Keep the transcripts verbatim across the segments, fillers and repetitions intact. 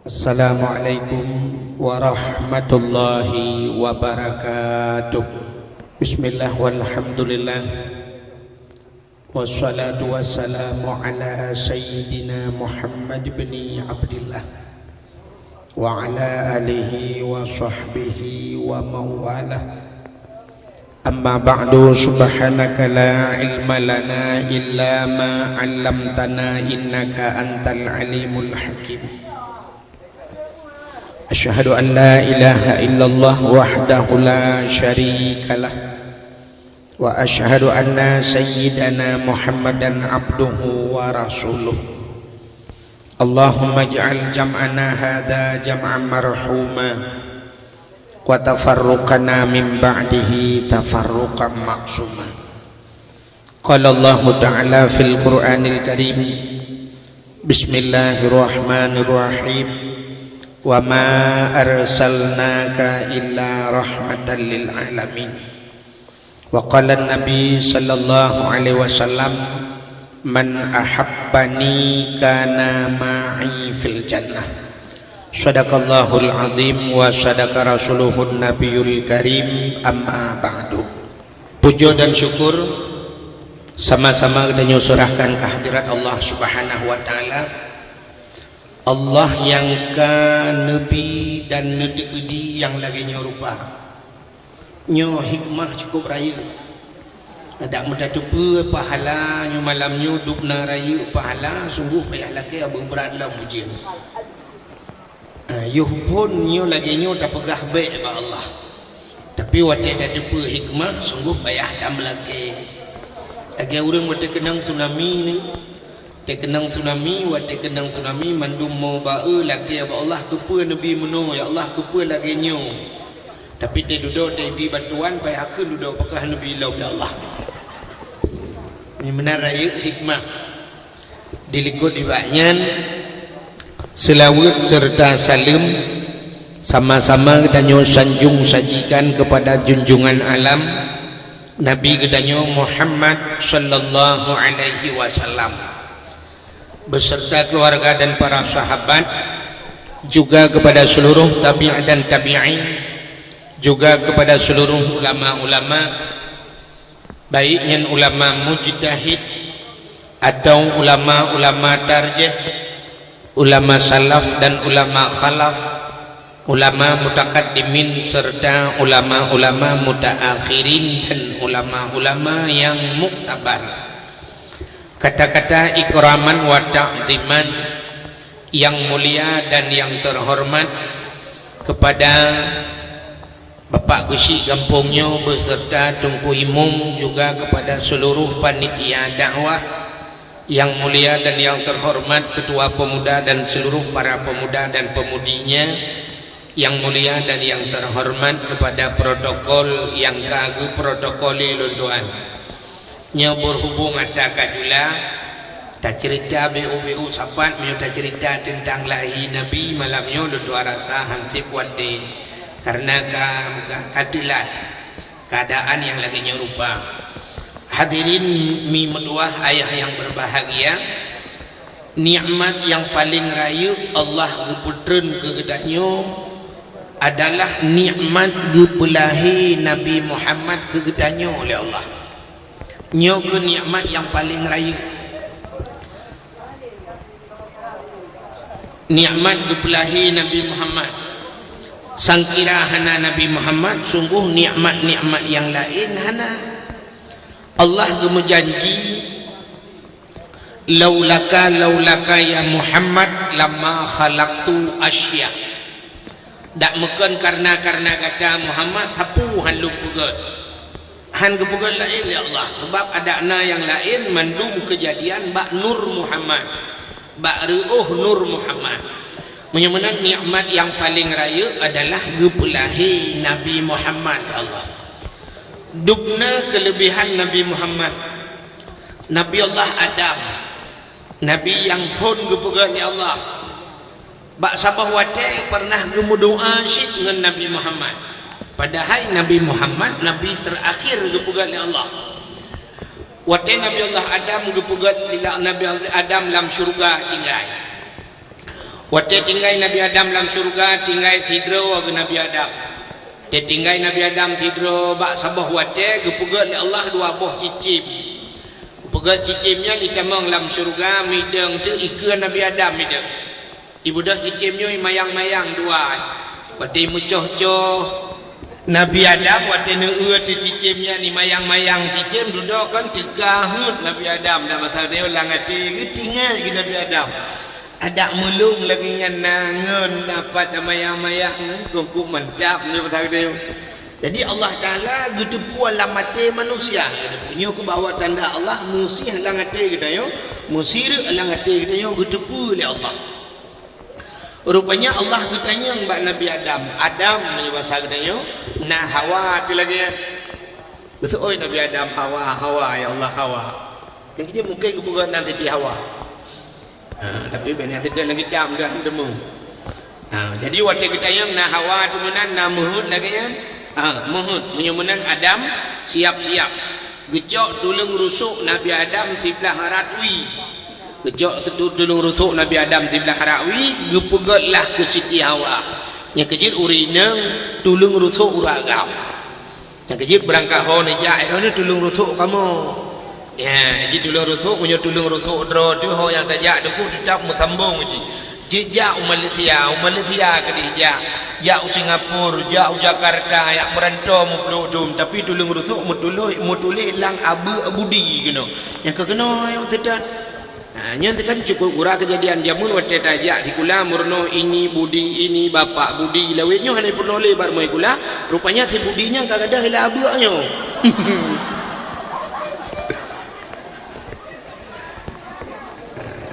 Assalamualaikum warahmatullahi wabarakatuh. Bismillah walhamdulillah. Wassalatu wassalamu ala sayyidina Muhammad bin Abdillah wa ala alihi wa sahbihi wa mawalah. Amma ba'du, subhanaka la ilma lana illa ma 'allamtana innaka antal alimul hakim. Asyhadu an la ilaha illallah wahdahu la syarikalah, wa asyhadu anna sayyidana Muhammadan abduhu wa rasuluh. Allahumma ij'al jam'ana hadza jam'an marhuma, wa tafarruqana min ba'dihi tafarruqan ma'suma. Qala Allahu ta'ala fil Qur'anil Karim, bismillahirrahmanirrahim, wa ma arsalnaka illa rahmatan lil alamin. Wa qala Nabi sallallahu alaihi wasallam, man ahabbani kana ma'i fil jannah. Sadaqallahul azim wa sadaqa rasuluhun nabiyul karim, amma ba'du. Puja dan syukur sama-sama geutanyoe seurahkan keu hadirat Allah Subhanahu wa Ta'ala. Allah nyang ka neubi dan neuteukeudi nyang lagée nyoe rupa. Nyoe hikmah cukup rayeuk. Adak meutateupeue pahala nyoe malam nyoe dubna rayeuk pahala, sungguh payah lakée beubeurangkat lom ujeuen. Ah, yoh phon nyoe lagée nyoe tapeugah bék bak Allah. Tapi watée tateupeue hikmah, sungguh payah tameulakée. Lagée ureuëng watée keunong tsunami ni, watée keunong tsunami, watée keunong tsunami, mandum mo ba-e lakée bak Allah, keupeue neubi meunoe, ya Allah, keupeue lagée nyoe. Tapi teududoe teubi bantuan, payah kheun dudoe, pakah neubi lom, ya Allah. Nyoe meunan rayeuk hikmah. Dilikot nibak nyan, seulaweuet seureuta saleuem sama-sama geutanyoe sanjong sajikan keupada junjungan alam, Nabi geutanyoe Muhammad sallallahu alaihi wasallam, beserta keluarga dan para sahabat, juga kepada seluruh tabi'in dan tabi'in, juga kepada seluruh ulama-ulama, baik nyan ulama mujtahid atau ulama-ulama tarjih, ulama salaf dan ulama khalaf, ulama mutakaddimin serta ulama-ulama mutaakhirin dan ulama-ulama yang muktabar. Kata-kata ikraman wa ta'ziman yang mulia dan yang terhormat kepada Bapak Geuchik gampông nyoe beserta Teungku Imum, juga kepada seluruh panitia dakwah yang mulia dan yang terhormat, Ketua Pemuda dan seluruh para pemuda dan pemudinya yang mulia dan yang terhormat, kepada protokol yang ka geuprotokoli lôn tuan. Nyoe berhubung ata ka jula, tacerita beu-beu sapat meunyoe tacerita teuntang lahé Nabi malam nyoe, lôn tuan rasa hansép watée, karena ka, ka, ka teulat keuadaan nyang lagée nyoe rupa. Hadirin mi meutuwah ayah nyang berbahagia, nikmat nyang paleng rayeuk Allah geupeutreun keu geutanyoe adalah nikmat geupeulahé Nabi Muhammad keu geutanyoe lé Allah. Nyoe kheueh nikmat nyang paleng rayeuk. Nikmat geupeulahé Nabi Muhammad. Sangkira hana Nabi Muhammad, sungguh nikmat-nikmat nyang laén hana. Allah geumeujanji, "Laulaka, laulaka ya Muhammad, lama khalaqtu asya." Dak meukon karna-karna gata Muhammad, sapeue han lôn peugét. Han geupeugét laén lé Allah, sabab adak na nyang laén mandum keujadian bak nur Muhammad, bak reuôh nur Muhammad. Meunyoe meunan nikmat nyang paleng rayeuk adalah geupeulahé Nabi Muhammad lé Allah. Dubna keuleubehan Nabi Muhammad. Nabi Allah Adam, Nabi nyang phon geupeugét lé Allah. Bak saboh watée pernah geumeudoá cit ngon Nabi Muhammad. Padahai Nabi Muhammad Nabi terakhir geupeugét lé Allah. Watée Nabi Allah Adam geupeugét lé Nabi Adam lam syeuruga tinggai. Watée tinggai Nabi Adam lam syeuruga, tinggai sidroe geuh Nabi Adam. Watée tinggai Nabi Adam sidroe, bak saboh watée geupeugét lé Allah dua boh cicém. Geupeugét cicém nyan itamong lam syeuruga, mideueng teuk ikeue Nabi Adam mideueng. Ibeudôh cicém nyoe imayang-mayang dua. Watée imeucoh-coh, Nabi Adam watée neueu teuh cicém nyan imayang-mayang cicém, dudoe kon teuka heuet Nabi Adam, dak masa geutanyoe lam até geuh tinggai geuh Nabi Adam. Adak meulông lagée nyan na ngon dapat mayang-mayang, kok mantap nyoe masa geutanyoe. Jadi Allah Taala geuteupeue lam até manusia. Nyoe keuh bahwa tanda Allah meusih lam até geutanyoe, meusireuek lam até geutanyoe geuteupeue lé Allah. Rupanya Allah geutanyong bak Nabi Adam, "Adam," meunyoe basa geutanyoe, "na Hawa teuh lagée?" Geuseuôt Nabi Adam, "Hawa, Hawa, ya Allah, Hawa." Nyang keuh mungken geupeugah nan Siti Hawa. Ha, tapi bèk nyang teudeuk lagée dam dah teuma. Ha, jadi watée geutanyong na Hawa teuh meunan, na meuheuet lagée nyan. Ha, meuheuet. Meunyoe meunan Adam, siap-siap. Geucok tuleueng rusok Nabi Adam siblah rot wie. Geucok tu-, tuleueng rusok Nabi Adam siblah rot wie, geupeugét lah keu Siti Hawa. Nyang keuh jeuet ureuëng inong, tuleueng rusok ureuëng agam. Nyang keuh jeuet beurangkat ho neujak, eh, droeneuh tuleueng rusok kamoe. Ya, jih tuleueng rusok, meunyoe tuleueng rusok droe teuh ho nyang tajak teungku teutap meusambong jih. Jeuet jak u Malaysia, u Malaysia keudeh jak. Jak u Singapura, jak u Jakarta, jak meuranto meupluek dum, tapi tuleueng rusok meutuléh, meutuléh lam abeuek budi keunoe. Nyang keuh keunoe nyang teutat. Ha, nyan teuh kan cukup gura keujadian jameun watée tajak sikula meurunoe ini budi, ini bapak budi, lawét nyoe hana peurunoe lé bak rumoh sikula, rupanya si budi nyan ka gadôh lam abeuek nyoe.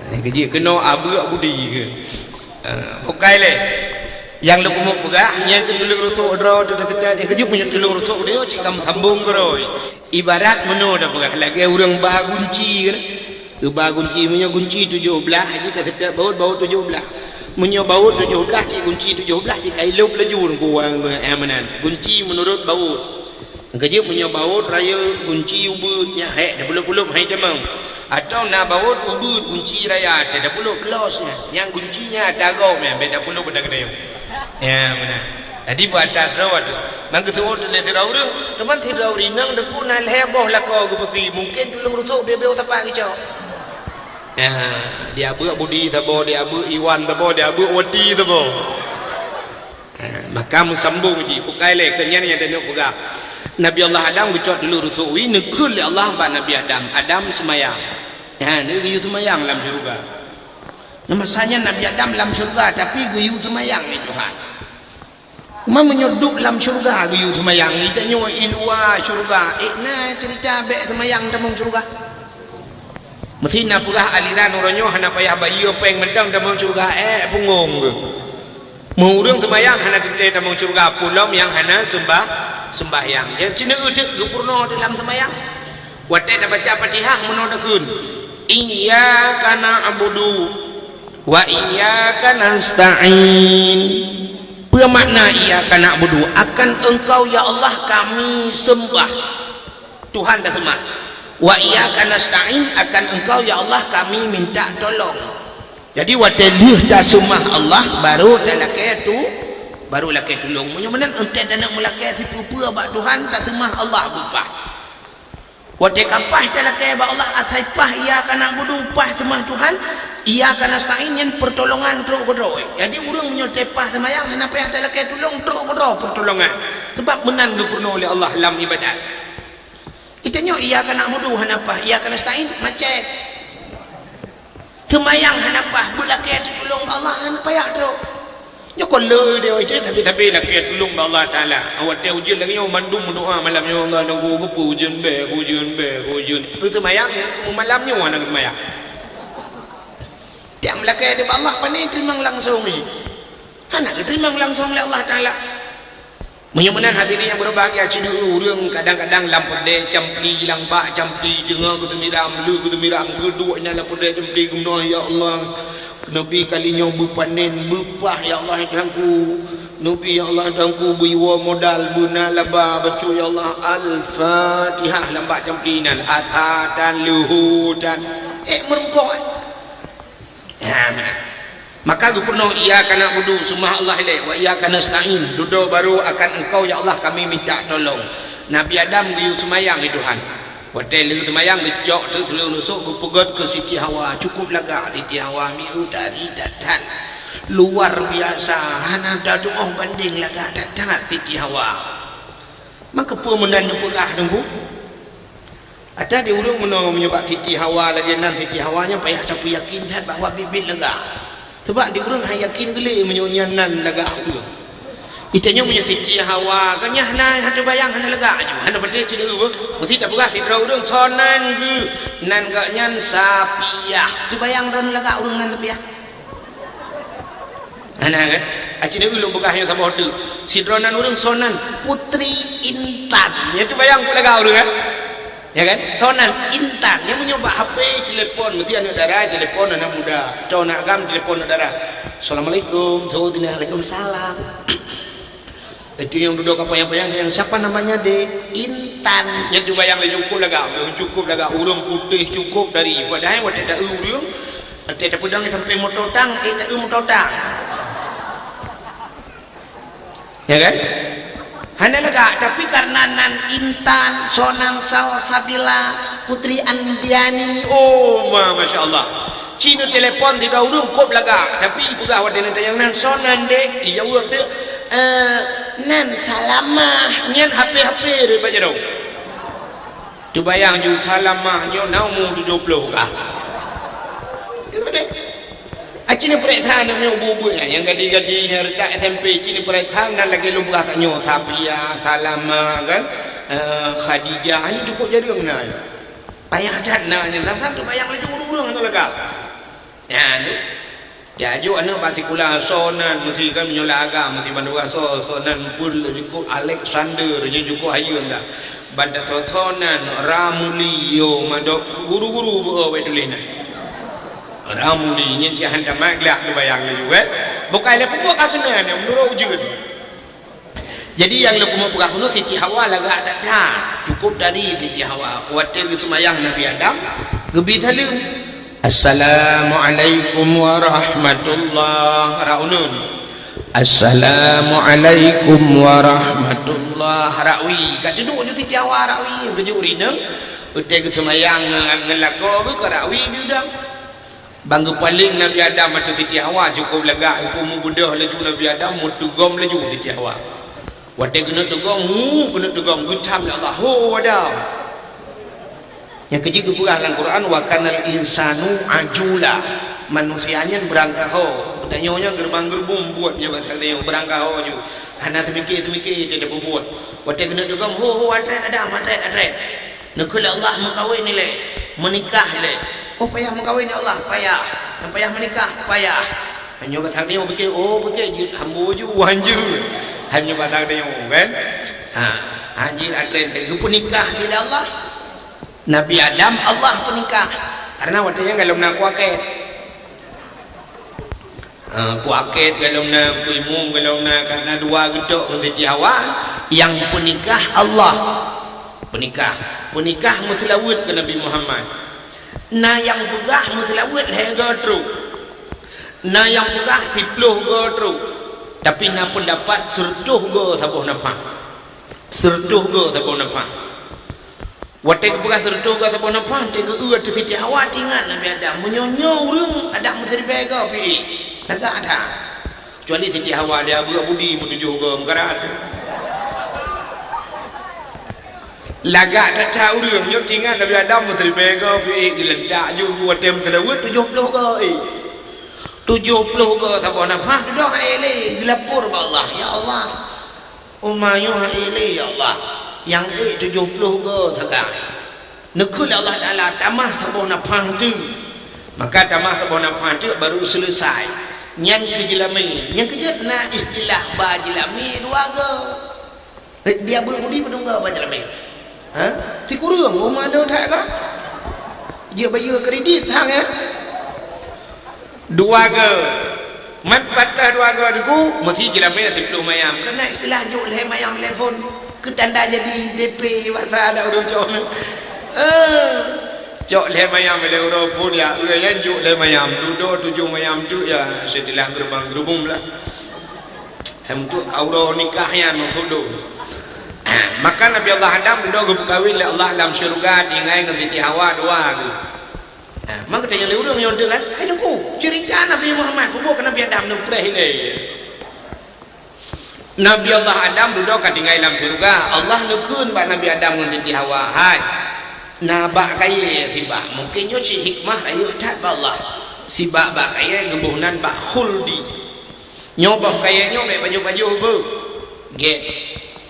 Nyang keuh jeuet keunoe abeuek budi keuh. Ha, bukai lé. Nyang lôn peugah, nyang keuh tuleueng rusok droe teuh teutat, nyang keuh jeuet meunyoe tuleueng rusok droe cit ka meusambong keudroe. Ibarat meunoe tapeugah lagée ureuëng ba gunci keuh. Geuba gunci, meunyoe gunci tujoh blaih, jih ka seutôt baut, baut tujoh blaih. Meunyoe baut tujoh blaih, cit gunci tujoh blaih, cit ka ilôb laju ureuëng kuwang, eh, meunan. Gunci meunurot baut. Nyang keuh jeuet meunyoe baut rayeuk, gunci ubeut, nyan hék, tapeulob-peulob hai tamong. Atawa na baut ubeut, gunci raya, tapeulob blos nyan. Nyang gunci nyan ata gob nyan, bèk tapeulob ata geutanyoe. Ya, meunan. Jadi, beuata droe teuh. Mangkeusuot lé sidroe ureuëng, teuma sidroe ureuëng inong teungku na lhée boh lakoe geupeuki, mungken tuleueng rusok beu-beu sapat geucok. Ya, di abeuek budi saboh, di abeuek iwan saboh, di abeuek wati saboh. Ha, maka meusambong jih, bukai lé keu nyan nyang tanyoe peugah. Nabi Allah Adam geucok tuleueng rusok wie, neukheun lé Allah bak Nabi Adam, "Adam, seumayang." Ha, neugeuyue seumayang lam syeuruga. Nah, masa nyan Nabi Adam lam syeuruga, tapi geuyue seumayang lé Tuhan. Teuma meunyoe duek lam syeuruga geuyue seumayang, geutanyoe i luwa syeuruga, ék na ceurita bèk seumayang tamong syeuruga? Meusti na peugah aliran uroe nyoe hana payah bayeue péng mantong tamong syeuruga, ék punggong geuh. Meu ureuëng seumayang hana teuntée tamong syeuruga, peulom nyang hana seumbah, seumbahyang. Nyan cit neueu teuk geupeurunoe dalam seumayang. Watée tabaca Fatihah meunoe takheun, "Iyyaka na'budu wa iyyaka nasta'in." Peue makna iyyaka na'budu? Akan Engkau, ya Allah, kami seumbah. Tuhan taseumah. Wa iyyaka nasta'in, akan Engkau, ya Allah, kami minta tolong. Jadi, watée lheueh taseumah Allah, baru talakée tu, baru lakée tulông. Meunyoe meunan, enteuk taneuk meulakée sipeue-peue bak Tuhan, taseumah Allah beupah. Watée ka paih talakée bak Allah, asai paih iyyaka na'budu, paih seumah Tuhan, iyyaka nasta'in nyan peurtolongan trok keudroe. Jadi, ureuëng meunyoe teupaih seumayang, hana payah talakée tulông, trok keudroe peurtolongan. Sabab meunan geupeurunoe lé Allah lam iébadat. Geutanyoe iyyaka na'budu hana paih, iyyaka nasta'in macet. Seumayang hana paih, beulakée teutulông bak Allah hana payah trok. Nyoe kon le dia itu, tapi-tapi lakée tulông bak Allah Taala. Watée ujeuen lagée nyoe mandum meudoa malam nyoe, "Allah, nunggu geupeue ujeuen bèe, ujeuen bèe, ujeuen." Geuseumayang, ya, malam nyoe hana geuseumayang. Tiep lakée di bak Allah, pane teurimong langsong jih. Hana geuteurimong langsong lé Allah Taala. Meunyoe meunan hadirin nyang berbahagia, ci deuh ureuëng kadang-kadang lam peureudée campli, lam bak campli, teungoh geuteumiram, le geuteumiram, geuduek inan lam peureudée campli, geumoe, "Ya Allah, neubi kali nyoe beupanen, beupah, ya Allah, ya Tuhanku. Neubi, ya Allah, ya Tuhanku, beuiwoe modal, beuna laba, bacut, ya Allah." Al-Fatihah lam bak campli inan, asa tan, leuho tan. Eh, meurumpok, eh. Ha, meunan. Maka geupeurunoe, "Iyyaka na'budu," seumah Allah ilée, "wa iyyaka nasta'in," dudoe barô akan Engkau, ya Allah, kami minta tolong. Nabi Adam geuyue seumayang di Tuhan. Watée lheueh seumayang, geucok teuk tuleueng rusok, geupeugét keu Siti Hawa. Cukup lagak Siti Hawa, mieu tari that-that. Luar biasa, hana tatuoh bandeng lagak that-that Siti Hawa. Maka peue meunan neupeugah Teungku? Ata di ureuëng meunoe meunyoe bak Siti Hawa lagée nan, Siti Hawa nyan payah tapeuyakin that bahwa biet-biet lagak. Sabab di ureuëng han yakin geulée meunyoe nyan nan lagak ureuëng. Itanyoe meunyoe Siti Hawa, kan nyan hana, hana teubayang, hana lagak aju, hana patéh cit ureuëng. Meusti tapeugah sidroe ureuëng, "Soe nan geuh?" "Nan geuh nyan Sapiah." Teubayang droe lagak ureuëng nan Sapiah? Hana kan? Aci neu ulôn peugah nyoe saboh teuk. Sidroe nan ureuëng, "Soe nan?" "Putri Intan." Nyan teubayang peue lagak ureuëng kan? Ya kan? "Soe nan?" "Intan." Nyan meunyoe bak H P, telepon, meusti aneuk dara telepon aneuk muda. Atau aneuk agam telepon aneuk dara. "Assalamualaikum." "Waalaikumsalam." Itu nyang dudoe ka panyang-panyang, "Yang siapa namanya, Dek?" "Intan." Nyan teubayang laju, cukup lagak, cukup lagak, ureuëng putéh, cukup dari. Padahai watée taeu ureuëng, watée tapeudong sampai moto tang, eh, taeu moto tang. Ya kan? Hana lagak, tapi karena nan Intan, soe nan Salsabila, Putri Andiani. Oh, ma-, masya Allah. Ci neutelepon sidroe ureuëng kôb lagak, tapi peugah watée neutanyong, "Nan soe nan, Dek?" Ijaweueb teuk, "Eh, nan Salamah." Nyan H P-H P reuet bak jaroe. Teubayang ju Salamah nyoe na umu tujoh ploh kah? Kan beutôi? Aci neupeuriksa aneuk nyoe ubeut-ubeut nyan, nyang gadih-gadih, nyang reutak S M P, ci neupeuriksa nan lagée lôn peugah tanyoe, Safiah, Salamah, kan? Eh, Khadijah, nyan cukup jareueng na. Payah that na nyan, tang-tang teubayang laju ureuëng-ureuëng hana lagak. Nyan, tajok aneuk bak sikula, "Soe nan?" Meusti kan meunyoe lam agam, meusti bandua, "Soe, soe nan?" Pun jukuk Alexander, nyan jukuk hayeue dah. Ban tasoe-soe nan, Ramuli, yo, madok guru-guru beu, wéh tuléh nan. Ramuli, nyan cit han tamat glah teubayang laju, eh. Bukai lé peubuet ka keunan, meunurot ujeuen. Jadi, nyang lôn keumeung peugah bunoe, Siti Hawa lagak that-that. Cukup dari Siti Hawa. Watée geuseumayang Nabi Adam, geubi saleuem, "Assalamualaikum warahmatullah," rak uneuen. "Assalamualaikum warahmatullah," rak wie. Ka teuduek ju Siti Hawa rak wie, geujok rineueng. Watée geuseumayang ngon, ngon lakoe geuh ka rak wie geudong. Ban geupaleng Nabi Adam ateueh Siti Hawa, cukup lagak, geupeubeudôh laju Nabi Adam, meuteugom laju Siti Hawa. Watée keuneuk teugom, hu, keuneuk teugom, geutham lé Allah, "Ho, Adam!" Nyang keujeuet geupeugah lam Quran, "Wa kanal insanu ajula." Manusia nyan beurangkaho. Tanyoe nyan geureubang-geureubong buet nyoe, bak tanyoe beurangkaho ju. Hana seumike-seumike teuh tapeubuet. Watée keuneuk teugom, "Ho, ho, atrét, Adam, atrét, atrét." Neukheun lé Allah meukawen ilée, meunikah ilée. Oh, payah meukawen, ya Allah, payah. Nyang payah meunikah, payah. Hanyoe batang nyoe pike, oh, pike jeuet hamba ju, wan ju. Hanyoe batang nyoe, kan? Ha, ha, jeuet atrén geupeunikah lé Allah. Nabi Adam Allah peunikah. Karena watée nyan golom na kuakét. Eh, kuakét golom na, kuimum golom na, karena dua geutok ngon Siti Hawa, nyang peunikah Allah. Peunikah. Peunikah meuseulaweuet keu Nabi Muhammad. Na nyang peugah meuseulaweuet lhée goe trok. Na nyang peugah siploh goe trok. Tapi na peundapat seureutôh goe saboh nafah. Seureutôh goe saboh nafah. Watée geupeugah seureutôh goe saboh nafah, watée geu-eu ateueh Siti Hawa, teuingat Nabi Adam, meunyoe nyoe ureuëng adak meuseuribée goe pih, lagak that. Kecuali Siti Hawa dia beureuek budi meutujoh goe meukarat. Lagak that-that ureuëng nyoe, teuingat Nabi Adam meuseuribée goe pih, geulentak ju watée meuseulaweuet tujoh ploh goe. Tujoh ploh goe saboh nafah, dudoe hai lé, geulapor bak Allah, "Ya Allah, Uma nyoe hai lé, ya Allah, nyang ék tujoh ploh goe sagai." Neukheun lé Allah Taala, "Tamah saboh nafah teuk." Maka tamah saboh nafah teuk baru seuleusai. Nyan keu jeulamé. Nyang keujeuet na istilah ba jeulamé dua goe. Dia beu budi padum goe ba jeulamé. Ha? Sikureueng, uma deuh that ka? Jeuet bayeue kredit hang, ya? Dua goe. Man patah dua goe Teungku, meusti jeulamé siploh mayam. Keunan istilah jok lhée mayam telepon. Keu tanda jadi D P basa adak ureuëng cok. Eh. Cok lhèe mayam lé uroe phôn ya, eu nyan jok lhèe mayam, dudoe tujoh mayam tu ya, seutilah geurubang-geurubong blah. Hem tu ka uroe nikah nyan meutudoh. Maka Nabi Allah Adam dudoe geupeukawen lé Allah lam syeuruga tinggai ngon Siti Hawa dua geuh. Ha, maka tanyong lé ureueng nyoe teuh kan, "Hai Teungku, ceurita Nabi Muhammad kuboh keu Nabi Adam neupreh ilèe." Nabi Allah Adam dudoe ka tinggai lam syeuruga. Allah neukheun bak Nabi Adam ngon Siti Hawa, "Hai, na bak kayèe sibak." Mungken nyoe cit hikmah rayeuk that bak Allah. Sibak bak kayèe geuboh nan bak khuldi. Nyoe boh kayèe nyoe bèk pajoh-pajoh beuh. Gèt.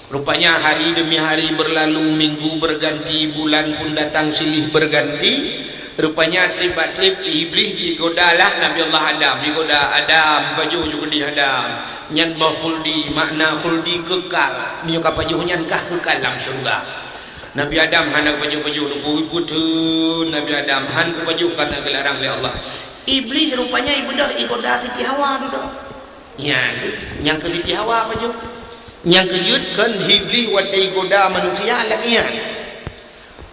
Rupanya hari demi hari berlalu, minggu berganti, bulan pun datang silih berganti. Rupanya trép bak trép Iblih jigoda lah Nabi Allah Adam. Jigoda, "Adam, pajoh ju keudéh Adam." Nyan boh khuldi, makna khuldi kekal. Meunyoe ka pajoh nyan kah kekal lam syeuruga. Nabi Adam hana pajoh-pajoh, nunggu iputeun Nabi Adam, han geupajoh karena geularang lé Allah. Iblih rupanya ibeudôh igoda Siti Hawa dudoe. Nyan, nyang keu Siti Hawa pajoh. Nyang keujeuet kon Iblih watèe igoda manusia lagèe nyan.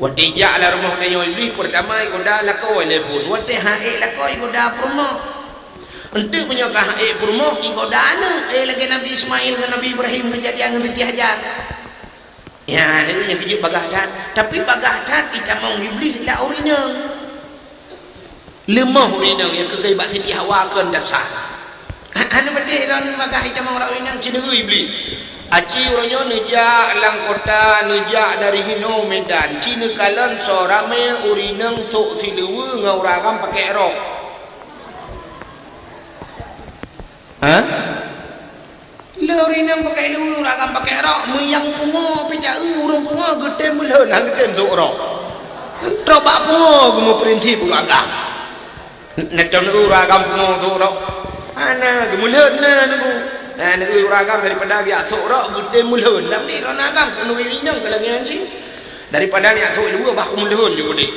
Watèe jak lam rumoh tanyoe Iblih, peurtama igoda lakoe lé phôn. Watèe han ék lakoe igoda peurumoh. Enteuk meunyoe ka han ék peurumoh, igoda aneuk, eh, lagèe Nabi Ismail ngon Nabi Ibrahim keujadian ngon Siti Hajar. Ya, jadi nyang keujeuet bagaih that. Tapi bagaih that itamong Iblih lam ureueng inong. Leumoh ureueng inong nyang keukai bak Siti Hawa kon dasar. Ha, hana meudeh droeneuh bagaih itamong lam ureueng inong, ci neueu Iblih. Aci uroe nyoe neujak lam kota, neujak dari hinoe Medan. Ci neukalon soe ramé ureueng inong sôk siluweue ngon ureueng agam pakai rok. Ha? Lé ureueng inong pakai lu, ureueng agam pakai rok, meuyang pungo pih ta-eu ureueng pungo geutem meulhon, han geutem sôk rok. Trok bak pungo geumeuprinsip ureueng agam. Neutong ureueng agam pungo sôk rok. Hana, geumeulhon na nunggu. Na nunggu ureueng agam daripada geujak sôk rok geutem meulhon. Lam di ureueng agam keuneuk inong keu lagèe nyan cit. Daripada neujak sôk dua bah kumeulhon ju udép.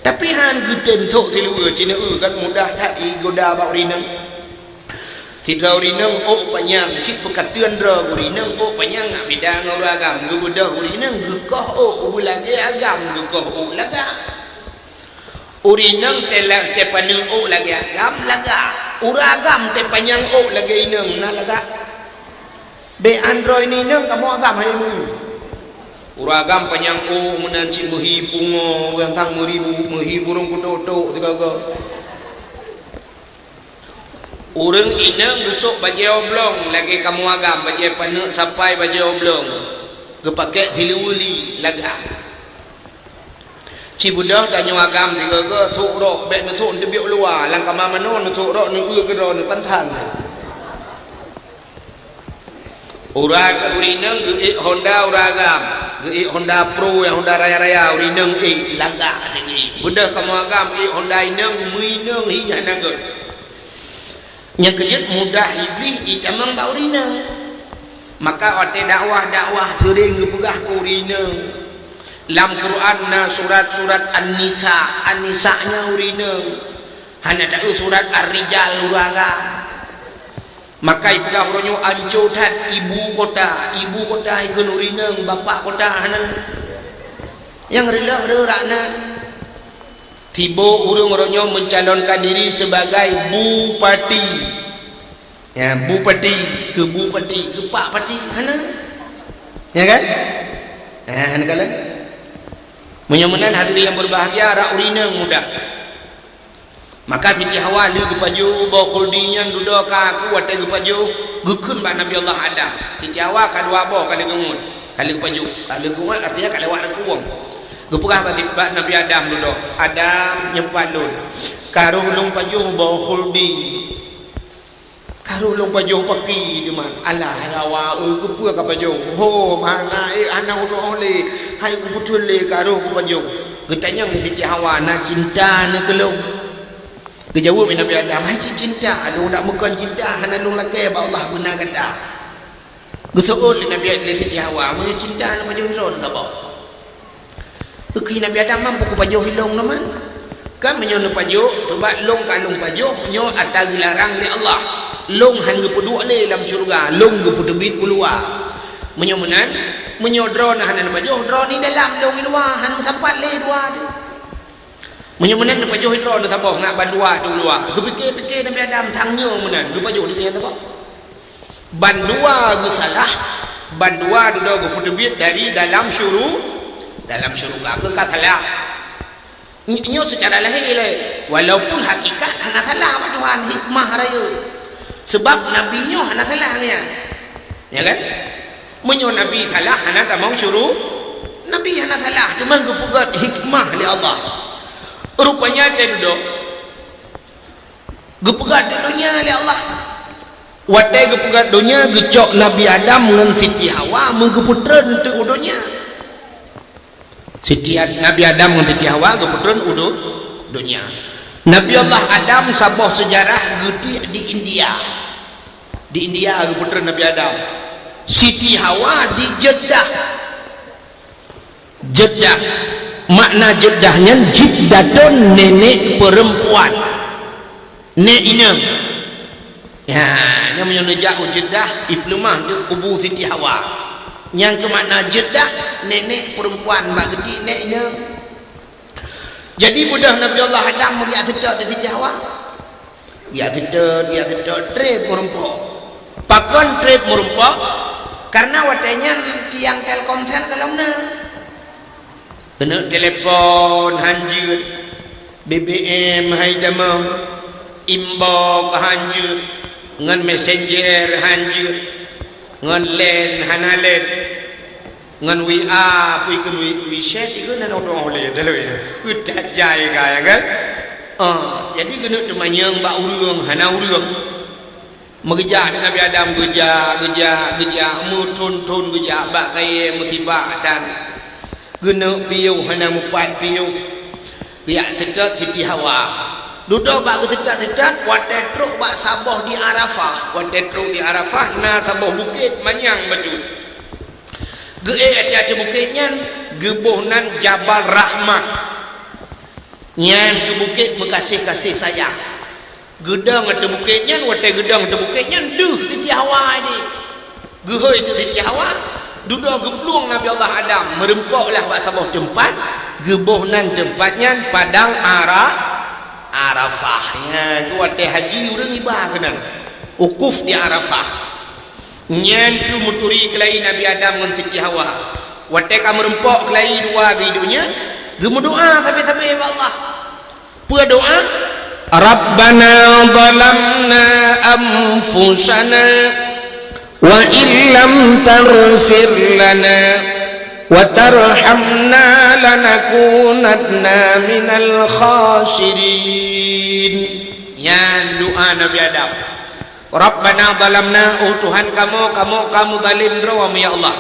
Tapi han geutem sôk siluweue, ci neueu kan mudah that igoda bak ureueng inong. Sidroe ureueng inong ôk panyang, cit peukateuen droe ureueng inong ôk panyang ngat beda ngon ureueng agam. Geubeudôh ureueng inong geukoh ôk, ubeulagèe agam geukoh ôk lagak. Ureueng inong teulah teupaneuk ôk lagèe agam lagak. Ureueng agam teupanyang ôk lagèe inong na lagak. Bèk androi inong kamoe agam hai mu. Ureueng agam panyang ôk meunan cit meuhi pungo, ureueng kang meuri bu-, meuhi burông kutok-tok sigoe-goe. Ureueng inong geusôk bajèe oblong lagèe kamoe agam, bajèe paneuk sapai bajèe oblong. Geupakèk siluweue li lagak. Ci beudôh tanyoe agam sigoe-goe sôk rok, bèk neusôk neuteubiet u luwa, lam kama manoe neusôk rok neueu keudroe neupansan. Uroe keu ureueng inong geuék Honda uroe agam, geuék Honda Pro nyang Honda raya-raya, ureueng inong ék lagak até geuék. Beudôh kamoe agam ék Honda inong, meu inong hi hana göt. Nyang keujeuet mudah Iblih itamong bak ureueng inong. Maka watèe dakwah-dakwah seuring geupeugah keu ureueng inong. Lam Quran na surat-surat An-Nisa, An-Nisa nyan ureueng inong. Hana taeu surat Ar-Rijal ureueng agam. Maka ipeugah uroe nyoe anco that ibu kota, ibu kota ikheun ureueng inong, bapak kota hana. Nyang reuloh reurak na. Tiboh ureueng uroe nyoe mencalonkan diri sebagai bupati. Ya, bupati, keu bupati, keu pak pati, hana. Ya kan? Eh, hana kalon. Meunyoe meunan hadirin yang berbahagia, rak ureueng inong mudah. Maka Siti Hawa lheueh geupajoh boh khuldi nyan dudoe ka keu watèe geupajoh, geukheun bak Nabi Allah Adam. Siti Hawa ka dua boh ka lheueh geungon, ka lheueh geupajoh, ka lheueh geungon artinya ka lewat reukuwong. Geupeugah bak, bak Nabi Adam dudoe, "Adam, nyoe pat lôn, ka roh lôn pajoh boh khuldi." Ka roh lôn pajoh paki teuma. Alah, hai Hawa, oi, keupeue ka pajoh? Ho, mana, eh, hana unoe lé. Hai, kupeutreun lé, ka roh kupajoh. Geutanyong lé Siti Hawa, "Na cinta na keu lôn?" Geujaweueb lé Nabi Adam, "Hai cit cinta, lôn dak meukon cinta, hana lôn lakèe bak Allah beuna gata." Geuseuôt lé Nabi, lé Siti Hawa, "Meunyoe cinta na pajoh ilôn saboh." Geukheun Nabi Adam, "Mampu kupajoh ilôn nyoe man?" "Kan meunyoe neupajoh, sabab lôn ka lôn pajoh, nyoe ata geularang lé Allah. Lôn han geupeuduek lé lam syeuruga, lôn geupeuteubiet u luwa. Meunyoe meunan, meunyoe droeneuh hana neupajoh, droeneuh dalam, lôn i luwa, han meusapat lé dua teuh." Meunyoe meunan neupajoh droe neusaboh ngat bandua teuh luwa. Geupike-pike Nabi Adam sang nyoe meunan, geupajoh di nyan saboh. Bandua geusalah, bandua dudoe geupeuteubiet dari dalam syuru-, dalam syuruga keu ka salah. Ny-, nyoe seucara lahé lé, walaupun hakikat hana salah bak Tuhan, hikmah rayeuk. Sebab nabi nyoe hana salah nyan. Ya kan? Meunyoe nabi salah, hana tamong syuru-, nabi hana salah, teuma geupeugét hikmah lé Allah. Rupanya teuh dudoe geupeugét di donya lé Allah. Watée geupeugét donya, geucok Nabi Adam ngon Siti Hawa meugeupeutrön teuk u donya. Siti Ad-, Nabi Adam ngon Siti Hawa geupeutreun u do-, donya. Nabi Allah Adam saboh seujarah geutiek di India. Di India geupeutreun Nabi Adam. Siti Hawa di Jeddah. Jeddah. Makna Jeddah nyan jiddatun, nenek perempuan. Nek inong. Ya, nyan meunyoe neujak u Jeddah, ipeuleumah teuk kubu Siti Hawa. Nyang keumakna Jeddah, nenek perempuan bak geuti nek inong. Jadi beudôh Nabi Allah Adam meugiak seutôt di Siti Hawa. Giak seutôt, giak seutôt, trép meurumpok. Pakon trép meurumpok? Karena watée nyan tiang Telkomsel ka lom na. Keuneuk telepon hanjeuet, B B M hai tamong, inbox hanjeuet, ngon messenger hanjeuet, ngon line hana line, ngon W A pih keu wi-, WeChat ikeu nan otong oleh dalam ya. Udah jai ka ya kan? Ah, jadi keuneuk teumanyong bak ureueng hana ureueng. Meugeujak di Nabi Adam, geujak, geujak, geujak, meuthon-thon geujak bak kayée musibah tan. Geuneuk piôh hana mupat piôh. Geujak seutôt Siti Hawa. Dudoe bak geuseutôt-seutôt, watée trok bak saboh di Arafah. Watée trok di Arafah, na saboh bukét manyang bacut. Geuék ateueh bukét nyan, geuboh nan Jabal Rahmah. Nyan keuh bukét meugaséh-gaséh sayang. Geudong ateueh bukét nyan, watée geudong ateueh bukét nyan, deuh Siti Hawa di. Geuhôi teuk Siti Hawa, dudoe geuplueng Nabi Allah Adam, meurumpok lah bak saboh teumpat, geuboh nan teumpat nyan Padang Ara-, Arafah. Nyan keuh watée haji ureueng iba keunan. Wukuf di Arafah. Nyan keuh meuturi keulayi Nabi Adam ngon Siti Hawa. Watée ka meurumpok keulayi dua di donya, geumeudoá sabe-sabe bak Allah. Peue doá? Rabbana zalamna anfusana wa illam taghfir lana wa tarhamna lanakunanna minal khasirin. Nyan doá Nabi Adam. Rabbana zalamna, oh Tuhan kamoe, kamoe ka meuzalim droe, ya Allah.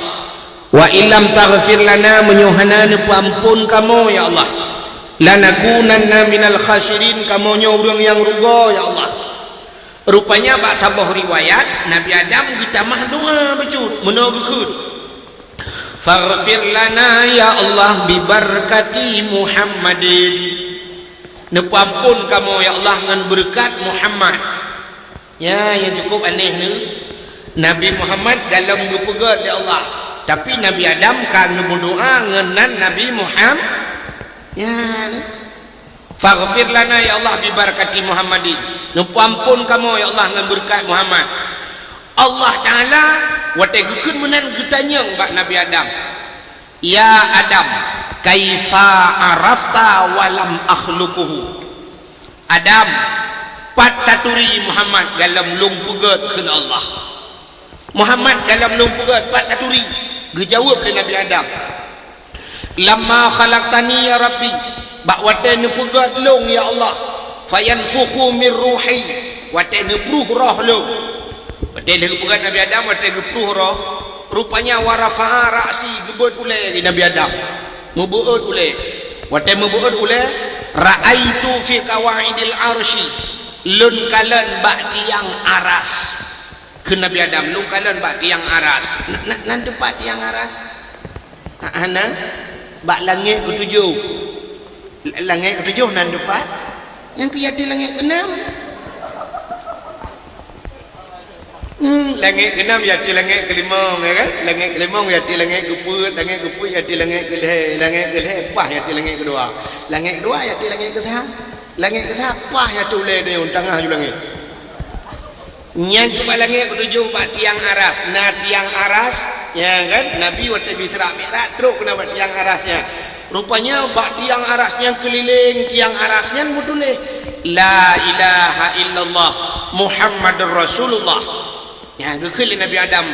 Wa illam taghfir lana, meunyoe hana neupeuamphon kamoe, ya Allah. Lanakunanna minal khasirin, kamoe nyoe ureueng nyang rugoe, ya Allah. Rupanya bak saboh riwayat, Nabi Adam geutamah doá bacut, meunoe geukheun, "Faghfir lana, ya Allah, bibarakati Muhammadin." Neupeuamphon kamoe, ya Allah, ngon beureukat Muhammad. Nyan nyang cukup aneh nyoe. Nabi Muhammad gohlom geupeugét lé Allah, tapi Nabi Adam ka geumeudoá ngon nan Nabi Muham-, nyan. "Faghfir lana ya Allah bi barakati Muhammadin." Neupeuamphon kamoe ya Allah ngon beureukat Muhammad. Allah Taala watée geukheun meunan geutanyong bak Nabi Adam, "Ya Adam, kaifa arafta wa lam akhluquhu?" Adam, pat taturi Muhammad gohlom lôn peugét kheun Allah. Muhammad gohlom lôn peugét, pat taturi? Geujaweueb lé Nabi Adam, "Lamma khalaqtani ya Rabbi," bak watée neupeugét lôn ya Allah, "fayanfukhu mir ruhi," watée neupruh roh lôn. Watée lheueh geupeugét Nabi Adam, watée geupruh roh, rupanya wa rafa'a ra'si, geubeuet ulée Nabi Adam. Meubeuet ulée. Watée meubeuet ulée, ra'aitu fi qawaidil arsy, lôn kalon bak tiang aras. Kheun Nabi Adam, "Lôn kalon bak tiang aras." Na, na, nan teumpat tiang aras? Ha, hana? Bak langét keutujoh. L-, langét keutujoh nan teumpat? Nyang keu ateueh langét keuenam? Hmm, Langét keunam yati langét keulimong, ya kan? Langét keulimong yati langét keupeuet, langét keupeuet yati langét keulhèe, langét keulhèe paih yati langét keudua. Langét keudua yati langét keutha, langét keutha paih yati ulèe dayong tangah ju langét. Nyan cit bak langét keutujoh bak tiang aras. Na tiang aras, ya kan? Nabi watèe geu-Isra Mi'raj trôk keunan bak tiang aras nyan. Rupanya bak tiang aras nyan, keulileng tiang aras nyan meutuléh, "La ilaha illallah Muhammadur Rasulullah." Nyan geukheun lé Nabi Adam,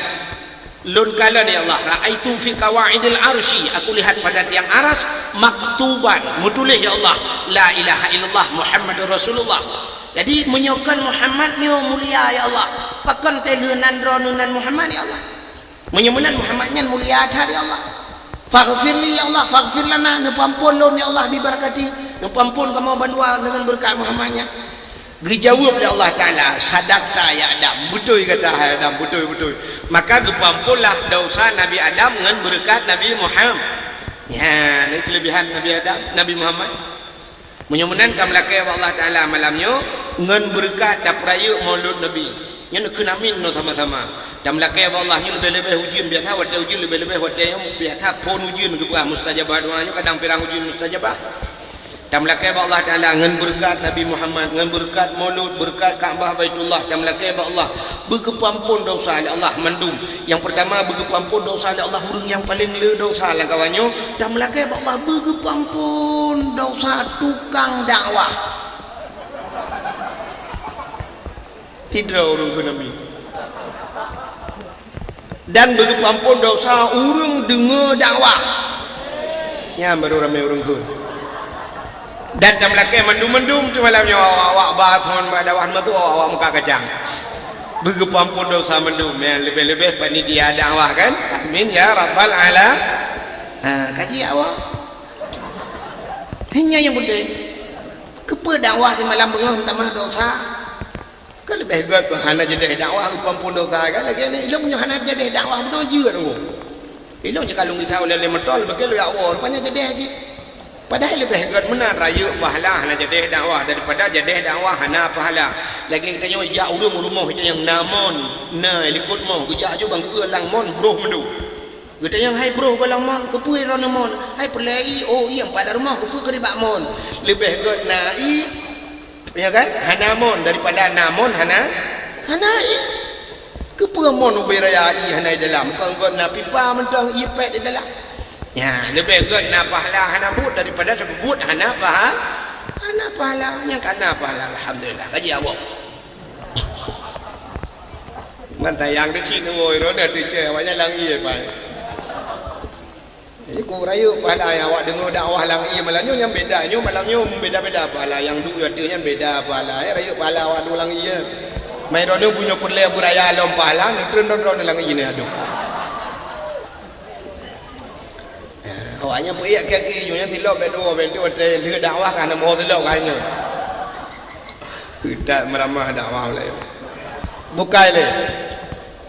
"Lôn kalon, ya Allah, ra'aitu fi qawaidil arsy, aku lihat pada tiang aras, maktuban, meutuléh, ya Allah, la ilaha illallah Muhammadur Rasulullah." Jadi, meunyoe kon Muhammad nyoe mulia, ya Allah, pakon teuh lheueh nan droeneuh nan Muhammad, ya Allah? Meunyoe meunan Muhammad nyan mulia that, ya Allah. "Faghfir li, ya Allah, faghfir lana, neupeuampôn lôn, ya Allah, bi barakati, neupeuampôn kamoe bandua deungon beureukat Muhammad nyan." Geujaweueb lé Allah Taala, "Sadaqta ya Adam, beutôi gata hai Adam, beutôi, beutôi." Maka geupeuamphonlah desya Nabi Adam ngon beureukat Nabi Muhammad. Nyan, nyan keuleubehan Nabi Adam, Nabi Muhammad. Meunyoe meunan tameulakèe bak Allah Taala malam nyoe ngon beureukat tapeurayeuk Maulud Nabi. Nyan kheun amin nyoe sama-sama. Tameulakèe bak Allah nyoe leubeh-leubeh ujeuen biasa, watèe ujeuen leubeh-leubeh watèe nyoe biasa phôn ujeuen geupeugah mustajabah doa nyoe, kadang pirang ujeuen mustajabah. Tameulakèe bak Allah Taala ngon beureukat Nabi Muhammad, ngon beureukat Maulud, beureukat Ka'bah Baitullah, tameulakèe bak Allah beugeupeuampôn desya lé Allah mandum. Nyang peurtama beugeupeuampôn desya lé Allah ureueng nyang paleng le desya lam kawan nyoe, tameulakèe bak Allah beugeupeuampôn desya tukang dakwah. Sidroe ureueng kheun amin. Dan beugeupeuampôn desya ureueng deungoe dakwah. Nyan barô ramè ureueng kheun. Dan tameulakèe mandum-mandum teuh malam nyoe, awak-awak bak thon bak dakwah meutu, awak-awak muka kacang. Beugeupeuampôn desya mandum, nyan leubeh-leubeh panitia dakwah kan. Amin ya rabbal ala-, ha, kaji awak. Nyan nyang peunteng. Keupeue dakwah simalam beungoh meutamah desya? Kan leubeh gèt hana jadèh dakwah geupeuampôn desya kan, lagèe nyan ilôn nyoe hana jadèh dakwah bunoe jeuet ngon. Ilôn ceukalon geutanyoe lé, lé moto, leubeh keu lôn jak woe, rupanya jadèh cit. Padahai leubeh gèt meunan rayeuk pahala hana jadèh dakwah daripada jadèh dakwah hana pahala. Lagèe geutanyoe jak ureueng rumoh geutanyoe na mon, na likot mon, geujak aju bang geueu lam mon broh mandum. Geutanyoe hai broh goh lam mon, keupeue droeneuh mon? Hai peureulèe ié, oh ié, pat lam rumoh, keupeue keu nibak mon? Leubeh gèt na ié, ya kan? Hana mon daripada na mon hana, hana ié. Keupeue mon ubé raya ié hana di dalam? Kon gèt na pipa mantong ié pèt di dalam. Nyan, leubeh gèt na pahala hana buet daripada tapeubuet hana paha-, hana pahala. Nyang ka na pahala, alhamdulillah. Kaji awak. Man tayang di cit nyoe, droeneuh teucue, awaknyan lam ié pai. Jadi, keu rayeuk pahala nyang awak deungoe dakwah lam ié malam nyoe, nyan beda. Nyoe malam nyoe beda-beda pahala, nyang duek ateueh nyan beda pahala. Eh, rayeuk pahala awak duek lam ié. Mai droeneuh bunoe peureulèe beuraya lom pahala, neutreun droeneuh lam ié nyan, aduh. Awaknyan peuék kaki, nyoe nyan silop bèk dua, bèk dua, watèe lheueh dakwah ka na moh silop ka nyoe. That meuramah dakwah ulèe. Bukai lé.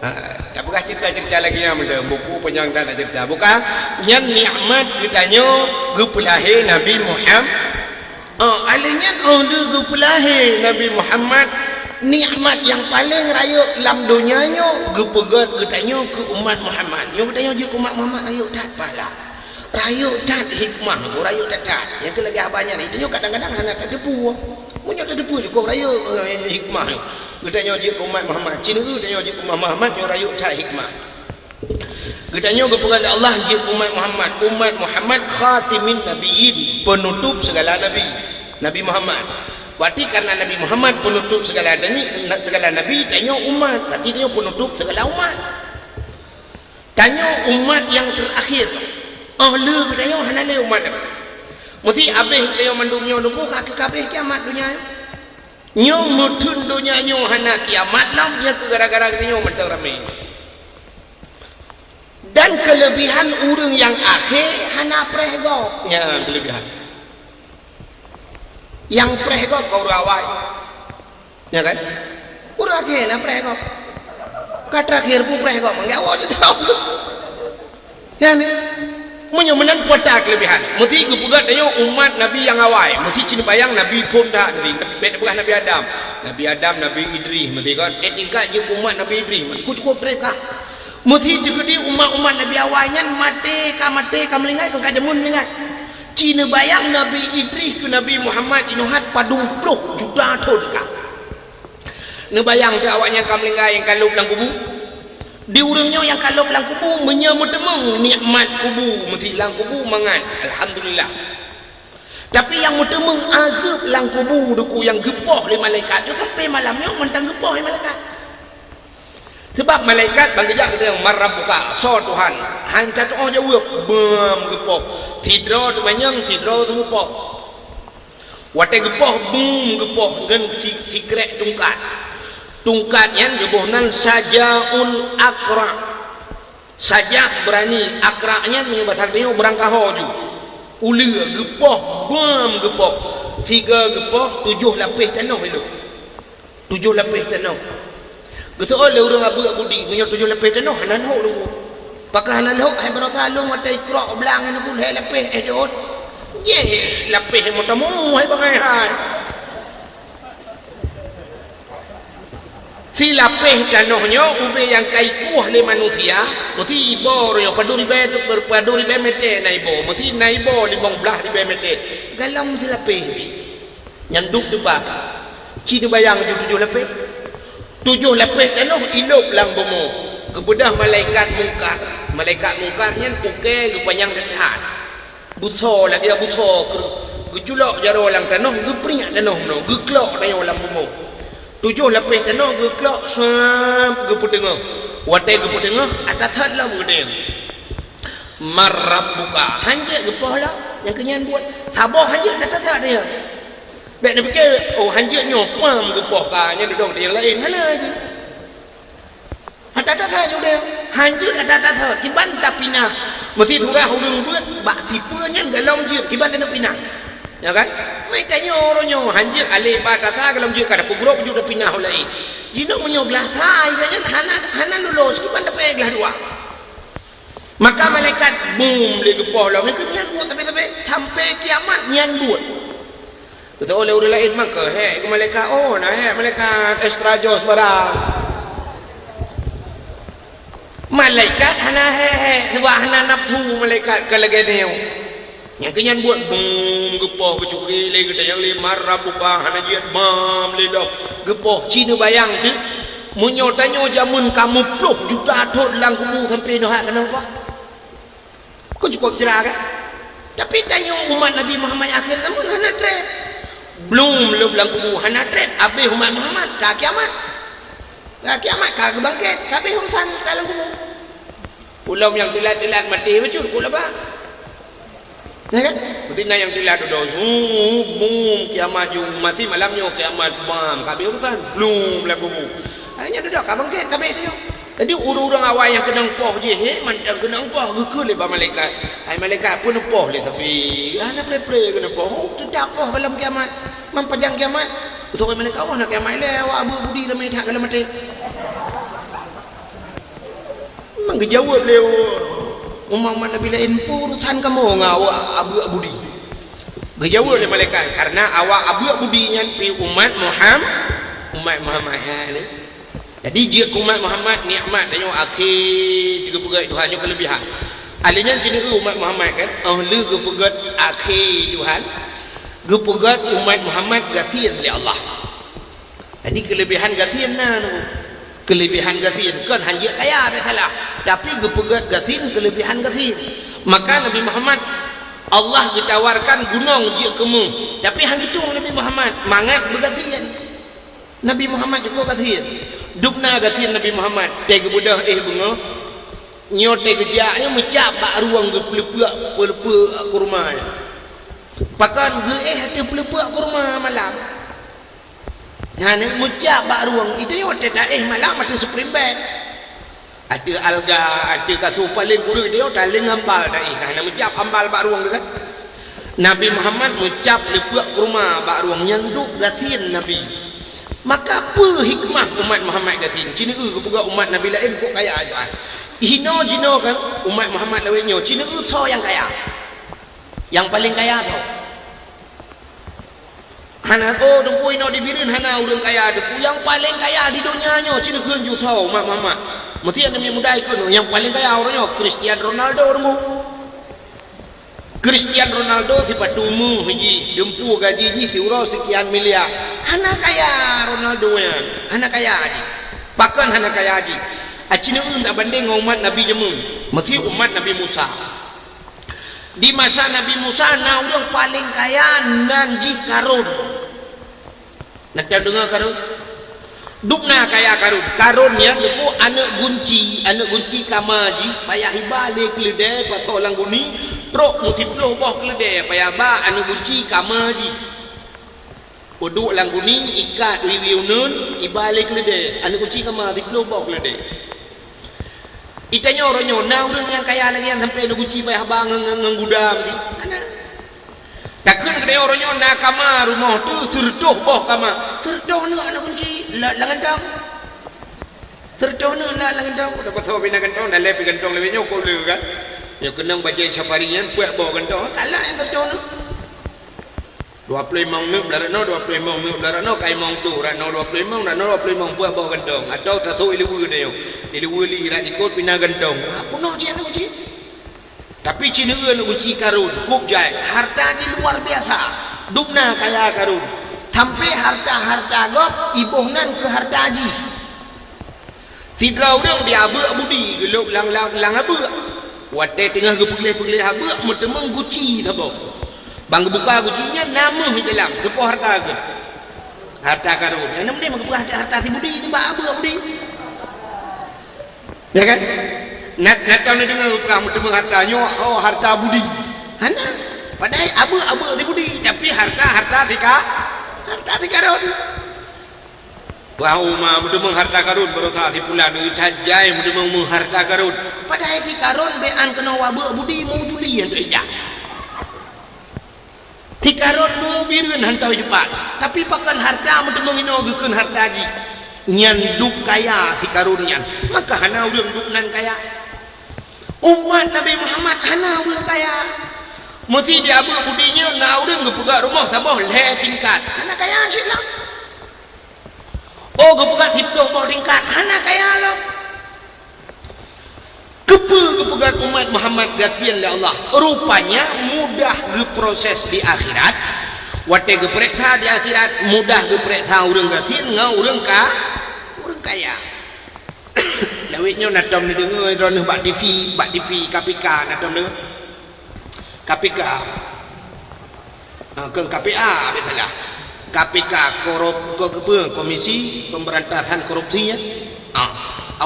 Ha, tapeugah ceurita-ceurita lagèe nyan meunan, buku panyang that na ceurita. Bukai, nyan nikmat geutanyoe geupeulahé Nabi Muhammad. Oh, alèh nyan, oh, lheueh geupeulahé Nabi Muhammad, nikmat nyang paleng rayeuk lam donya nyoe geupeugèt geutanyoe keu umat Muhammad. Nyoe geutanyoe jeuet keu umat Muhammad rayeuk that pahala. Rayeuk that hikmah, rayeuk that-that. Nyang keu lagèe haba nyan, geutanyoe kadang-kadang hana tateupeue. Meunyoe tateupeue cukôp rayeuk, eh, hikmah. Geutanyoe jeuet keu umat Muhammad. Cit nyoe geutanyoe jeuet keu umat Muhammad, nyoe rayeuk that hikmah. Geutanyoe geupeugah lé Allah jeuet umat Muhammad, umat Muhammad khatimin nabiyyin, penutup segala nabi, Nabi Muhammad. Berarti karena Nabi Muhammad penutup segala nabi, segala nabi, tanyoe umat, berarti tanyoe penutup segala umat. Tanyoe umat nyang terakhir. Oh, le geutanyoe hana lé umat. Meusti abéh geutanyoe mandum nyoe nunggu ka, ka abéh kiamat donya. Nyoe meuteun donya nyoe hana kiamat lom, nyan keuh gara-gara geutanyoe mantong ramé. Dan keulebihan ureueng nyang akhé hana preh gob. Nyan keulebihan. Nyang preh gob kon ureueng awai. Ya kan? Ureueng akhé hana preh gob. Ka terakhir pun preh gob, manggé awai tu. Ya ni? Meunyoe meunan peue ata keuleubehan, meusti geupeugah tanyoe umat Nabi nyang awai, meusti ci neubayang Nabi phon that meusti, bèk peugah Nabi Adam. Nabi Adam, Nabi Idris meusti kan, eh tingkat jeuet umat Nabi Idris, ku cukup trép kah. Meusti teukeudi umat-umat Nabi awai nyan maté ka maté ka meuninggai, kon ka jameun meuninggai. Ci neubayang Nabi Idris keu Nabi Muhammad jinoe hat padum ploh juta thon kah. Neubayang teuh awaknyan ka meuninggai nyang ka lhôb lam kubu? Di ureuëng nyoe nyang ka lhôb lam kubu, meunyoe meuteumeung nikmat kubu, meusti lam kubu mangat, alhamdulillah. Tapi nyang meuteumeung azeueb lam kubu, Teungku, nyang geupoh lé malaikat, nyoe sampai malam nyoe mantong geupoh lé malaikat. Sabab malaikat ban geujak geutanyong, "Man rabbuka?" Soe Tuhan? Han tatuoh jaweueb, beuem geupoh. Sidroe teumanyong, sidroe teumeupoh. Watèe geupoh, bum geupoh ngon si-, sikrek tungkat. Tungkat nyan geuboh nan Sajaul Aqra. Saja beurani, Aqra nyan meunyoe basa geutanyoe beurangkaho ju. Uleue geupoh, bum geupoh. Sigoe geupoh, tujoh lapéh tanoh ilôb. Tujoh lapéh tanoh. Geuseuôt lé ureuëng abeuk budi, meunyoe tujoh lapéh tanoh hana lhôk Teungku. Pakon hana lhôk, hai baroesa lôn watèe ikrok blang nyan Teungku, lhèe lapéh éh jeuet. Jéh lapéh meutamong hai bangai hai. Silapéh tanoh nyoe ubé nyang ka ikueh lé manusia, meusti iboh roh nyoe padum ribèe tu, padum ribèe mètè na iboh, meusti na iboh limong blaih ribèe mètè. Galom silapéh pih. Nyan dub teuba. Ci neubayang ju tujoh lapéh. Tujoh lapéh tanoh ilôb lam bumoe. Geubeudôh malaikat Mungkar. Malaikat Mungkar nyan ukèe geupanyang that-that. Beusoe lagèe beusoe keu-, geuculok jaroe lam tanoh, geupriek tanoh meunoe, geuklok tanyoe lam bumoe. Tujoh lapéh tanoh geuklok, sab, geupeuteungoh. Watèe geupeuteungoh, ata that lom geutanyoe. Man rabbuka? Han jeuet geupoh lom, nyang keu nyan buet. Saboh han jeuet that-that nyan. Bèk neupike, oh, han jeuet nyoe pam geupoh ka, nyan dudoe nyang laén, hana jih. Ata-ata that jih udeb, han jeuet ata-ata that, kiban tapinah. Meusti surah ureuëng beuet bak sipeue nyan galom jeuet, kiban taneuk pinah. Ya kan? Meutanyoe uroe nyoe han jeuet alé ba tasa galom jeuet ka tapeugrôp ju tapinah u laén. Jinoe meunyoe glah sa, iga nyan hana, hana lulus, kiban tapeuék glah dua. Maka malaikat bum lé geupoh lom, nyan buet tapi-tapi sampai kiamat nyan buet. Geuteupeue lé ureuëng laén maka, "Hék," kheun malaikat, "oh, na hék malaikat extra jos barang." Malaikat hana hék-hék, sabab hana nafsu malaikat ka lagèe nyoe. Nyang keu nyan buet bum geupoh geucukri lé geutanyoe lé, "Man rabbuka?" Hana jeuet bam lé lom. Geupoh ci neubayang teuk, meunyoe tanyoe jameun ka meuploh juta thon lam kubu sampai nyoe hak keunoe poh. Kon cukup jra kan? Tapi tanyoe umat Nabi Muhammad akhir zaman hana trép. Blum lhôb lam kubu hana trép, abéh umat Muhammad ka kiamat. Ka kiamat ka geubangkét, ka abéh urusan ka lam kubu. Ulôn nyang teulat-teulat maté bacut ku laba. Ya kan? Meusti na nyang teulat dudoe, zuu, bum, kiamat ju, meusti malam nyoe kiamat, bam, ka abéh urusan, blum lam kubu. Akhirnya dudoe ka bangkét, ka abéh tanyoe. Jadi ureuëng-ureuëng awai nyang keunong poh jih, hé, mantong keunong poh, geukheun lé bak malaikat. Hai malaikat, peue neupoh lé tapi? Hana pre-pre keuneuk poh. Oh, teutab poh gohlom kiamat. Meupajan kiamat. Utoe malaikat, oh, na kiamat lé, awak abeuk budi ramé that gohlom maté. Memang geujaweueb lé umat-umat Nabi laén, peue urusan kamoe ngon awak abeuk budi? Geujaweueb lé malaikat, karena awak abeuk budi nyan pi umat Muham-, umat Muhammad. Ha, ni. Jadi, jeuet keu umat Muhammad, nikmat tanyoe akhé geupeugét Tuhan nyoe keuleubihan. Akhé nyan sineuk umat Muhammad kan, oh lheueh geupeugét akhé Tuhan, geupeugét umat Muhammad gasien lé Allah. Jadi, keuleubihan gasien na tu. Keuleubihan gasien, kon han jeuet kaya, bèk salah. Tapi geupeugét gasien, keuleubihan gasien. Maka Nabi Muhammad, Allah geutawarkan gunong jeuet keu méuh. Tapi han geutueng Nabi Muhammad, mangat beugasien. Nabi Muhammad cukôp gasien. Dubna gasien Nabi Muhammad, teuh geubeudôh éh beungoh. Nyoe teuh geujak, nyoe meucab bak rueng geupeuleupeuek, peuleupeuek kurma nyan. Pakon geuéh ateueh peuleupeuek kurma malam. Nyan meucab bak rueng, itu nyoe teuh taéh malam ateueh spring bed. Ateueh alga, ateueh kasô paleng kureueng, itu nyoe taleng ambal taéh. Nah, na meucab ambal bak rueng tu kan. Nabi Muhammad meucab leupeuek kurma bak rueng nyan dub gasien Nabi. Maka peue hikmah umat Muhammad gasien? Ci neueu geupeugah umat Nabi laén kok kaya aja. Hinoe jinoe kan umat Muhammad lawét nyoe, ci neueu soe nyang kaya. Nyang paleng kaya soe? Hana, oh, Teungku, inoe di Bireuen hana ureueng kaya, Teungku. Nyang paleng kaya di donya nyoe, ci neukheun ju soe umat Muhammad. Meusti aneuk miet muda ikheun, nyang paleng kaya uroe nyoe Cristiano Ronaldo, Teungku. Cristiano Ronaldo sipatu meuh jih, dumpeue gaji jih siuroe seukian miliar. Hana kaya Ronaldo nyan, hana kaya jih. Pakon hana kaya jih? Aci neueu tabandeng ngon umat Nabi jameun. Meusti umat Nabi Musa. Di masa Nabi Musa na ureueng paleng kaya nan jih Karun. Na tadeungoe Karun? Dubna kaya Karun. Karun nyan Teungku aneuk gunci, aneuk gunci kama jih payah iba lé keuleudée pasoe lam guni, trok meusiplôh boh keuleudée payah ba aneuk gunci kama jih. Peuduek lam guni, ikat wiwi uneun, iba lé keuleudée, aneuk gunci kama siplôh boh keuleudée. Itanyoe uroe nyoe na ureueng nyang kaya lagée nyan sampoe aneuk gunci payah ba ngon, ngon, ngon guda meuti? Hana. Takheun keunoe uroe nyoe na kama rumoh tu sireutôh boh kama. Sireutôh neuk aneuk gunci la-, lam gantong. Sireutôh neuk la-, lam gantong. Udah pasau pina gantong, dah lé pi gantong lewat nyoe, kok le kan. Nyoe keunong bajée safari nyan peuet boh gantong. Kalah nyang sireutôh neuk. Dua ploh limong neuk blah rot noe, dua ploh limong neuk blah rot noe, kai mong tu rot noe dua ploh limong, rot noe dua ploh limong peuet boh gantong. Atau tasok ileue nyoe. Ileue li rat ikot pina gantong. Ha, peunoh cit aneuk gunci. Tapi ci neueu aneuk gunci Karun, kub jai, harta jih luar biasa. Dubna kaya Karun. Sampoe harta-harta gob iboh nan keu harta jih. Sidroe ureueng di abeuk budi geulôb lam, lam, lam abeuk. Watée teungoh geupeugleh-peugleh abeuk, meuteumeung guci saboh. Ban geubuka guci nyan na meuh di dalam, teupoh harta geuh. Harta Karun. Nyang na meunan meugeubah harta si budi, teuba abeuk budi. Ya kan? Na, na tom neudeungoe peugah meuteumeung harta nyoe, oh, harta budi. Hana. Padahai abeuk-abeuk si budi, tapi harta, harta si Ka-, harta si Karun. Bah uma meuteumeung harta Karun, baroesa si pulan, that jai meuteumeung harta Karun. Padahai si Karun bék an keunoe abeuk budi, meujuli nyang teuh jak. Si Karun meubireuen hantom jiteupat, tapi pakon harta meuteumeung inoe geukheun harta jih. Nyan dub kaya si Karun nyan, maka hana ureueng dub nan kaya. Umat Nabi Muhammad hana ureueng kaya. Meusti di abeuk budi nyoe na ureueng geupeugah rumoh saboh lhée tingkat, hana kaya cit lom. Oh, geupeugah siplôh boh tingkat, hana kaya lom. Keupeue geupeugah umat Muhammad gasien lé Allah? Rupanya mudah geuproses di akhirat. Watée geupeuriksa di akhirat, mudah geupeuriksa ureueng gasien ngon ureueng ka-, ureueng kaya. Lawét nyoe na tom neudeungoe droeneuh bak T V, bak T V K P K na tom deungoe. K P K. Ah, kon K P A, biasalah. K P K, korup-, ko-, apa, Komisi Pemberantasan Korupsi, ya? Ah,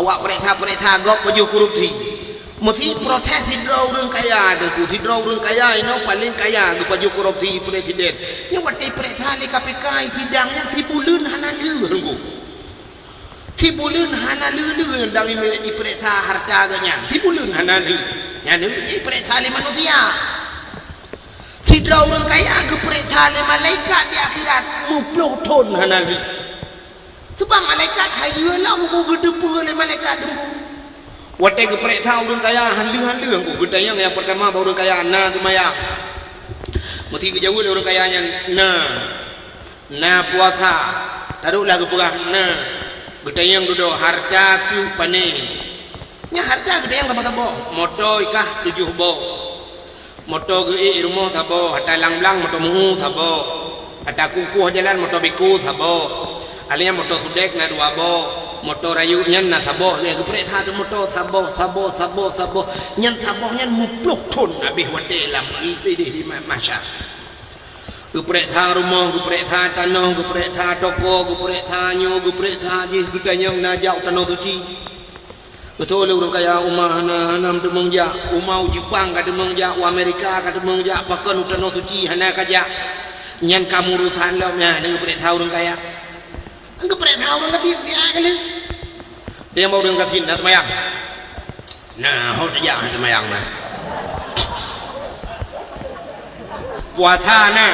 awak peuriksa-peuriksa gob pajoh korupsi. Meusti proses sidroe ureueng kaya, Teungku, sidroe ureueng kaya inoe paleng kaya geupajoh korupsi presiden. Nyan watée peuriksa lé K P K sidang nyan sibuleuen hana lheueh, Teungku. Sibuleuen hana lheueh-lheueh dang ipeuriksa harta geuh nyan. Sibuleuen hana lheueh. Nyan ipeuriksa lé manusia. Sidroe ureueng kaya geupeuriksa lé malaikat di akhirat, meuplôh thon hana lheueh. Teuba malaikat hayeue lom bu geuteupeue lé malaikat Teungku. Watée geupeuriksa ureueng kaya, han lheueh-han lheueh Teungku, geutanyong nyang peurtama bak ureueng kaya, na seumayang? Meusti geujaweueb lé ureueng kaya nyan, na. Na puasa, taruhlah geupeugah na, geutanyong dudoe harta keuh pané. Nyan harta geutanyong saboh-saboh, moto i kah tujoh boh. Moto geuék i rumoh saboh, ata lang-lang moto meu-ueh saboh. Ata kukuh jalan moto biko saboh. Alèh nyan moto sudek na dua boh, moto rayeuk nyan na saboh, lheueh geupeuriksa moto saboh, saboh, saboh, saboh. Nyan saboh nyan meuplôh thon habéh watée lam idéh di ma-, mahsyar. Geupeuriksa rumoh, geupeuriksa tanoh, geupeuriksa toko, geupeuriksa nyoe, geupeuriksa jih, geutanyong na jak u Tanoh Suci. Beutôi lé ureueng kaya, uma hana, hana meuteumong jak, uma u Jepang ka teumong jak, u Amerika ka teumong jak, pakon u Tanoh Suci hana ka jak. Nyan ka meuurusan lom nyan, geupeuriksa ureueng kaya. Geupeuriksa ureueng gasien, siat kali. Dia mau ureueng gasien na seumayang. Nah, ho tajak seumayang na. Puasa na.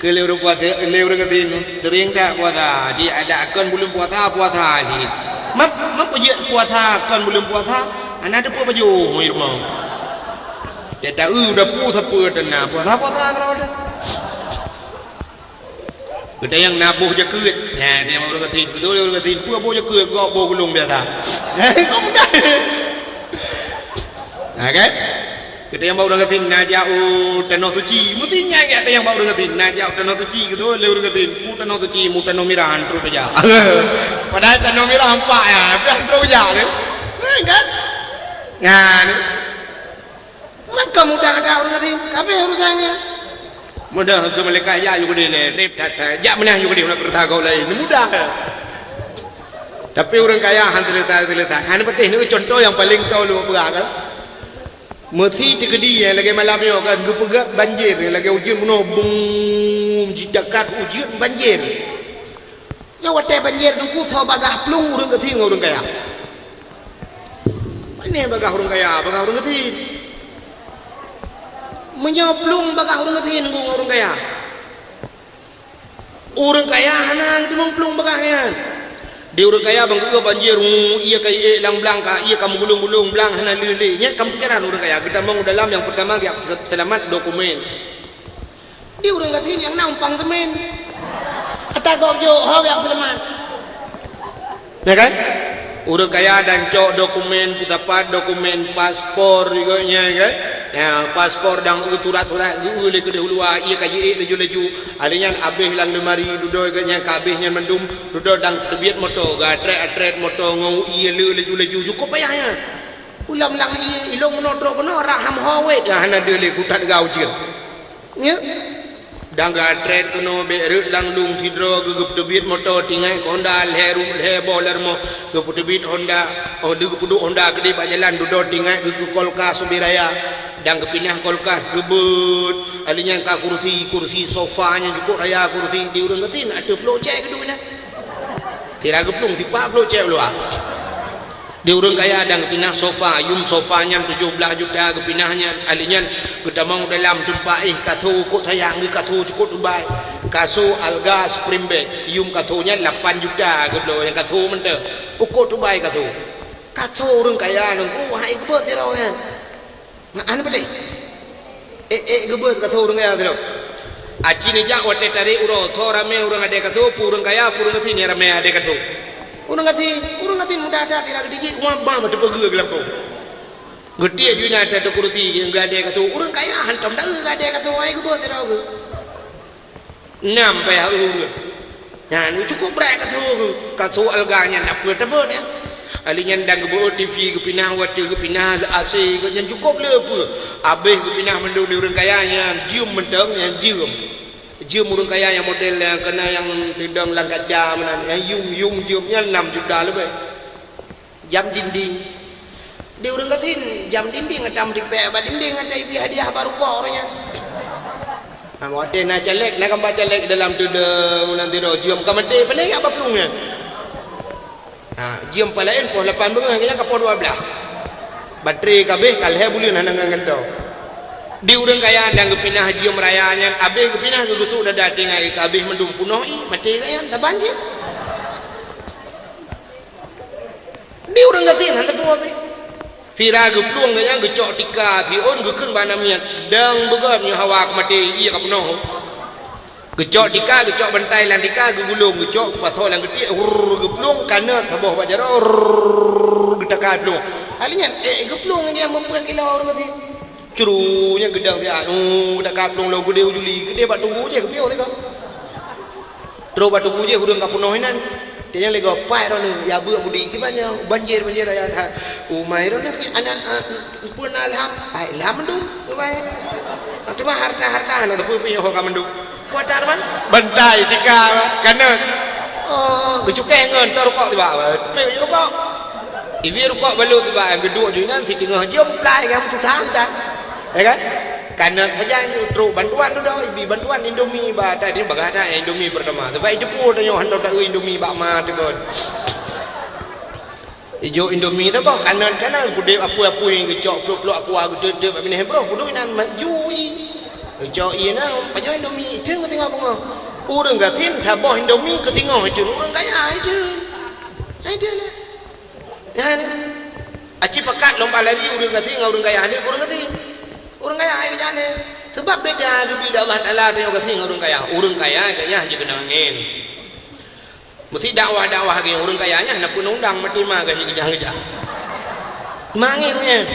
Keu lé ureueng puasa, lé ureueng gasien, sering tak puasa? Cit ada kon buleuen puasa, puasa cit. Map, map jeuet puasa kon buleuen puasa? Na teupeue pajoh, hai rumoh. Tata eu dapu sapeue teuna, puasa-puasa keudroe teuh. Geutanyong na boh jakeuet. Nah, tanyong ureueng gasien, beutôi ureueng gasien, peue boh jakeuet, gob boh gulong biasa. Kok mudah. Nah, kan? Geutanyong bak ureueng gasien, na jak u tanoh suci. Meusti nyan jak tanyong bak ureueng gasien, na jak u tanoh suci, geutanyong lé ureueng gasien, peue tanoh suci, mu tanoh mirah, han trok tajak. Padahai tanoh mirah nampak ya, tapi han trok jak lé. Nah, kan? Nah, ni. Maka mudah gata ureueng gasien, ka abéh urusan nyan. Mudah keu malaikat jak yue keudeh lé, reb that-that. Jak meunan yue keudeh, hana keureuta gob laén. Mudah. Tapi ureueng kaya han seuleusoe-seuleusoe. Hana patéh, nyoe contoh nyang paleng tho lôn peugah kan. Meusi teukeudi nyang lagèe malam nyoe kan, geupeugöt banjir, lagèe ujeuen bunoe, bum, jitakat ujeuen banjir. Nyoe watèe banjir Teungku, soe bagah plueng ureueng gasien ngon ureueng kaya? Pane bagah ureueng kaya, bagah ureueng gasien. Meunyoe plueng bagah ureueng gasien ngon ureueng kaya, ureueng kaya hana teumeung plueng bagah nyan. Di ureueng kaya ban geupeugöt banjir, hu, ié ka iék lam blang, ka ié ka meugulong-gulong, blang hana le-le. Nyan ka pikeran ureueng kaya. Geutamong u dalam, nyang peutama geujak seulamat dokumen. Di ureueng gasien nyang na umpang seumén. Ata gob jok, ho geujak seulamat. Ya kan? Ureueng kaya dan cok dokumen, peusapat dokumen, paspor, geuh nyan kan? Ya, paspor dan surat-surat geu lé keudeh u luwa, ié ka jiék laju-laju. Alèh nyan abéh lam lemari, dudoe geuh nyan ka abéh nyan mandum, dudoe dan teubiet moto, geuatrét-atrét moto ngon ié le laju-laju, cukôp payah nyan. Ulam lam ié, ilong meunoe trok keunoe, raham ho wét, hana deuh lé kutat gau cit. Nyo. Dan geuatrét keunoe bèk rhot lam lueng sidroe, geu-, geupeuteubiet moto, tinggai keu honda, lhèe ru-, lhèe boh lam rumoh, geupeuteubiet honda, oh, lheueh geupeuduek honda keudeh bak jalan, dudoe tinggai geu-, geu-, kulkas ubé raya, dan geupinah kulkas geubeuet, alèh nyan ka kursi, kursi sofa nyang cukôp raya kursi, di ureueng gasien ateueh ploh cèk geuduek nyan. Sira geuplueng sipat ploh cèk u luwa. Di ureueng kaya dan geupinah sofa, yum sofa nyan tujoh blah juta geupinah nyan, alèh nyan geutamong u dalam teumpat éh kaso, ukôt sayang geuh kaso cukôp Dubai. Kaso alga spring bed, yum kaso nyan lapan juta geubloe nyang kaso mantong. Ukôt Dubai kaso. Kaso ureueng kaya nyan, oh, hai geubeuet sidroe nyan. Hana patéh. Ék-ék geubeuet kaso ureueng kaya sidroe. Aci neujak watèe tarek uroe, soe ramé ureueng adèe kaso, peue ureueng kaya, peue ureueng gasien nyang ramé adèe kaso. Ureueng gasien, ureueng gasien mudah that, sira geutijik, wah, bang, teupeugeu geulampôh. Geutiek ju inan ateueh kursi, geuadèe kaso. Ureueng kaya hantom taeu geuadèe kaso, hai geubeuet sidroe geuh. Nam payah ureueng. Nyan cukôp brat kaso geuh. Kaso alga nyan na peue teubeuet nyan. Alèh nyan dan geubeuet TV geupinah, watèe geupinah, le AC geuh nyan cukôp le peue. Abéh geupinah mandum di ureueng kaya nyan, jeuem mantong nyan jeuem. Jeuem ureueng kaya nyang model nyang keunan nyang teudong lam kaca meunan, nyang yum-yum jeuem nyan nam juta leubeh. Jam dinding. Di ureueng gasien, jam dinding ata meutipék bak dinding, ata ibi hadiah bak rukok ureueng nyan. Ha, watèe na caleg, na gambar caleg dalam teudong, nan sidroe jeuem ka maté, pane jak bak plueng nyan. Ha, jeuem palaén poh lapan beungoh, nyan ka poh dua blah. Baterai ka abéh, ka lhèe buleuen hana ngon gantoe. Di ureueng kaya dan geupinah jeuem raya nyan, abéh geupinah geugeusuk dada tinggai ka abéh mandum punoh ié, maté geuh nyan, taban cit. Di ureueng gasien hana teupeu abéh. Sira geuplueng geuh nyan geucok tika siôn geukheun bak aneuk miet, dang beugöt nyoe hawa keumaté ié ka peunoh. Geucok tika, geucok bantai lam tika, geugulong, geucok geupasoe lam geutiek, rrrr, geuplueng, kanöt saboh bak jaroe, rrrr, geutaka plueng. Alèh nyan, ék geuplueng nyan meupeuet kilo ureueng gasien. Curu nyan geudong siat, uh, geutaka plueng lom geudeh u juli, geudeh bak tugu jih geupiôh sigoe. Trok bak tugu jih ureueng ka peunoh inan. Tanyong lé gob, "Pai droeneuh, ya beuet budi kiban nyoe, banjir, banjir raya that." "Umai droeneuh nyan aneuk, eh, peue na lham?" "Ai, lham mandum, umai. Teuma harta-harta na teupeu piôh ka mandum." "Peue ata teuma?" "Bantai, tika, kanöt." "Oh, geucukéh ngon, tô rukok tiba." Teupeue rukok. Ibi rukok balot tiba, nyang geuduek ju inan siteungoh jeuem plai nyang susah that. Ya kan? Kanöt saja nyang trok bantuan dudoe, ibi bantuan Indomie bak ata, di bagah that Indomie pertama. Sebab iteupeue tanyoe hantom taeu Indomie bak ma teukon. Ijok Indomie saboh, kanöt-kanöt, peudeh apui-apui, geucok pluek-pluek aqua, geuteuk-teuk bak binéh broh, peuduek inan ma-, ju ié. Geucok ié na, pajoh Indomie, itheun keu singoh beungoh. Ureueng gasien saboh Indomie keu singoh itheun, ureueng kaya itheun. Itheun. Nyan. Aci pakat lomba lari ureuëng gasien ngon ureuëng kaya, hana ureuëng gasien. Ureuëng kaya hai keujan lé. Sebab beda geubri lé Allah Taala tanyoe gasien ngon ureuëng kaya. Ureuëng kaya gobnyan hana jikeunong angén. Meusti dakwah-dakwah lagée ureuëng kaya nyan hana peue undang maté ma gaji keujang-keujang. Mangén nyan.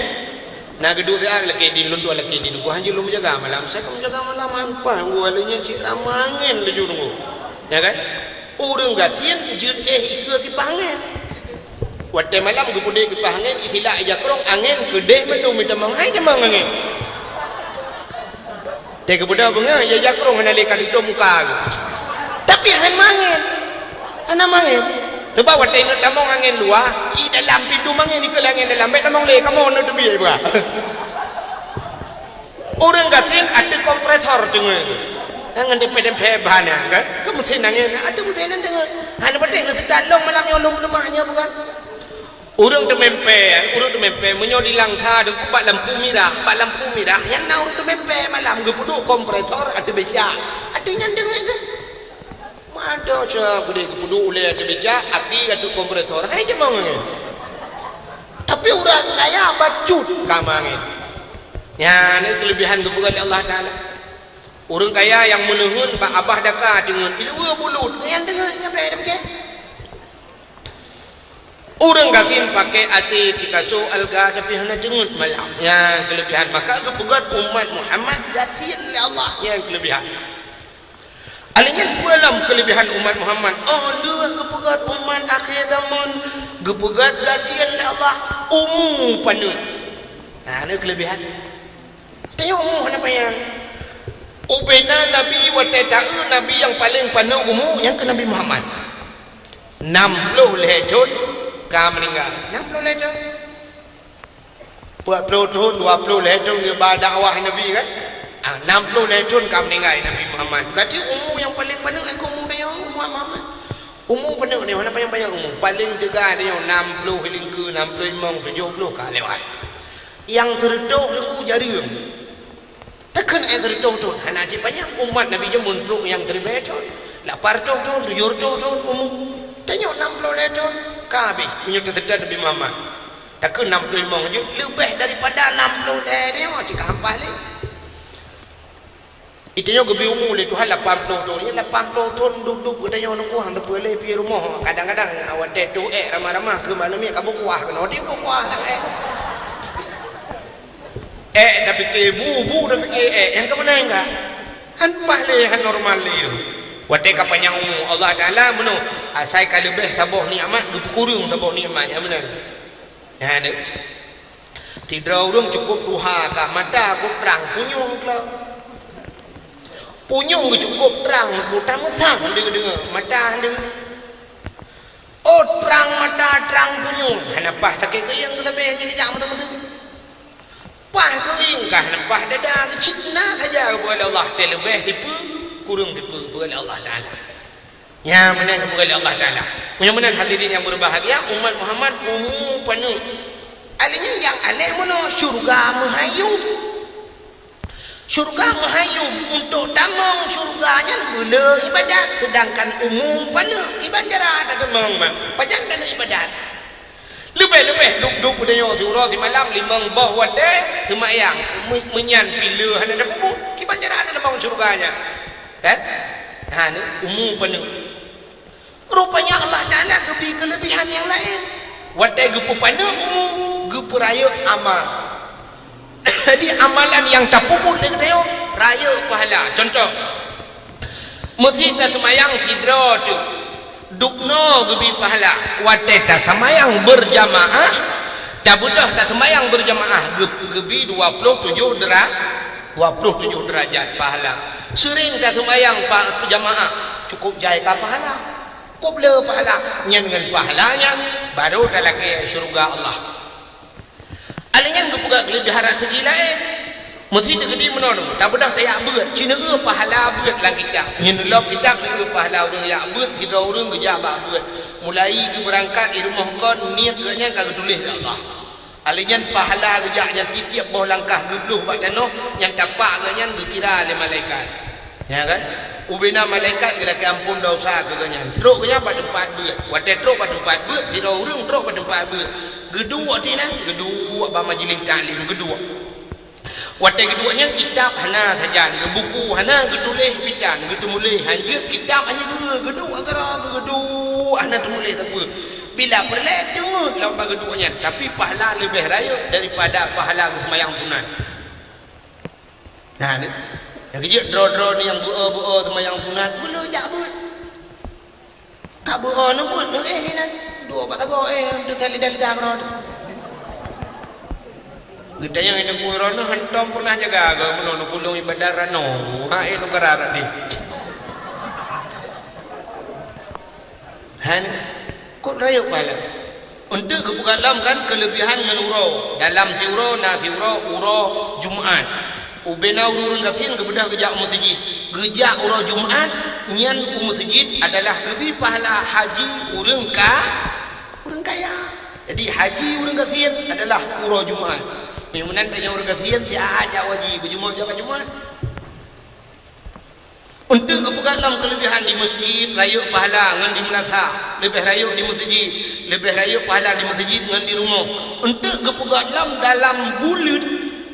Na geuduek siat lakée dien lôn tuan lakée dien, "Ku hanjeuet lôn meujaga malam." "Sai ka meujaga malam, han paih." Ngon lagée nyan cit ka mangén laju nunggu. Ya kan? Ureuëng gasien jeuet éh ikeue kipah angén. Watée malam geupeudeh kipah angén, itilak ija krong, angén keudeh mandum itamong, hai tamong angén. Teuh geupeudeh beungoh, ija krong hana lé ka tutup muka geuh. Tapi han mangén. Hana mangén. Sebab watée inong tamong angén luwa, i dalam pintoe mangén ikeue lé angén dalam, bék tamong lé, kamoe nyoe teubiet bah. Ureuëng gasien ateueh kompresor teungoh. Nyan ngon dempé-dempé ban nyan kan? Keu meusén angén, ateueh meusén nyan teungoh. Hana patéh na seutan lom malam nyoe lom leumah nyoe bukan? Ureuëng teumeumpé, ureuëng teumeumpé, meunyoe di Langsa deungon bak lampu mirah, bak lampu mirah, nyan na ureuëng teumeumpé malam geupeuduek kompresor ateueh becak. Ateueh nyan deungoe kan? Mada cara geude geupeuduek ulée ateueh becak, api ateueh kompresor. Hai jamong nyan. Tapi ureuëng kaya bacut ka mangén. Nyan keulebihan geupeugah lé Allah Taala. Ureuëng kaya nyang meuneuheun bak abah daka teungeut, iluwa bulut, nyan teungeut nyan bèk teupiké. Ureuëng gasien pakai A C tikaso alga tapi hana teungeut malam. Nyan keulebihan. Maka geupeugah umat Muhammad gasien lé Allah. Nyan keulebihan. Alèh nyan peue lom keulebihan umat Muhammad? Oh, lheueh geupeugah umat akhé zaman, geupeugah gasien lé Allah, umu paneuk. Nah, nyan keulebihan. Tanyoe umu hana panyang. Ubena Nabi watèe taeu Nabi nyang paleng paneuk umu, nyan keuh Nabi Muhammad. Nam ploh lhèe thon ka meuninggai. Nam ploh lhèe thon. Peuet ploh thon, dua ploh lhèe thon geuba dakwah Nabi kan? Ah, nam ploh lhèe thon ka meuninggai Nabi Muhammad. Berarti umu nyang paleng paneuk keuh umu tanyoe, umu Muhammad. Umu paneuk tanyoe, hana panyang-panyang umu. Paleng teuga tanyoe nam ploh lingkeu, nam ploh limong, tujoh ploh ka lewat. Nyang seureutôh lingkeu jareueng. Takheun nyang seureutôh thon, hana cit panyang umat Nabi nyoe meuntrok nyang siribèe thon, lapan reutôh thon, tujoh reutôh thon umu. Tanyoe nam ploh lhèe thon, ka habéh meunyoe teuseutôt Nabi Muhammad. Takheun nam ploh limong jeuet, leubeh daripada nam ploh lhèe nyoe cit ka hampah lé. Di tanyoe geubri umu lé Tuhan lapan ploh thon, nyan lapan ploh thon dub-dub geutanyoe nunggu hana teupeu lé pih rumoh. Kadang-kadang watèe toh èk ramah-ramah keu malam nyoe ka beukuah keunoe, di beukuah lam èk. Èk tapiké bu, bu tapiké èk, nyang keumeunang ka. Han paih lé, han normal lé. Watèe ka panyang umu Allah Taala meunoe, asai ka leubeh saboh nikmat, geupeukureueng saboh nikmat, nyang meunan. Nah, nyoe. Sidroe ureueng cukôp tuha ka, mata cukôp trang, punyueng klok. Punyueng cukôp trang, mata meusang deungoe-deungoe, mata han deungoe. Oh, trang mata, trang punyueng, hana paih sakét keuieng keu sabé jijak meuteumé. Paih keuieng ka hana paih dada, cit na saja geupeugah lé Allah, teuleubeh sipeue, kureueng sipeue geupeugah lé Allah Taala. Nyan meunan geupeugah lé Allah Taala. Meunyoe meunan hadirin nyang berbahagia, umat Muhammad umu paneuk. Alèh nyan nyang aneh meunoe syeuruga meuhayom. Syeuruga meuhayom, untuk tamong syeuruga nyan beu le ibadat, seudangkan umu paneuk kiban cara tatamong, pajan taneuk ibadat. Leubeh-leubeh dub-dub tanyoe siuroe simalam limong boh watèe seumayang, meu-, meunyan pih le hana tapeubuet, kiban cara tatamong syeuruga nyan. Kan? Ha, nyoe umu paneuk. Rupanya Allah Taala geubri keulebihan nyang laén. Watèe geupeupaneuk umu, geupeurayeuk amal. Jadi amalan nyang tapeubuet lé geutanyoe rayeuk pahala. Contoh, meusi taseumayang sidroe teuk, dubnoe geubri pahala. Watèe taseumayang beurjamaah, tabeudôh taseumayang beurjamaah geu-, geubri dua ploh tujoh dera-, dua ploh tujoh deurajat pahala. Seuring taseumayang pa-, jamaah, cukôp jai ka pahala. Cukôp le pahala. Nyan ngon pahala nyan, barô talakèe syeuruga Allah. Alèh nyan geupeugah keulebihan seugi laén. Meusi teukeudi meunoe, tabeudôh tajak beuet, ci neueu pahala beuet lam kitab. Nyan lom kitab neueu pahala ureueng jak beuet, sidroe ureueng geujak bak beuet. Mulai geubeurangkat di rumoh kon, niet geuh nyan ka geutuléh lé Allah. Alèh nyan pahala geujak nyan tiep-tiep boh langkah geubloh bak tanoh, nyang tapak geuh nyan geukira lé malaikat. Ya kan? Ubena malaikat geulakée amphon desya keu geuhnyan. Trok geuhnyan bak teumpat beuet. Watée trok bak teumpat beuet, sidroe ureuëng trok bak teumpat beuet. Geuduek tinan, geuduek bak majlis taklim, geuduek. Watée geuduek nyan kitab hana sajan, geubuku hana geutuléh bidan, geuteumuléh hanjeuet kitab hana geu-, geuduek keudroe geuduek hana teumuléh sapeue. Bila peureulée teungeut lom bak geuduek nyan, tapi pahala leubeh rayeuk daripada pahala geuseumayang sunat. Nah, ni. Nyang keujeuet droe-droe ni nyang beu-o-beu-o seumayang sunat, beu le jak beuet. Ka beu-o neubeuet neuéh inan. Dua bak saboh éh, teuka lidah-lidah keudroe. Geutanyong ineuk uroe nyoe hantom pernah jaga agama meunoe neupulung ibadat rano. Ha, éh, nukara tadi. Han, kok rayeuk pahala? Eunteuk geupeugah lom kan keuleubihan ngon uroe. Dalam siuroe na siuroe uroe Jumat. Ubena ureuëng gasien geubeudôh geujak u meuseujid. Geujak uroe Jumat nyan u meuseujid adalah geubi pahala haji ureuëng ka, ureuëng kaya. Jadi haji ureuëng gasien adalah uroe Jumat. Meunyoe meunan tanyoe ureuëng gasien siat jak haji, beujeumoe jak Jumat. Eunteuk geupeugah lom keuleubihan di meuseujid rayeuk pahala ngon di meunasah, leubeh rayeuk di meuseujid, leubeh rayeuk pahala di meuseujid ngon di rumoh. Eunteuk geupeugah lom dalam buleuen,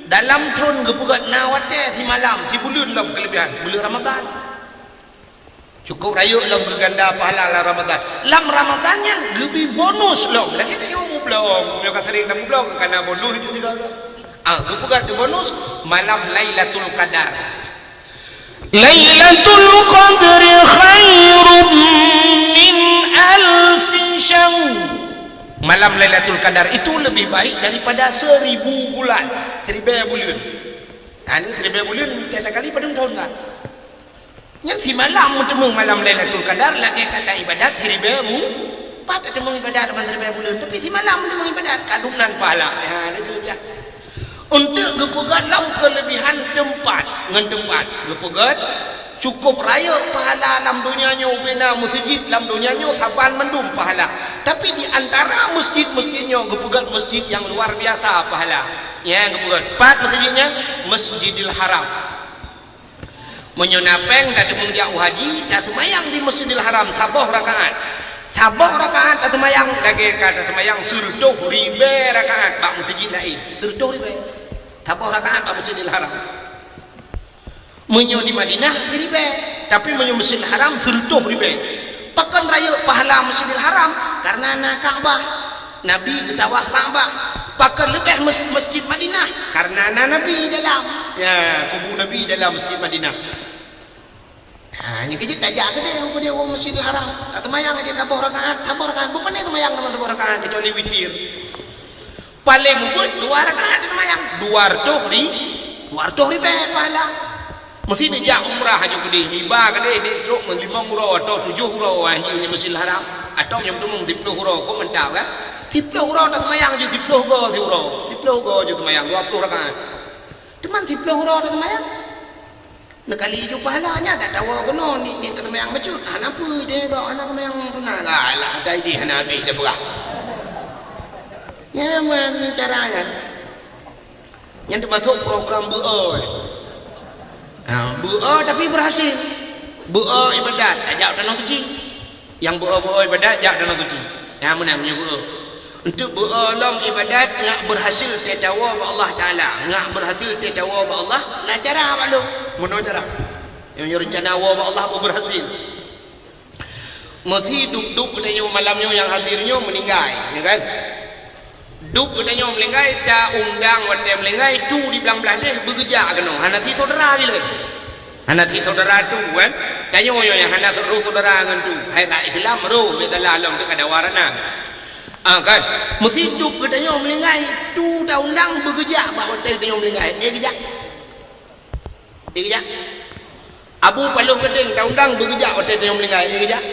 dalam thon geupeugah na watée simalam, sibuleuen lom keuleubihan, buleuen Ramadhan. Cukup rayeuk lom geuganda pahala lam Ramadhan. Lam Ramadhan nyan geubi bonus lom. Lagée tanyoe mublong, meunyoe ka sering tamublong, ka na bonus itu sigoe-goe. Ah, geupeugah di bonus malam Lailatul Qadar. Lailatul Qadri khairum min alfi syahr. Malam Lailatul Qadar itu lebih baik daripada seribu bulan, siribée buleuen. Nah, ini siribée buleuen, tiep-tiep kali padum thon kan? Nyan simalam meuteumeung malam Lailatul Qadar lagée ka ibadat siribée bu-, pat teumeueng ibadat ban siribée buleuen, tapi simalam meuteumeung ibadat ka dumnan pahala. Ya, itu dia. Eunteuk geupeugah lom keuleubihan teumpat ngon teumpat. Geupeugah cukup rayeuk pahala lam donya nyoe ubena meuseujid lam donya nyoe saban mandum pahala. Tapi di antara meuseujid-meuseujid nyoe geupeugah meuseujid nyang luar biasa pahala. Ya, geupeugah pat meuseujid nyan? Masjidil Haram. Meunyoe na péng tateumeung jak u haji, taseumayang di Masjidil Haram saboh rakaat. Saboh rakaat taseumayang lagée ka taseumayang sireutôh ribée rakaat bak meuseujid laén. Sireutôh ribée. Saboh rakaat bak Masjidil Haram. Meunyoe di Madinah siribée, tapi meunyoe Masjidil Haram sireutôh ribée. Pakon rayeuk pahala Masjidil Haram? Karena na Ka'bah. Nabi geutawaf Ka'bah. Pakon leubeh mes-, Masjid Madinah? Karena na Nabi dalam. Ya, kubu Nabi dalam Masjid Madinah. Ha, nyan keuh jeuet tajak keudeh u keudeh u Masjidil Haram. Taseumayang aja saboh rakaat, saboh rakaat. Bukon seumayang teuma saboh rakaat, kecuali witir. Paléng beuet dua rakaat taseumayang. Dua reutôh ri-, dua reutôh ribée pahala. Meusti neujak umrah aju keudeh, miba keudeh, dek trok meulimong uroe atau tujoh uroe haji di Masjidil Haram. Atau nyang teumong siploh uroe, kok mantap kan? Siploh uroe taseumayang aju siploh goe siuroe. Siploh goe aju seumayang, dua ploh rakaat. Teuma siploh uroe taseumayang. Neukali ju pahala nyan, dak tawoe keunoe, ni, ni taseumayang bacut. Hana peue deh, bak hana seumayang sunat. Alah, dai dih hana habéh dah peugah. Nyan man cara nyan. Nyan teumasok program beu-o, eh. Ha, beu-o tapi berhasil. Beu-o ibadat, tajak u Tanoh Suci. Nyang beu-o-beu-o ibadat jak Tanoh Suci. Nyan meunan meunyoe beu-o. Eunteuk beu-o lom ibadat ngak berhasil teuh tawoe bak Allah Taala. Ngak berhasil teuh tawoe bak Allah, na cara bak lôn. Meunoe cara. Meunyoe reuncana woe bak Allah, beu berhasil. Meusi dub-dub geutanyoe malam nyoe nyang hadir nyoe meuninggai, ya kan? Dub geutanyoe meuninggai, ta-undang watée meuninggai tu di blang blaih deh beugeujak keunoe, hana si syedara lé. Hana si syedara tu kan? Tanyoe nyoe nyang hana roh syedara ngon tu. Hai rak Islam roh, bèk salah lom teuka dawa rana. Ah kan? Meusi dub geutanyoe meuninggai, tu ta-undang beugeujak bak watée geutanyoe meuninggai. Eh geujak. Eh geujak. Abu paloh keudeng ta-undang beugeujak watée tanyoe meuninggai, eh geujak.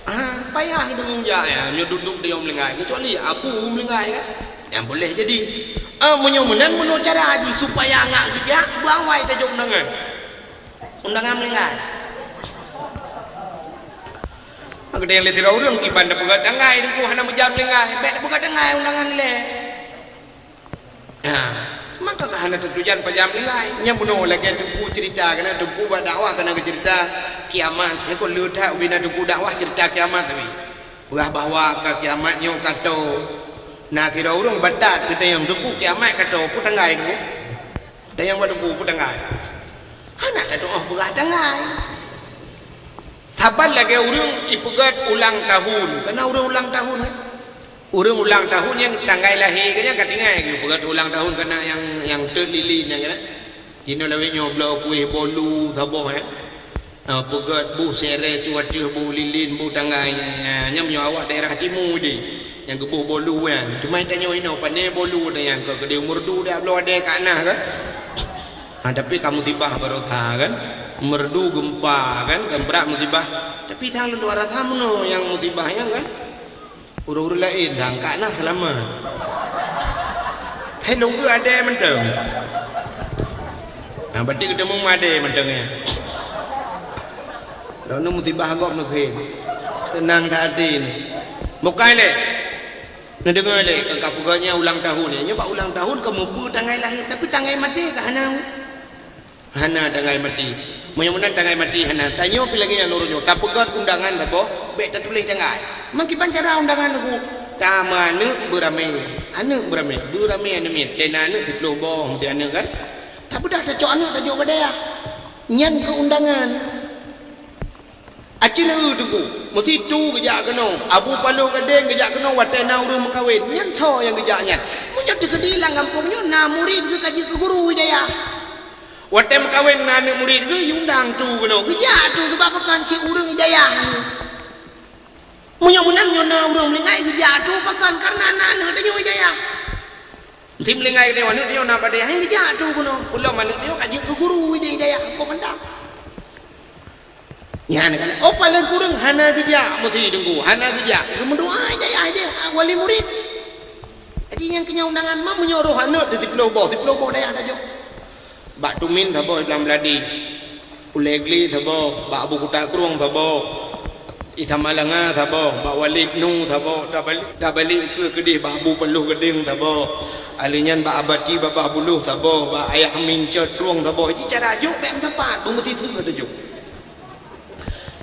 Ah, payah deungon jak ya, nyoe dub-dub tanyoe meuninggai. Kecuali abu meuninggai kan? Nyang boleh jadi. Ah, meunyoe meunan meunoe cara jih supaya ngak geujak, beuawai tajok undangan. Undangan meuninggai. Maka ada yang lé sidroe ureueng kiban tapeugah tanggai, Teungku hana meujak meuninggai. Bèk tapeugah tanggai undangan lé. Ha. Maka ka hana teutujan pajan meuninggai. Nyang bunoe lagèe Teungku ceurita keunan, Teungku bak dakwah keunan geuceurita kiamat. Nyan kon le that ubena Teungku dakwah ceurita kiamat tapi. Peugah bahwa ka kiamat nyoe ka tô. Na sidroe ureueng batat geutanyong, "Teungku, kiamat ka tô, peue tanggai Teungku?" Tanyong bak Teungku, "Peue tanggai?" Hana tatu'oh peugah tanggai. Saban lagèe ureueng ipeugèt ulang tahun. Keunan ureueng ulang tahun, kan? Ureueng ulang tahun nyang tanggai lahé geuh nyan ka tinggai geupeugèt ulang tahun keunan nyang, nyang teuk lilin nyan kan. Jinoe lawét nyoe bloe kueh bolu saboh, eh. Ah, peugèt boh sirèh siwatèe boh lilin boh tanggai. Ah, nyan meunyoe awak daerah timu deh. Nyang geuboh bolu nyan. Teuma tanyoe inoe pané bolu nyan ka keudéh meureudu dak bloe adèe ka na kan. Ha, tapi ka musibah baroesa kan. Meureudu gempa kan, kan brat musibah. Tapi sang lôn rasa meunoe nyang musibah nyan kan. Ureueng-ureueng laén nyang ka na seulamat. Hai lôn geuh adèe mantong. Nah, berarti geuteumé adèe mantong nyan. Lôn musibah gob meukhém. Seunang that até nyoe. Bukai lé. Neudeungoe lé, ka, ka peugah nyan ulang tahun nyan. Nyoe bak ulang tahun ka mupeue tanggai lahé, tapi tanggai maté ka hana. Hana tanggai maté. Meunyoe meunan tanggai maté hana. Tanyoe pih lagèe nyan uroe nyoe. Tapeugèt undangan saboh, bèk tatuléh tanggai. Meukiban cara undangan Teungku? Tameuaneuk beuramé. Aneuk beuramé. Beuramé aneuk miet. Tena aneuk siplôh boh meusti aneuk kan? Tabeudah tacok aneuk tajok bak dayah. Nyan keu undangan. Aci neu Teungku, meusitu geujak keunoe, Abu Paloh Gadeng geujak keunoe watèe na ureueng meukawen. Nyan soe nyang geujak nyan? Meunyoe teukeudi lam gampông nyoe na murit geuh ka jeuet keu guru hidayah. Watèe meukawen na aneuk murit geuh, iundang tu keunoe. Geujak tu sabab pakon cit ureueng hidayah. Meunyoe meunan nyoe na ureueng meuninggai geujak tu pakon kareuna na aneuk tanyoe hidayah. Meusti meuninggai keunoe aneuk tanyoe na bak dayah, geujak tu keunoe. Peulom aneuk tanyoe ka jeuet keu guru hidayah, kok mantap. Nyan kan, oh, paléng kureueng hana geujak meusi Teungku, hana geujak. Geumeudoa hidayah jih, ah, wali murit. Jadi nyang keu nyan undangan ma meunyoe roh aneuk teuh siplôh boh, siplôh boh dayah tajok. Bak Tumin saboh, Iblang Beuladi. Ulèe Glé saboh, bak Abu Kuta Krueng saboh. Di Samalanga saboh, bak Walid Nu saboh, tabalik, tabalik keu keudéh bak Abu Paloh Gadeng saboh. Alèh nyan bak Abati Babah Buloh saboh, bak Ayah Amin Cot Krueng saboh. Ji cara jok bèk meusapat, beumeusiseue tajok.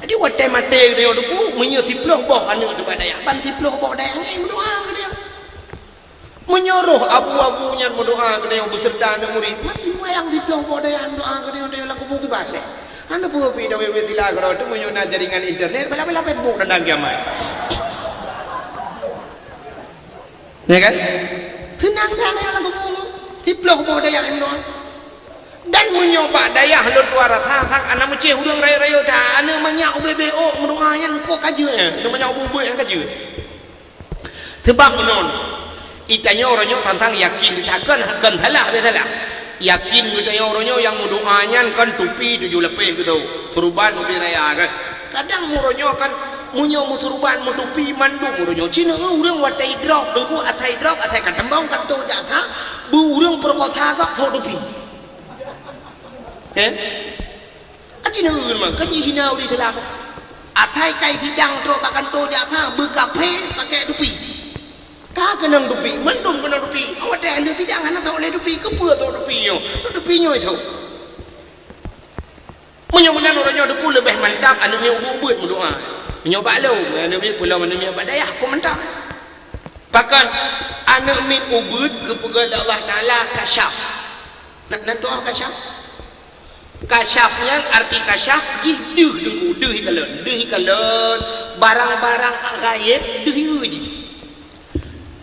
Jadi watèe maté geutanyoe Teungku, meunyoe siplôh boh aneuk teuh bak dayah, ban siplôh boh dayah nyan meudoa keu geutanyoe. Meunyoe roh abu-abu nyan meudoa keu geutanyoe beuseureuta aneuk murit, meusti wayang siplôh boh dayah meudoa keu geutanyoe, geutanyoe lam kubu kiban lé. Hana peue pih dah wèt-wèt sila keudroe teuh meunyoe na jaringan internet, bala-bala Facebook tandang kiamat. Ya kan? Seunang nyan lam kubu, siplôh boh dayah meudoa. Dan meunyoe bak dayah lôn tuan rasa, sang aneuk meucéh ureueng rayeuk-rayeuk that, aneuk manyak ubé-bé ôk meudoa nyan kok ka jeuet, aneuk manyak ubé-bé nyan ka jeuet. Sabab meunan, geutanyoe uroe nyoe sang-sang yakin geutanyoe kon, kon salah, bèk salah. Yakin geutanyoe uroe nyoe nyang meudoa nyan kon tupi tujoh lapéh geutanyoe, seuruban ubé raya kan. Kadang uroe nyoe kan, meunyoe meusuruban meutupi mandum uroe nyoe. Cit neu ureueng watèe idrop, Teungku asai idrop, asai ka teumbong ka tô jak sa, beu ureueng peurekosa gop sok tupi. Eh? Aci neu ureueng mah, ka jihina ureueng Islam. Asai kai sidang trok bak kantô jak sa, beu kafé pakèk tupi. Ka keunong tupi, mandum keunong tupi. Watèe aneuk sidang hana sok lé tupi, keupeue sok tupi nyoe? Tupi nyoe sok. Meunyoe meunan uroe nyoe Teungku leubeh mantap aneuk miet ubeuet-ubeuet meudoa. Meunyoe bak lôn, aneuk miet peulom aneuk miet bak dayah, kok mantap. Pakon aneuk miet ubeuet geupeugah lé Allah Taala kasyaf. Na, na tu'oh kasyaf? Kasyaf nyan arti kasyaf jih deuh Teungku, deuh ikalon, deuh ikalon barang-barang ghaib deuh ieu jih.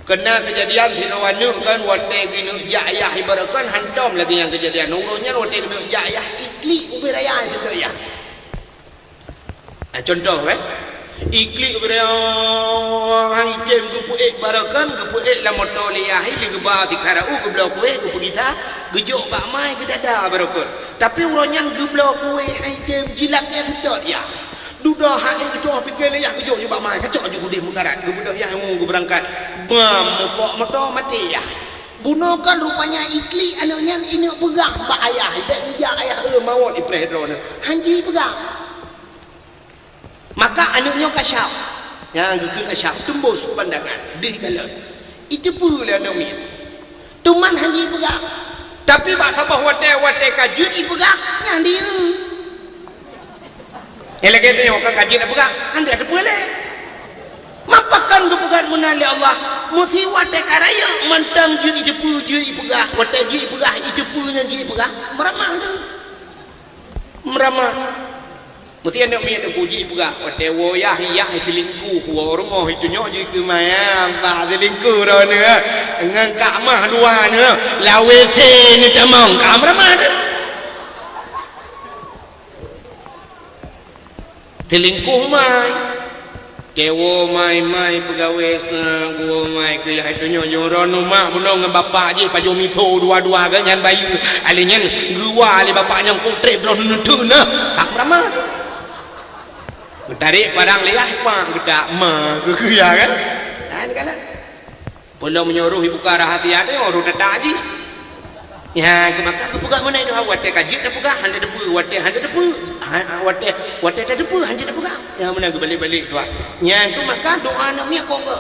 Keuna keujadian sidroe aneuk kan watèe geuneuk jak yah ibarat kan hantom lagèe nyang keujadian. Uroe nyan watèe geuneuk jak yah iklik ubé raya sitot yah. Ah, contoh, eh. Iklik ubé raya item geupeuék baroe kan, geupeuék lam moto lé yah, lé geuba sikara u geubloe kuéh, geupeugisa, geujok bak mai geudada baroe kan. Tapi uroe nyan geubloe kuéh item jilap yah sitot yah. Dudoe hai geucok pike lé yah geujok ju bak mai, kacok ju keudéh meukarat, geubeudôh yah ngon geubeurangkat. Bam, mupok moto maté yah. Bunoe kan rupanya iklik aneuk nyan ineuk peugah bak ayah, ibèk geujak ayah, "Eh, mawöt ipreh droeneuh." Hanji peugah. Maka aneuk nyoe kasyaf. Nyang geukheun kasyaf, teumbus pandangan, deuh ikalon. Iteupeue lé aneuk miet. Teuma hanji peugah. Tapi bak saboh watèe, watèe ka jeuet ipeugah, nyan diyeu. Nyang lagèe tanyoe ka, ka jeuet ipeugah, hana teupeue lé. Mapakon geupeugah meunan lé Allah, meusi watèe ka rayeuk mantong jeuet iteupeue, jeuet ipeugah, watèe jeuet ipeugah, iteupeue nyan jeuet ipeugah, meuramah tu. Meuramah. Meusti aneuk miet teungku jeuet ipeugah, watèe woe yah, yah iseulingkuh, woe rumoh itunyok jeuet keu maya, bah seulingkuh droeneuh, ngon kak mah dua neuh, lawé se neutamong, ka meuramah teuh. Seulingkuh mai. Tewo mai-mai peugawée sa geuwo mai keu yah tunyok jurong umak bunoe ngon bapak jih pajoh miso dua-dua geuh nyan bayeue. Alèh nyan geuwa lé bapak nyang kok trép droe neuteun na. Ka meuramah. Geutarek padang lé yah pak geutak ma keu keu yah kan. Nah, ni kan. Peulom meunyoe roh ibuka rahsia teuh, roh tata jih. Nyan keuh maka geupeugah meunan doa, watée ka jeuet tapeugah, hana teupeue, watée hana teupeue, ha, ha, watée, watée tateupeue, hana teupeugah. Nyan meunan geubalek-balek doa. Nyan keuh maka doa aneuk miet kong geuh.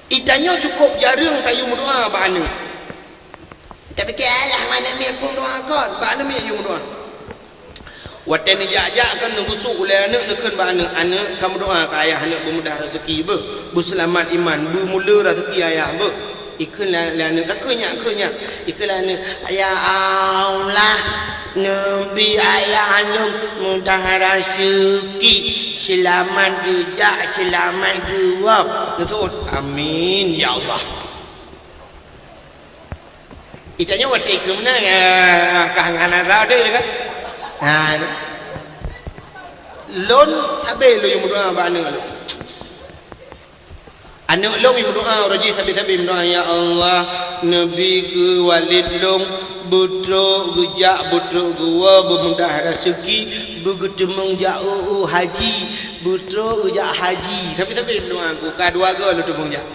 Itanyoe cukôp jareueng tayue meudoa bak aneuk. Tapike alah, aneuk miet phon doa kon, bak aneuk miet yue meudoa. Watée neujak-jak kon neugusok ulée aneuk, neukheun bak aneuk, "Aneuk, kameudoa keu ayah aneuk beumudah raseuki beuh, beuseulamat iman, beumule raseuki ayah beuh." Ikheun lé, lé aneuk, "Ka keuh nyak, keuh nyak." Ikheun lé aneuk, "Ya Allah, neubi ayah aneuk mudah raseuki, seulamat geujak, seulamat geuwoe." Neuseuôt, "Amin, ya Allah." Itanyoe watée keu meunan, ah, ka hana rot deh, kan? Ha, lôn sabe lôn meudoa bak aneuk lôn. Aneuk lôn meudoa, uroe jih sabe-sabe meudoa, "Ya Allah, neubi keu walét lôn beutrok geujak, beutrok geuwoe, beumudah raseuki, beugeuteumeung jak u, u haji, beutrok geujak haji." Sabe-sabe meudoa, ka dua goe lôn teumeung jak.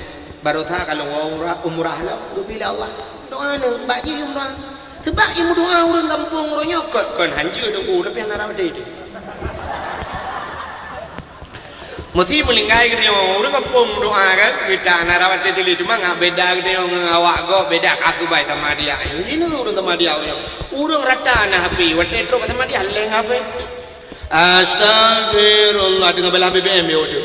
Baroesa ka lôn umrah, umrah lom, geubi lé Allah. Doa nyoe, bak jih umrah. Sebab i meudoa ureuëng gampông uroe nyoe kon, kon hanjeuet teungku, tapi hana rot deh. Meusti meuninggai geutanyoe, ureuëng gampông meudoa kan, kita hana rot deh, cuma ngat beda geutanyoe ngon awak gob, beda ka keubai sama dia. Ini ureuëng sama dia ureuëng. Ureuëng rata na H P, watée trok sama dia leng H P. Astagfirullah, deungon beulah B B M yo tu.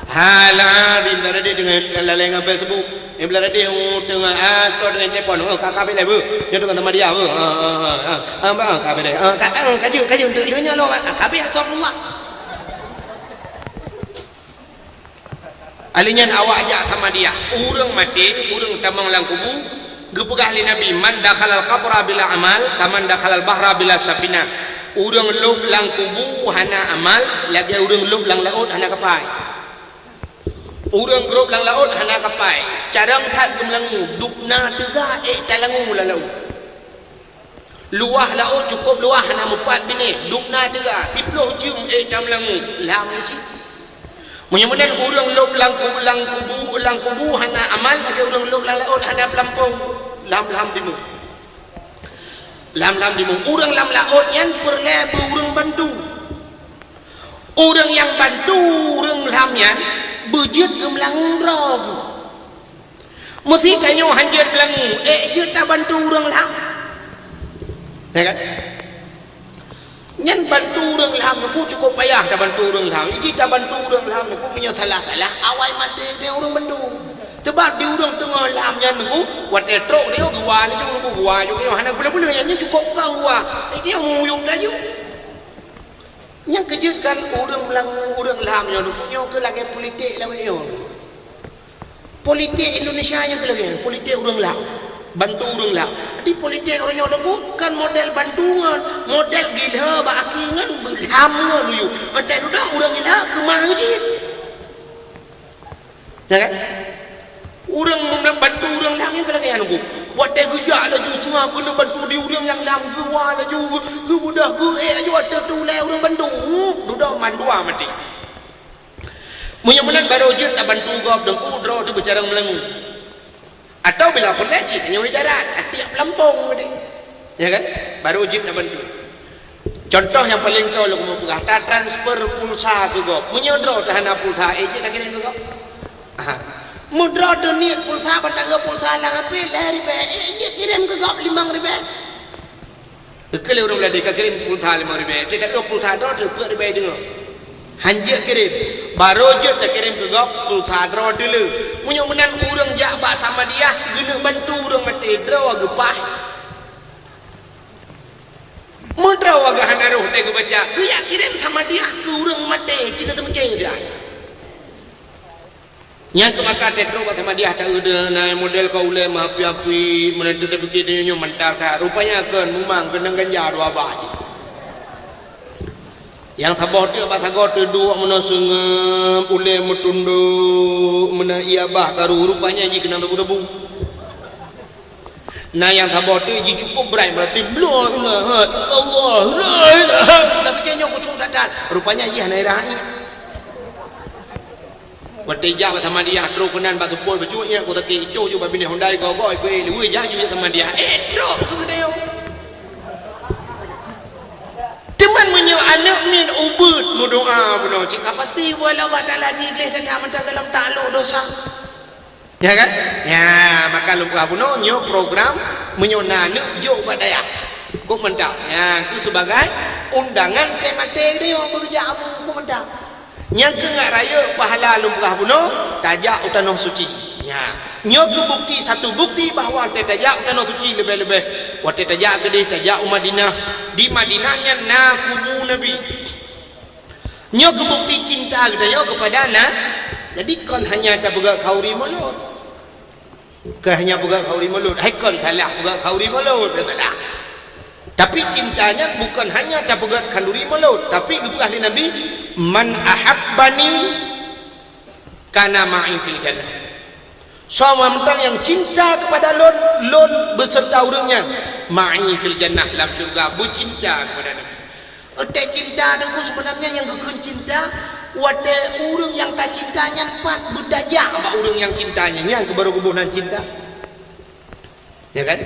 Halazim, beulah tadi deungon laleng ngon Facebook. Yang beulah tadi, oh, teungoh, ah, tu deungon telepon. Oh, ka, ka bilai bu. Nyoe deungon sama dia bu. Ah, ah, ah, ah. Ah, bah, ka bilai. Ah, ka, ah, ka jeuet, ka jeuet. Untuk nyoe lo, ah, ka bilai, astagfirullah. Alèh nyan awak jak sama dia. Ureuëng maté, ureuëng tamong lam kubu, geupeugah lé Nabi, "Man dakhalal qabra bila amal, kaman dakhalal bahra bila safinah." Ureuëng lôb lam kubu hana amal, lagée ureuëng lôb lam laôt hana kapai. Ureuëng grôb lam laôt hana kapai, carông that geumeulangue, dubna teuga ék talangue lam laôt. Luwah laôt cukôp luwah hana mupat binéh, dubna teuga, siploh jeuem ék tameulangue, lham cit. Meunyoe meunan ureuëng lôb lam ku-, lam kubu, lam kubu hana amal, lagée ureuëng lôb lam laôt hana peulampông, lham-lham dimu. Lham-lham dimu. Ureuëng lam laôt nyan peureulée beu ureuëng bantu. Ureuëng nyang bantu ureuëng lham nyan beujeuet geumeulangue droe geuh. Meusi tanyoe hanjeuet beulangue, ék jeuet tabantu ureuëng lham. Ya kan? Nyan bantu ureuëng lham nyoe cukôp payah tabantu ureuëng lham. Iji tabantu ureuëng lham nyoe meunyoe salah-salah, awai maté deh ureuëng bantu. Sebab di ureuëng teungoh lham nyan nyoe, watée trok nyoe geuwa laju, geuwa laju, nyoe hana guna-guna, nyan cukôp kang geuwa. Jadi meuyueb laju. Nyang keujeuet kan ureuëng lam, ureuëng lam nyoe, nyoe keu lagée politik lawét nyoe. Politik Indonesia nyang keu lagée nyoe, politik ureuëng lam. Bantu ureuëng lam. Jadi politik ureuëng nyoe bukan model bantu ngon, model gila bak aki ngon beulam ngon luyu. Entah dudoe ureuëng gila keumah cit. Ya kan? Ureuëng meunang bantu ureuëng lam nyan ka lagée nyan, Bu. Watée geujak laju seungoh keuneuk bantu di ureuëng nyang lam geuwa laju, geu-, geubeudôh geuék laju watée tu lé ureuëng bantu. Dudoe mandua maté. Meunyoe meunan barô jeuet tabantu gob deungku droe teuh beucarông meulangue. Atawa bila peureulée cit nyoe darat, atiek peulampong tadi. Ya kan? Barô jeuet tabantu. Contoh nyang paleng toe lôn keumeung peugah, tatransfer pulsa keu gob. Meunyoe droe teuh hana pulsa, ék jeuet takirém keu gob? Aha. Meudroe teuniet pulsa, ban taeu pulsa lam H P lhèe ribèe, eh, jeuet kirém keu gob limong ribèe. Keu lheueh ureueng Meulayu ka kirém pulsa limong ribèe, teuh taeu pulsa droe teuh peuet ribèe teungoh. Han jeuet kirém, barô jeuet takirém keu gob pulsa droe teuh le. Meunyoe meunan ureueng jak bak Samadiyah, geuneuk bantu ureueng maté, droe geupaih. Meudroe geuh hana roh teuh geubaca, geujak kirém Samadiyah keu ureueng maté, cit na teumeucé dah. Nyang keu maka teutroh bak Samadiyah taeu deuh na model ka ulèe meuapi-api, meunan teuh tapike donya nyoe mantap that. Rupanya kon, mumang keunong ganja dua bah jih. Nyang saboh teuh bak sagoe teuh duek meunan seungab, ulèe meutundok, meunan ié bah karu, rupanya jih keunong teubung-teubung. Na nyang saboh teuh jicukôp brai meuratéb, "La ilaha illallah, la ilaha." Tapike nyoe khusyuk that-that. Rupanya jih hana raih. Watèe jak bak Samadiyah, troh keunan bak seupôt bacut, ingat ku sakét, itoh ju bak binéh Hyundai goe-goe, ipeu-ék luweh jak ju jak Samadiyah. Eh, troh keu geutanyoe. Teuma meunyoe aneuk miet ubit meudoa bunoe, cit ka pasti ubit lé Allah Taala jih gleh that-that mantong golom taklok dosa. Ya kan? Ya, maka lôn peugah bunoe nyoe program meunyoe na aneuk jok bak dayah. Kok mantap. Ya, keu sibagai undangan teuh maté geutanyoe beujak abu kok mantap. Nyang keu ngat rayeuk pahala lôn peugah bunoe, tajak u tanoh suci. Ya. Nyoe keu bukti, satu bukti bahwa watèe tajak u tanoh suci leubeh-leubeh watèe tajak keudeh, tajak u Madinah. Di Madinah nyan na kubu Nabi. Nyoe keu bukti cinta geutanyoe keupada na. Jadi kon hanya tapeugah khauri mulod. Kon hanya peugah khauri mulod. Hai kon salah peugah khauri mulod, kon salah. Tapi cinta nyan bukon hanya tapeugah khanduri mulod, tapi geupeugah lé Nabi, "Man ahabbani kana ma'i fil jannah." Soe mantong nyang cinta keupada lôn, lôn beuseureuta ureueng nyan ma'i fil jannah, lam syeuruga, beucinta keupada Nabi. Watèe cinta teungku seubeunamnya nyang geukheun cinta, watèe ureueng nyang tacinta nyan pat beutajak bak ureueng nyang cinta nyan, nyan keuh barô geuboh nan cinta. Ya kan?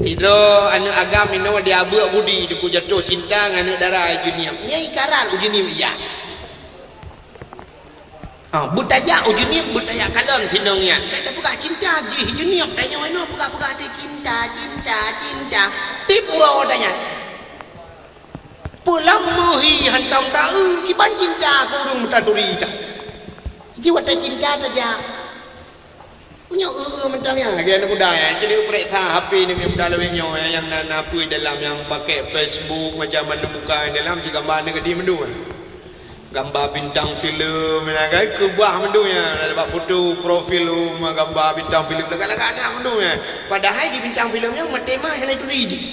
Sidroe aneuk agam inoe di abeuk budi teungku jatoh cinta ngon aneuk dara Ujeunieb. Nyan ikaran Ujeunieb ijak. Ah, beutajak Ujeunieb, beutajak kalon sinong nyan. Bèk tapeugah cinta jih Ujeunieb, tanyoe inoe peugah-peugah teuh cinta, cinta, cinta. Tiep uroe tanyan. Peue lam meuhi hantom taeu, kiban cinta keu ureueng meutaturi that. Ji watèe cinta tajak. Meunyoe eu-eu mantong nyan lagèe aneuk muda nyan, cit neupeuriksa H P aneuk muda lawét nyoe, nyang na, na peue dalam, nyang pakai Facebook macam mandum buka dalam, cit gamba aneuk gadih mandum. Gamba bintang filem, ya kan? Keubah mandum nyan, bak foto profil, oh, gamba bintang filem, lagak-lagak na mandum nyan. Padahai di bintang filem nyan maté mah hana turi jih.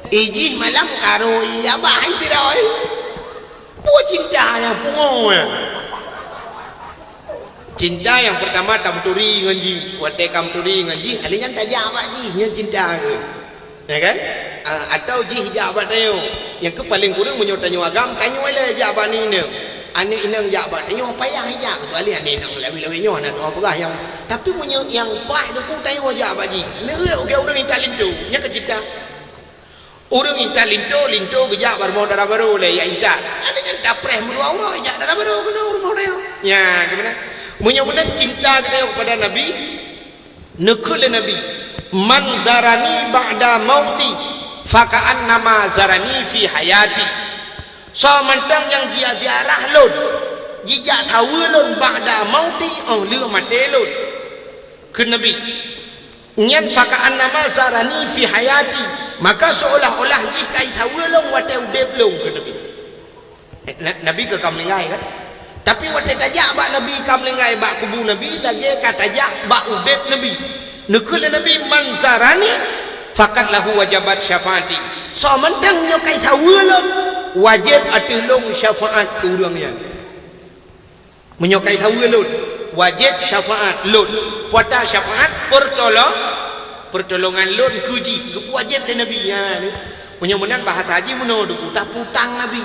Ijih malam karo iya bah hai sidroe. Peue cinta nyang pungo nyan? Cinta nyang peurtama tameuturi ngon jih. Watèe ka meuturi ngon jih, alèh nyan tajak bak jih, nyan cinta keuh. Ya kan? Ah, atau jih jak bak tanyoe. Nyang keuh paleng kureueng meunyoe tanyoe agam, tanyoe lé jak bak aneuk inong. Aneuk inong jak bak tanyoe payah ijak, keucuali aneuk inong lawét-lawét nyoe hana tuha peugah nyang. Tapi meunyoe nyang paih teungku tanyoe jak bak jih. Lheueh lagèe ureueng intat linto, nyan keuh cinta. Ureueng intat linto, linto geujak bak rumoh dara barô lé, jak intat. Aneuk nyan tapreh meudua uroe, jak dara barô keunoe rumoh tanyoe. Nya, keumanö? Meunyoe meunan cinta geutanyoe keupada Nabi, neukheun lé Nabi, "Man zarani ba'da mauti, faka'annama zarani fi hayati." Soe mantong nyang jiziarah lôn, jijak saweue lôn ba'da mauti, óh lheueh maté lôn. Kheun Nabi, Nyan faka'annama zarani fi hayati, maka seolah-olah jih ka jisaweue lôn watèe udép lôn, kheun Nabi. Eh, Na-, Nabi ka, ka meuninggai kan? Tapi watèe tajak bak Nabi ka meuninggai bak kubu Nabi, lagèe ka tajak bak udép Nabi. Neukheun lé Nabi, "Man zarani faqad lahu wajabat syafaati." Soe mantong nyoe ka jisaweue lôn, wajéb ateueh lôn syafaat keu ureueng nyan. Meunyoe ka jisaweue lôn, wajéb syafaat lôn. Peue ata syafaat? Peurtolo-, peurtolongan lôn keu jih, geupeuwajéb lé Nabi. Nya, meunyoe meunan bahasa jih meunoe teungku, tapeutang Nabi.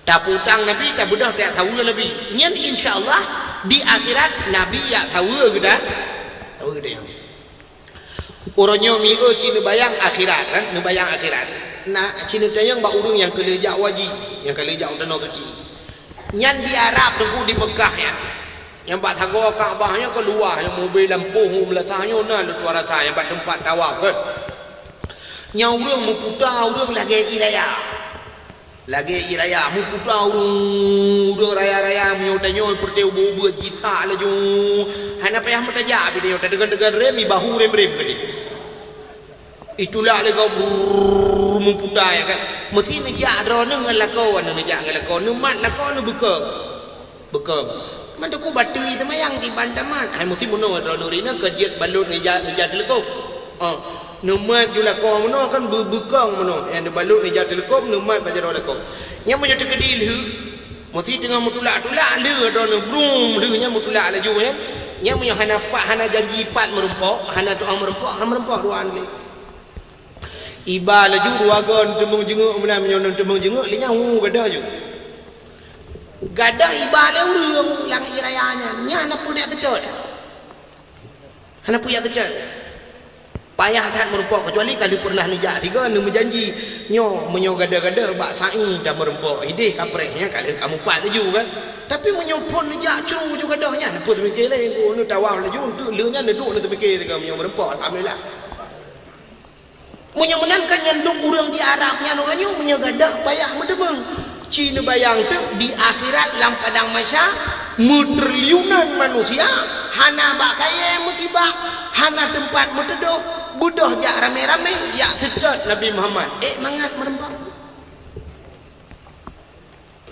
Tapeutang Nabi, tabeudôh tajak saweue Nabi. Nyan insya Allah di akhirat Nabi jak saweue geuta-, saweue geutanyoe. Uroe nyoe miseue cit neubayang akhirat, kan? Neubayang akhirat. Na cit neutanyong bak ureueng nyang ka lheueh jak u haji, nyang ka lheueh jak u Tanoh Suci. Nyan di Arab teungku, di Meukah nyan. Nyang bak sagoe Ka'bah nyoe keuluwa, nyang mubé lampôh u meulasah nyoe na lôn tuan rasa nyang bak teumpat tawaf kan. Nyang ureuëng meuputa ureuëng lagée ié raya. Lagée ié raya, meuputa ureuëng, ureuëng raya-raya meunyoe tanyoe peureute ubeuet-ubeuet jisak laju. Hana payah meutajak pih tanyoe, tadeungon-deungon rem, ibahu rem-rem tadi. Itulak lé gob brrrr, meuputa ya kan. Meusi neujak droeneuh ngon lakoe, aneuk neujak ngon lakoe, neumat lakoe, neubeukong. Beukong. Man teungku batui teumayang kiban tamat. Hai meusi meunoe droeneuh rineuh keu jeuet balot ngeja, ngeja teuleukob. Oh, neumat ju lakoe meunoe kan beu-, beukong meunoe. Nyang neubalot ngeja teuleukob, neumat bak jaroe lakoe. Nyang meunyoe teukeudi lheueh, meusi teungoh meutulak-tulak lheueh droeneuh brung lheueh nyan meutulak laju nyan. Nyang meunyoe hana pat, hana janji pat meurumpok, hana tuah meurumpok, hana meurumpok dua lé. Iba laju dua goe teumeung jeungeuek meunan, meunyoe teumeung jeungeuek lé nyan hu gadoh ju. Gadoh iba lé ureuëng lam ié raya nyan, nyan hana peue jak teutot. Hana peue jak teutot. Payah that meurumpok, keucuali ka lheueh peureunah neujak sigoe neumeujanji, nyoe meunyoe gadoh-gadoh bak sa'i tameurumpok, ideh kapreh nyan ka lheueh kamupat laju kan. Tapi meunyoe phon neujak cru ju gadoh nyan, hana peue teumike lé, engko neutawaf laju, enteuk lheueh nyan neuduek neuteumiké sigoe meunyoe meurumpok, alhamdulillah. Meunyoe meunan kan nyang dum ureuëng di Arab nyan uroe nyoe meunyoe gadoh payah meuteumeung. Ci neubayang teuk di akhirat lam padang mahsyar meutriliunan manusia hana bak kayée meusibak, hana teumpat meuteudôh, beudôh jak ramé-ramé jak seutôt Nabi Muhammad. Ék mangat meurumpok.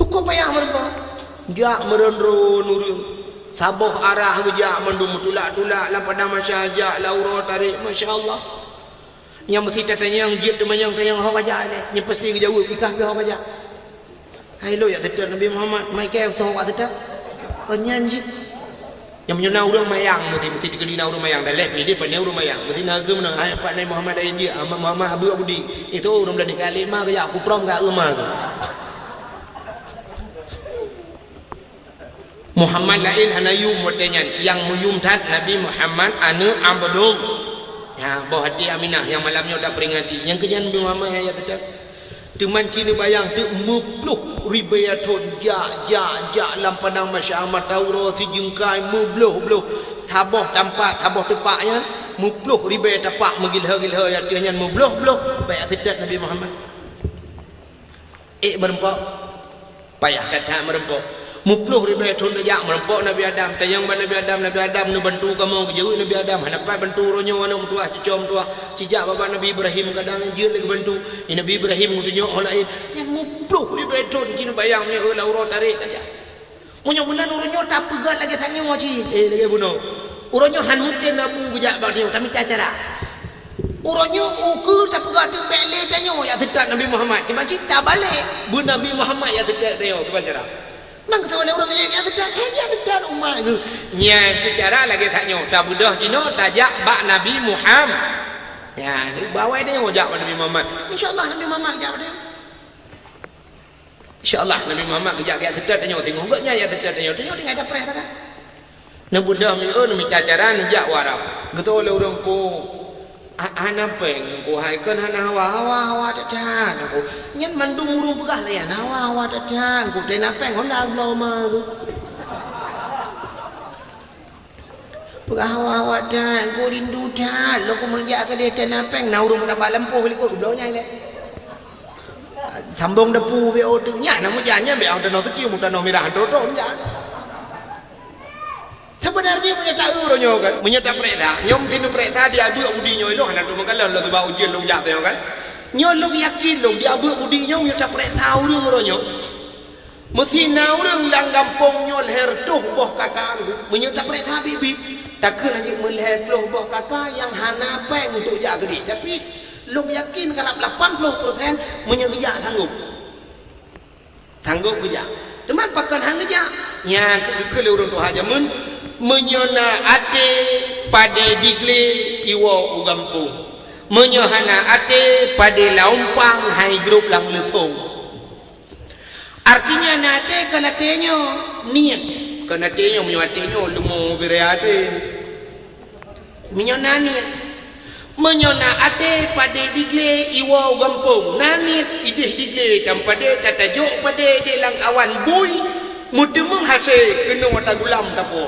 Cukôp payah meurumpok. Jak meuron-ron ureuëng. Saboh arah geujak mandum meutulak-tulak lam padang mahsyar jak lam uroe tarek, masya Allah. Nyang meusi tatanyong jeuet teumanyong-tanyong ho ka jak lé. Nyang pasti geujaweueb, "Ikah pih ho ka jak?" Hai lôn jak seutôt Nabi Muhammad, mai kée soe wak seutôt. Kon nyan cit. Nyang meunyoe na ureuëng mayang, meusi, meusi teukeudi na ureuëng mayang, dan lheueh pih ideh pane ureuëng mayang. Meusi na geumeunoe, "Hai, pat Nabi Muhammad dak injeuet, Muhammad, Muhammad, abeuk budi." Itu ureuëng meuladeue kali ma geujak, kutrong ka euma tu. Muhammad laén hana yum watée nyan, nyang meuyum that Nabi Muhammad aneuëk Abdul. Ya, boh até Aminah nyang malam nyoe taperingati. Nyang keu nyan Nabi Muhammad nyang ya teutab. Teuma ci neubayang teuk meuploh ribée thon jak, jak, jak lam padang mahsyar mata uroe sijeungkai meubloh-bloh saboh tampat, saboh teupak nyan meuploh ribée tapak meugilhô-gilhô ateueh nyan meubloh-bloh bak seutôt Nabi Muhammad. Ék meurumpok, payah that-that meurumpok. Meuploh ribée thon tajak meurumpok Nabi Adam. Tanyong bak Nabi Adam, "Nabi Adam, neubantu kamoe geujeuet Nabi Adam." "Hana pat bantu uroe nyoe aneuëk meutuwah, cucoe meutuwah. Sijak babah Nabi Ibrahim kadang jeuet lé geubantu. Di Nabi Ibrahim geutunyok ho laén." Nyan meuploh ribée thon ci neubayang meunyoe lam uroe tarek tajak. Meunyoe meunan uroe nyoe tapeugét lagée tanyoe cit. Eh, lagée bunoe. Uroe nyoe han mungken Abu geujak bak tanyoe, tamita cara. Uroe nyoe ukeue tapeugah teuk bék lé tanyoe jak seutôt Nabi Muhammad. Kiban cit tabalek beu Nabi Muhammad jak seutôt tanyoe, kiban cara. Mang keutoe lé ureuëng lé jak seutôt, eh, jak seutôt umat geuh. Nyan keuh cara lagée that nyoe, tabeudôh jinoe tajak bak Nabi Muhammad. Nyan, bawai tanyoe jak bak Nabi Muhammad. Insya Allah Nabi Muhammad jak bak tanyoe. Insya Allah Nabi Muhammad geujak jak seutôt tanyoe, singoh geuh nyan jak seutôt tanyoe, tanyoe tinggai tapreh sagai. Neubeudôh miseue neumita cara neujak u Arab. Geutô lé ureuëng ku, "Ha-, hana péng ku hai kon hana hawa, hawa, hawa that-that ku." Nyan mandum ureuëng peugah lé nyan, "Hawa, hawa that-that ku, tena péng honda bloe ma ku." Peugah hawa-hawa that, ku rindu that, lôn ku meujak keudeh tena péng, na ureuëng meutaba lampôh likot, bloe nyan lé. Sambong depu B O teuk nyan, na meujak nyan B O tanoh seukiu, tanoh mirah, trok-trok meujak. Sebenarnya meunyoe taeu uroe nyoe kan, meunyoe tapeuriksa, nyoe mungkin tapeuriksa di abeuk budi nyoe lôn, hana lôn meukalon lôn teuba ujeuen lôn jak nyoe kan. Nyoe lôn yakin lôn, di abeuk budi nyoe meunyoe tapeuriksa ureuëng uroe nyoe. Meusi na ureuëng lam gampông nyoe lhée reutôh boh kaka, meunyoe tapeuriksa biet-biet, takheun lagée meulhée ploh boh kaka nyang hana péng untuk jak keudeh. Tapi, lôn yakin karab lapan ploh persen meunyoe geujak sanggôp. Sanggôp geujak. Teuma pakon han geujak? Nyan keuh geukheun lé ureuëng tuha jameun, meunyoe na até padé diglé iwoe u gampông. Meunyoe hana até padé laumpang hai jrôb lam leuthong. Artinya na até kon até nyoe niet. Kon até nyoe, meunyoe até nyoe leumo bire até. Meunyoe na niet. Meunyoe na até padé diglé iwoe u gampông. Na niet ideh diglé tam padé tatajok padé di lam awan bui. Meuteumeung hase keunoe ata gulam tapo.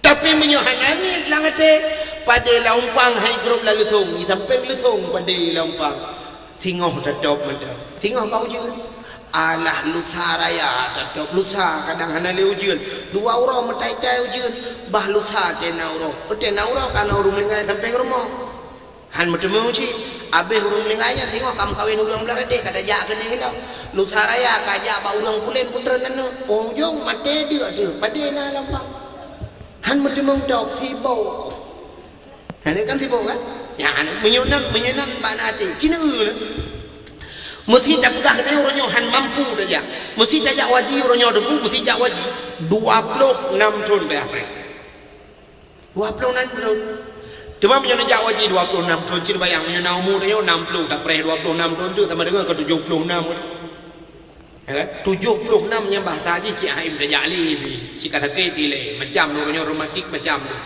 Tapi meunyoe hana niet lam até, padé lam umpang hai grob lam leusong, i sampéng leusong padé lam umpang. Singoh tatôb mantong. Singoh ka ujeuen. Alah lusa raya tatôb, lusa kadang hana lé ujeuen. Dua uroe meutai-tai ujeuen, bah lusa tena uroe. Tena uroe ka na ureuëng meuninggai sampéng rumoh. Han meuteumeung cit, abéh ureuëng meuninggai nyan singoh ka meukawen ureuëng blaih radeh ka tajak keuneuk ilong. Lusa raya ka jak bak ureuëng pulen putroe aneuk, ujong maté deuk teuh, padé na lam bak. Han meuteumeung tôb, sibok. Aneuk kan sibok kan? Ya, aneuk meunyoe nan, meunyoe nan bak na até, ci neu na. Meusi tapeugah keunoe uroe nyoe han mampu tajak. Meusi tajak waji uroe nyoe debu, meusi jak waji. Dua ploh nam thon bak apreh. Dua ploh nam thon. Teuma meunyoe neujak waji dua ploh nam thon, cit bayang meunyoe na umu tanyoe nam ploh, tapreh dua ploh nam thon tu sama dengan ke tujuh puluh enam. Ya kan? Tujuh puluh enam nyan bahasa jih cit haim tajak lé, cit ka sakét dilèe, macam tu meunyoe rematik macam tu.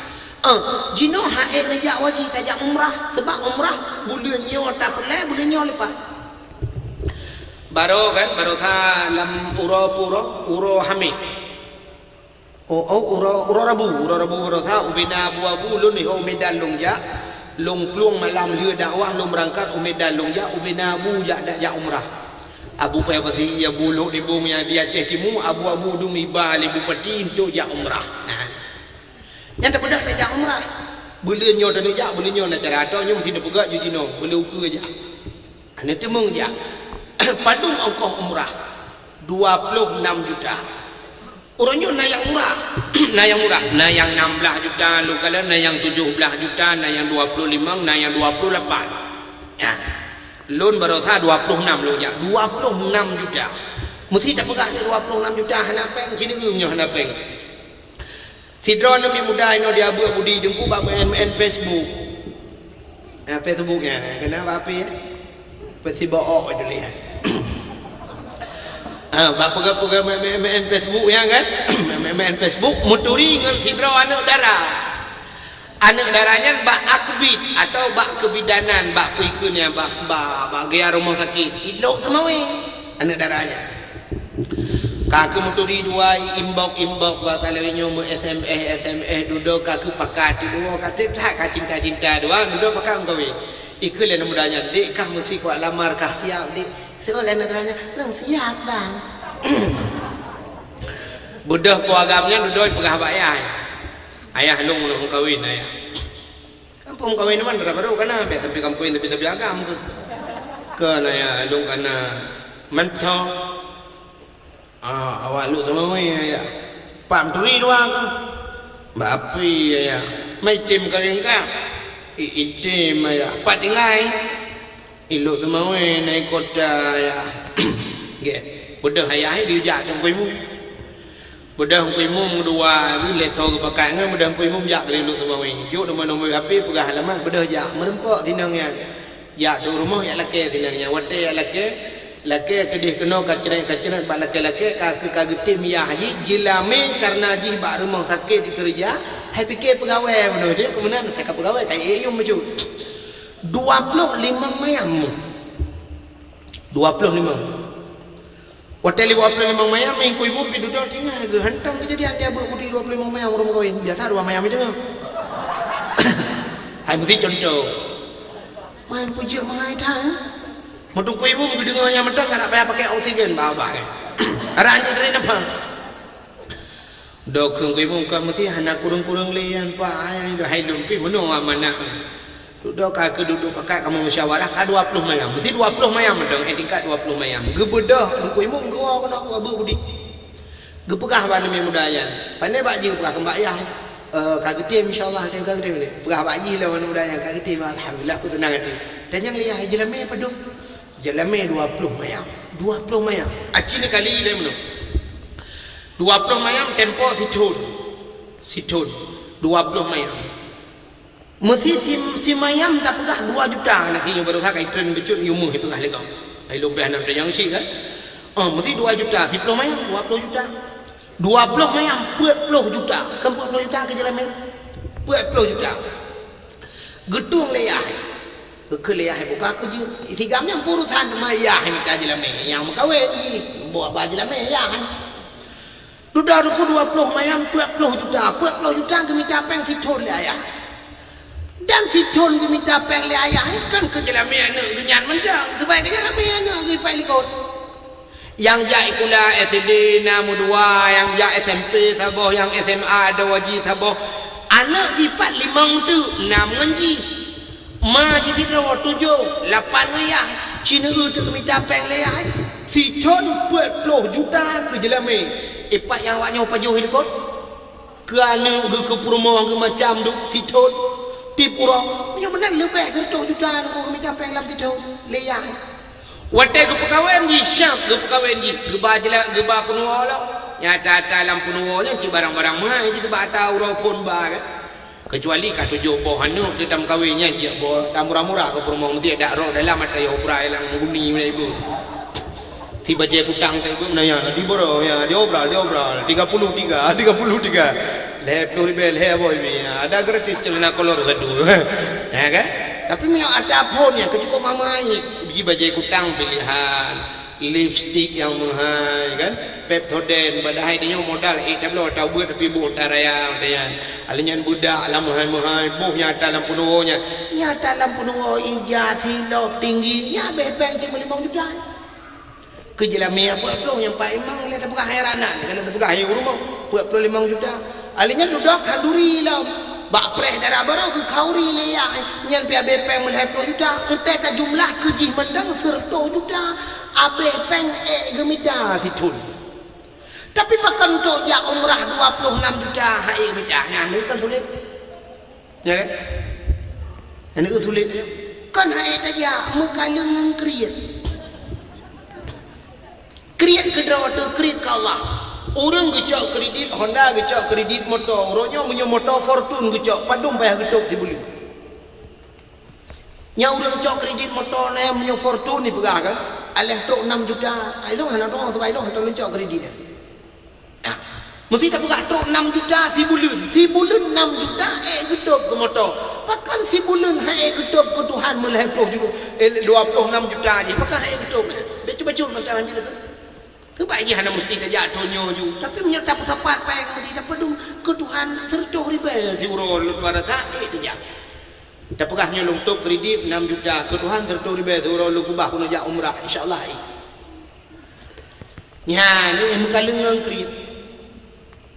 Eh, jinoe han ék neujak waji tajak umrah, sebab umrah buleuen nyoe tapeureulèe, buleuen nyoe leupah. Baroe kan, baroe sa lam uroe pue uroe, uroe Hamé. Oh, oh, uroe, uroe Rabu, uroe Rabu baroe sa ubena abu-abu lôn nyoe u Medan lôn jak, lôn plueng malam lheueh dakwah lôn beurangkat u Medan lôn jak, ubena abu jak, jak, jak umrah. Abu payah pasi ya bulok dibong ya di Aceh Timu, abu-abu dum iba lé bupati untuk jak umrah. Nah. Nyan tapeugah tajak umrah. Buleuen nyoe taneuk jak, buleuen nyoe na cara atau nyoe meusi neupeugah ju jinoe, buleuen ukeue jak. Aneuk teumeung jak. Padum ongkoh umrah? Dua ploh enam juta. Uroe nyoe na nyang murah. Na nyang murah. Na nyang enam belas juta, lôn kalon na nyang tujoh belas juta, na nyang dua ploh limong, na nyang dua ploh lapan. Ya. Lôn baroe sa dua ploh enam lôn jak. Dua ploh enam juta. Meusi tapeugah nyoe dua ploh enam juta hana péng, ci neu nyoe hana péng. Sidroe aneuk muda inoe di Abue Budi Teungku bak meu'en-meu'en Facebook. Ah, Facebook nyan, keunan bak api, ya? Facebook itu lihat. Ah, bak peugah-peugah meu'en-meu'en Facebook nyan kan? Meu'en-meu'en Facebook, meuturi ngon sidroe aneuk dara. Aneuk dara nyan bak akbid atau bak kebidanan, bak peue kheun nyan, bak, bak, bak gaya rumoh sakét. Ilok teumawé aneuk dara nyan. Ka keuh meuturi dua, i inbox, inbox, bak taleueng nyoe meu-S M S, S M S dudoe ka keuh pakat, dudoe ka teuh that ka cinta-cinta dua, dudoe pakat meukawen. Ikheun lé aneuk muda nyan, "Dek, kah meusi kuat lamar, kah siap, Dek?" Seuôt lé aneuk dara nyan, "Lôn siap, Bang." Beudôh po agam nyan dudoe peugah bak ayah. "Ayah, lôn lôn meukawen, Ayah." Kampung kawin man dara barô kana, biasa pi kampung tapi tapi agam ke. Kana ya lôn kana mantong. Ah, awak lôn teumawé ya. Pak meuturi dua ke. Bak api ya. Mai item ka ringka. I item ya. Pat tinggai. Ilok teumawé nai kota ya. Gét. Beudôh ayah di jak tungkui mu. Beudôh Teungku Imum dua, lheueh lé soe geupakat ngon beudôh Teungku Imum jak keu Teungku Imum. Jok nomor-nomor H P, peugah alamat, beudôh jak meureumpok sinong nyan. Jak tu rumoh jak lakée sinong nyan. Watée jak lakée, lakée keudeh keunoe kacrét-kacrét bak lakée-lakée, ka keu ka geutem yah jih, jeulamé kareuna jih bak rumoh sakét jikeureuja, hai pike peugawée bunoe jih, keumeunan ka peugawée ka ék yum bacut. Dua ploh limong mayam. Dua ploh limong. Watée lheueh dua ploh limong mayam, Teungku Imum pi dudoe tinggai geuhantom keujadian di Abue Budi dua ploh limong mayam ureuëng meukawen. Biasa dua mayam itu. Hai meusi contoh. Mai peujeuet mangai that. Meutungku Imum geudeungoe nyang mantong ka na payah pakai oksigen babah. Arah anjing teurinapa. Dok kheun geuimum ka meusi hana kureueng-kureueng lé nyan, Pak. Hai, hai lôn pih meunoe amanah. Dudoe ka keuduek pakat kamoe musyawarah ka dua ploh mayam. Meusi dua ploh mayam mantong, eh, tingkat dua ploh mayam. Geubeudôh Teungku Imum geuwoe keunoe Abue Budi. Geupeugah bak aneuk muda nyan. Pane bak jih geupeugah keu bak yah. Eh, ka geutem insya Allah, tem ka geutem. Peugah bak jih lom aneuk muda nyan ka geutem, alhamdulillah, ku teunang até. Tanyong lé yah, jeulamé padum? Jeulamé dua ploh mayam. Dua ploh mayam. Aci neukali lé meunoe. Dua ploh mayam tempo sithon. Sithon. Dua ploh mayam. Meusi si, si mayam tapeugah dua juta, na si nyoe baroesa ka itren bacut yue meuh ipeugah lé gob. Ai lôn pih hana tanyong cit kan. Oh, meusi dua juta, siploh mayam dua ploh juta. Dua ploh mayam peuet ploh juta. Kan peuet ploh juta keu jeulamé. Peuet ploh juta. Geutueng lé yah. Geukheun lé yah buka keu jeuet. Isigam nyang peurusan teuma yah mita jeulamé. Nyang meukawen jih. Buet ba jeulamé yah. Sudah ruku dua ploh mayam, peuet ploh juta. Peuet ploh juta geumita péng sithon lé ayah. Dan sithon geumita péng lé ayah nyan kon keu jeulamé aneuk geuh nyan mantong. Keubai keu jeulamé aneuk geuh ipat likot. Nyang jak sikula S D na meudua, nyang jak S M P saboh, nyang S M A dua ji saboh. Aneuk jipat limong teuk, nam ngon jih. Ma jisidroe tujoh, lapan ngon yah. Sineuk teuk geumita péng lé yah. Sithon peuet ploh juta keu jeulamé. Ipat nyang awak nyoe pajoh likot. Keu aneuk geuh, keu peurumoh geuh macam duek sithon. Tiep uroe, meunyoe meunan leubeh siratoh juta nyoe geumita péng lam sithon lé yah. Watée geupeukawen jih, siap geupeukawen jih, geuba jela-, geuba peunuwoe lom. Nyata-nyata lam peunuwoe nyan cit barang-barang meuhai jih, geuba ata uroe phon ba kan. Keucuali ka tujoh boh aneuk teuh tameukawen nyan, jeuet boh tamurah-murah keu peurumoh, meusti dak rot dalam ata yoh brai lam guni meunan ibu. Ti bajée kutang teuh ibu meunan nyan, di boro ya, diobral, diobral, tiga puluh tiga, tiga puluh tiga. Lhée ploh ribée lhée boh ibi. Ada gratis celana kolor satu. Ya kan? Tapi meunyoe ata phon nyan keucukop mamai, biji bajée kutang pilihan, lipstik nyang meuhai kan, Pepsodent, padahai tanyoe modal ék tabloe ata ubeut tapi boh ata raya meunan. Alheuh nyan beudak lam meuhai-meuhai, boh nyata lam peunuwoe nyan. Nyata lam peunuwoe ija, silop, tinggi, nyan abéh péng simeulimong juta. Keu jeulamé peuet ploh nyang paléng mang lé tapeugah hai ranak, kalau tapeugah hai ureuëng peuet ploh limong juta. Alheuh nyan dudoe khanduri lom. Bak preh dara barô geukhauri lé yah nyan pih abéh péng meulhée ploh juta. Eunteuk ka jumlah keu jih mantong siratoh juta. Abéh péng ék geumita sithon. Tapi pakon trok jak umrah dua ploh nam juta han ék geumita, nyan kan sulet. Ya kan? Nyan sulet. Kon han ék tajak, meukaleueng ngon kriet. Kriet keudroe teuh, kriet keu Allah. Ureuëng geucok kredit Honda, geucok kredit moto. Uroe nyoe meunyoe moto Fortuner geucok, padum payah geutôb sibuleuen. Nyan ureuëng cok kredit moto nyan meunyoe Fortuner jipeugah kan, aléh trok nam juta. Ilong hana droe, sabab ilong hana lôn cok kredit nyan. Nah, meusti tapeugah trok nam juta sibuleuen. Sibuleuen nam juta ék geutôb keu moto. Pakon sibuleuen han ék geutôb keu Tuhan meulhée ploh juta, eh, dua ploh nam juta jih? Pakon han ék geutôb? Bacut-bacut masa hanjeuet tu. Keubai jih hana meusti tajak thon nyoe ju. Tapi meunyoe tapeusapat péng meusti tapeudong keu Tuhan siratoh ribée siuroe lôn rasa ék tajak. Tapeugah nyoe lôn tôb kredit nam juta keu Tuhan siratoh ribée siuroe lôn keubah keuneuk jak umrah, insya Allah ék. Nyan, nyoe meukaleueng ngon kriet.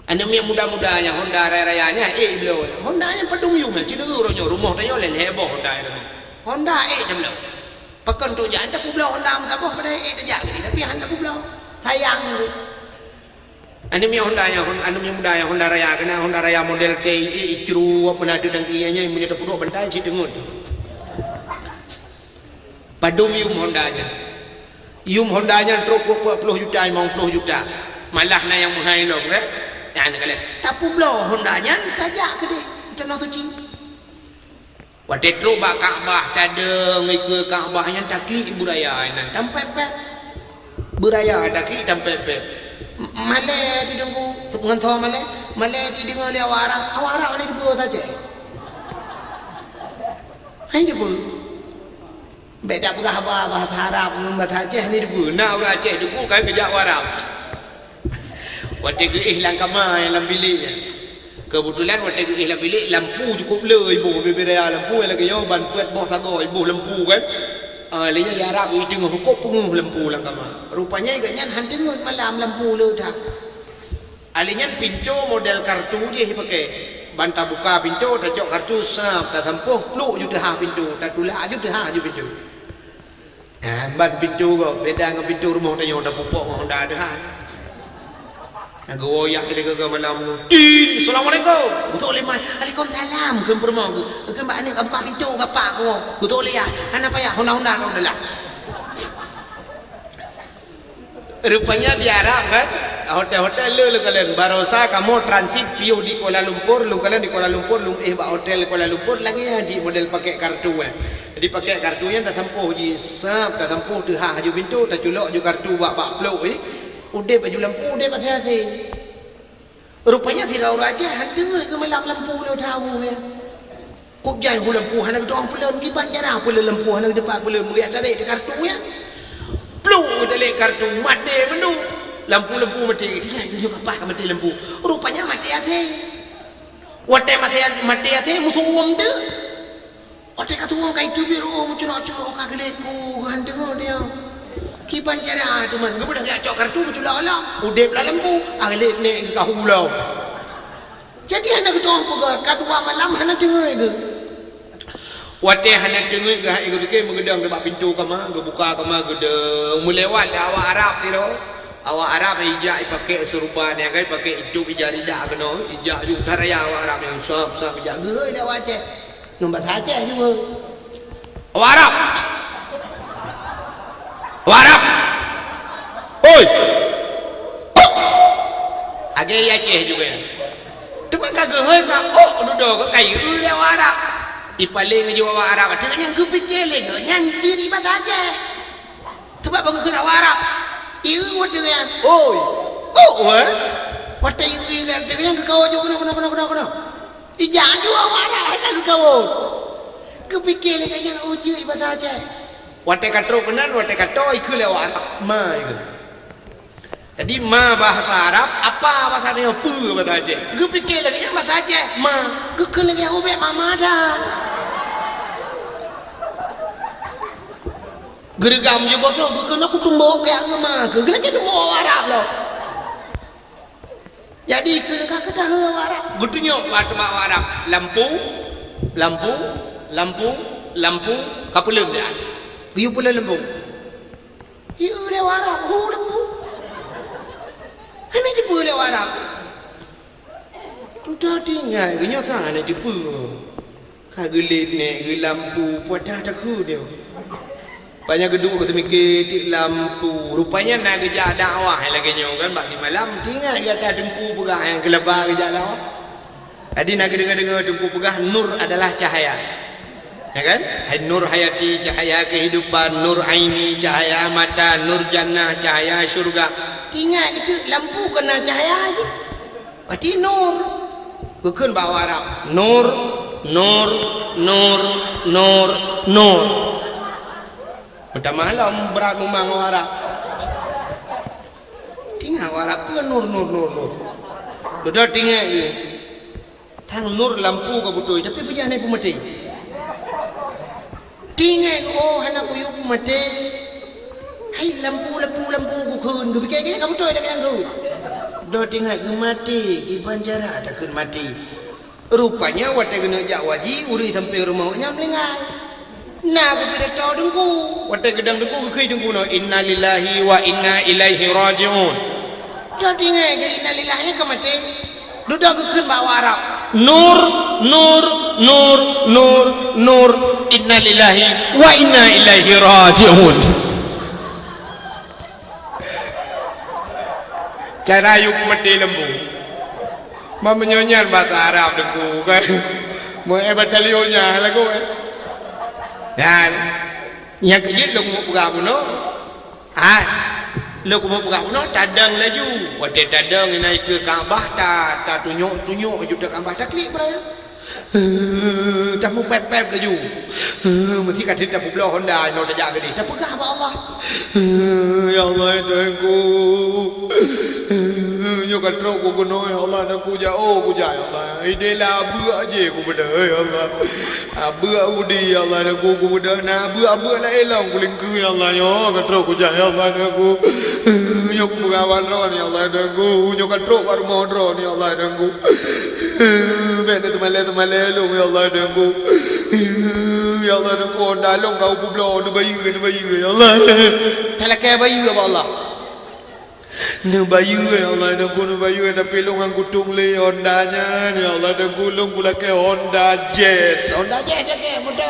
Aneuk miet muda-muda nyang Honda raya-raya nyan ék bloe. Honda nyan padum yum nyan, ci neueu uroe nyoe rumoh tanyoe lhée-lhée boh Honda nyan. Honda ék tabloe. Pakon trok jak, tapeubloe Honda meusaboh padahai ék tajak, tapi hana tapeubloe. Sayang tu. Aneuk miet Honda nyan, Hon-, aneuk miet muda nyang Honda raya, keunan Honda raya model T I X, icru, apa na teuh tangki nyan, meunyoe tapeuduek bantai cit teungeut. Padum yum Honda nyan? Yum Honda nyan trok peuet ploh juta, limong ploh juta. Malah na nyang meuhai lom, kan? Nyan kalian. Tapeubloe Honda nyan tajak keudeh u Tanoh Suci. Watée trok bak Ka'bah, tadong ikeue Ka'bah nyan taklik beuraya inan tampet-pet. Beuraya taklik tampet-pet. M-, malée tideungku, ngon soe malée? Malée tideungoe lé awak Arab. Awak Arab hana jiteupeue bahasa Aceh. Hana jiteupeue. Bék tapeugah haba bahasa Arab ngon bahasa Aceh hana jiteupeue. Na ureuëng Aceh jiteupeue kan geujak u Arab. Watée geuéh lam kama nyang lam bilék nyan. Keubeutulan watée geuéh lam bilék, lampu cukôp le iboh, bibiraya lampu nyang lagée nyoe ban peuet boh sagoe iboh lampu kan. Ah, lé nyan di Arab iteungoh hukôb peungeuh lampu lam kama. Rupanya gobnyan han teungeut malam lampu le that. Alé nyan pintoe model kartu jih ipaké. Ban tabuka pintoe, tacok kartu, sab, tasampôh, pluek ju teuhah pintoe, tatulak ju teuhah ju pintoe. Ah, ban pintoe gob, beda ngon pintoe rumoh tanyoe tapupok ngon Honda teuhah. Nah, geuwoe jak keudeh keu malam, "Tin, assalamualaikum." Geusok lé mai, "Waalaikumsalam," kheun peurumoh geuh. Kheun bak aneuk, "Buka pintoe, Bapak," kheun. Geusok lé, "Hana payah, Honda-Honda keu dalam." Rupanya di Arab kan, hotel-hotel le leukalon. Barosa kamoe transit piôh di Kuala Lumpur, leukalon di Kuala Lumpur, lung éh bak hotel Kuala Lumpur, lagée nyan jih model pakai kartu, eh. Jadi pakai kartu nyan tasampôh jih, sab, tasampôh teuhah ju pintoe, taculok ju kartu bak, bak pluek, eh. Udeb aju lampu, udeb até-até. Rupanya sidroe ureuëng Aceh han teungeut geumalam lampu le teuhah, eh. Kok jai hu lampu hana geutuang peulon, kiban cara peulon lampu hana geutupat peulon, meuliak tarék di kartu nyan. Pluek tarék kartu, maté mandum. Lampu-lampu maté, geutinggai geuyue kapah ka maté lampu. Rupanya maté asèe. Watèe maté, maté asèe, meusuwom teuk. Watèe ka suwom ka iteubiet, oh, meucurok-curok ka geulet, oh, geuhanteungeut dia. Kiban cara teuma, geupeugah jak cok kartu meucula alam. Udép lam lampu, ah, geulet nèk geukahu lom. Jadi hana geutu'oh peugah, ka dua malam hana teungeut geuh. Watèe hana teungeut geuh, hai geuh pike meugeudong bak pintoe kama, geubuka kama geudong. Meulewat awak Arab sidroe. Awak Arab ijak ipakè seureuban, ya kan, ipakè itôb ija ridak keunoe, ijak ju utaraya awak Arab nyang sab-sab ijak geuhôi lé awak Aceh. Ngon basa Aceh juga. Awak Arab! Awak Arab! Oi! Uk! Agèe Aceh juga ya. Teuma ka geuhôi ka uk dudoe ka kayue lé awak Arab. Ipaleng ju awak Arab, teuka nyang geupike lé geuh nyan jeuet basa Aceh. Teuma bak geukheun awak Arab. Ieu watèe nyan. Oi! Uk weh! Watèe ieu nyan teuka nyang geukawo ju keunoe, keunoe, keunoe, keunoe, keunoe. Ijak ju awak Arab hai ka geukawo. Geupike lé geuh nyan, oh, jeuet basa Aceh. Watèe ka trok keunan, watèe ka toe, ikheun lé awak Arab, ma ikheun. Jadi ma bahasa Arab, apa bahasa nyoe, peue bahasa Aceh. Geupike lé geuh nyan bahasa Aceh, ma. Geukheun lé geuh nyan ubek mama dah. Geureugam ju boh, geukheun aku tumbok keu ma, keu geulakèe tumbok awak Arab lom. Jadi, keu ka keutahu awak Arab. Geutunyok bak teuma awak Arab. Lampu, lampu, lampu, lampu, ka peuleueng dia. Geuyue peuleueng lampu. Ieu lé awak Arab, hu lampu. Hana jipeue lé awak Arab. Tutoe tinggai, geunyoe sang hana jipeue. Ka geulet nèk, geulampu, peue ata takheun nyoe. Rupanya geuduek geuteumike tiek lampu. Rupanya na geujak dakwah lagèe nyoe kan, bak simalam, teuingat gata Teungku peugah nyang keulaba geujak dakwah. Jadi na geudeungoe-deungoe Teungku peugah, nur adalah cahaya. Ya kan? Hai nur hayati, cahaya kehidupan, nur aini, cahaya mata, nur jannah, cahaya syurga. Teuingat geuteuk lampu keu na cahaya jih. Berarti nur. Geukheun bak awak Arab. Nur, nur, nur, nur, nur. Meutamah lom brat mumang awak Arab. Teuingat awak Arab peue nur, nur, nur, nur. Dudoe teuingat geuh. Tang nur lampu ka beutôi, tapi peue jih hana peumaté. Teuingat, oh, hana kuyue peumaté. Hai lampu, lampu, lampu geukheun, geupike geuh ka beutôi dak nyang kheun. Dudoe teuingat geumaté, kiban cara takheun maté. Rupanya watèe geuneuk jak waji, ureueng sampéng rumoh nyan meuninggai. Na geupidato Teungku. Watèe geudong Teungku, geukheun Teungku nyoe, "Innalillahi wa inna ilaihi raji'un." Dudoe teuingat geuh innalillahi ka maté. Dudoe geukheun bak awak Arab. Nur, nur, nur, nur, nur. Innalillahi wa inna ilaihi raji'un. Cara yue peumaté lampu. Meunyoe nyan basa Arab Teungku kan. Meu eh batalion nyan lagoe. Nyan. Nyang keujeuet lôn peugah bunoe. Ah, lôn keumeung peugah bunoe, tadong laju. Watèe tadong inan ikeue Ka'bah, ta, tatunyok-tunyok ju teuh Ka'bah, taklik beuraya. Tameupép-pép laju. Meusti ka tapeubloe honda inoe tajak keudeh. Tapeugah bak Allah. Ya Allah, ya Tuhanku. Nyoe ka trok kukeunoe, ya Allah, dan kujak, oh, kujak, ya Allah. Ideh lah beuk aja kubeudôh, ya Allah. Abeuk udi, ya Allah, dan ku kubeudôh. Na abeuk-abeuk laén lom kulingkue, ya Allah. Nyoe ka trok kujak, ya Allah, dan ku. Nyoe kupeugah bak droeneuh, ya Allah, dan ku. Nyoe ka trok bak rumoh droeneuh, ya Allah, dan ku. Bèk na teumalèe-teumalèe lôn, ya Allah, dan ku. Ya Allah, dan ku, honda lôn ka kupeubloe, neubayeue, neubayeue, ya Allah. Talakèe bayeue bak Allah. Neubayeue, ya Allah, dan ku neubayeue, tapi lôn han kutông lé honda nyan, ya Allah, dan ku lôn kulakèe Honda Jazz. Honda Jazz, Jazz, Jazz, moto.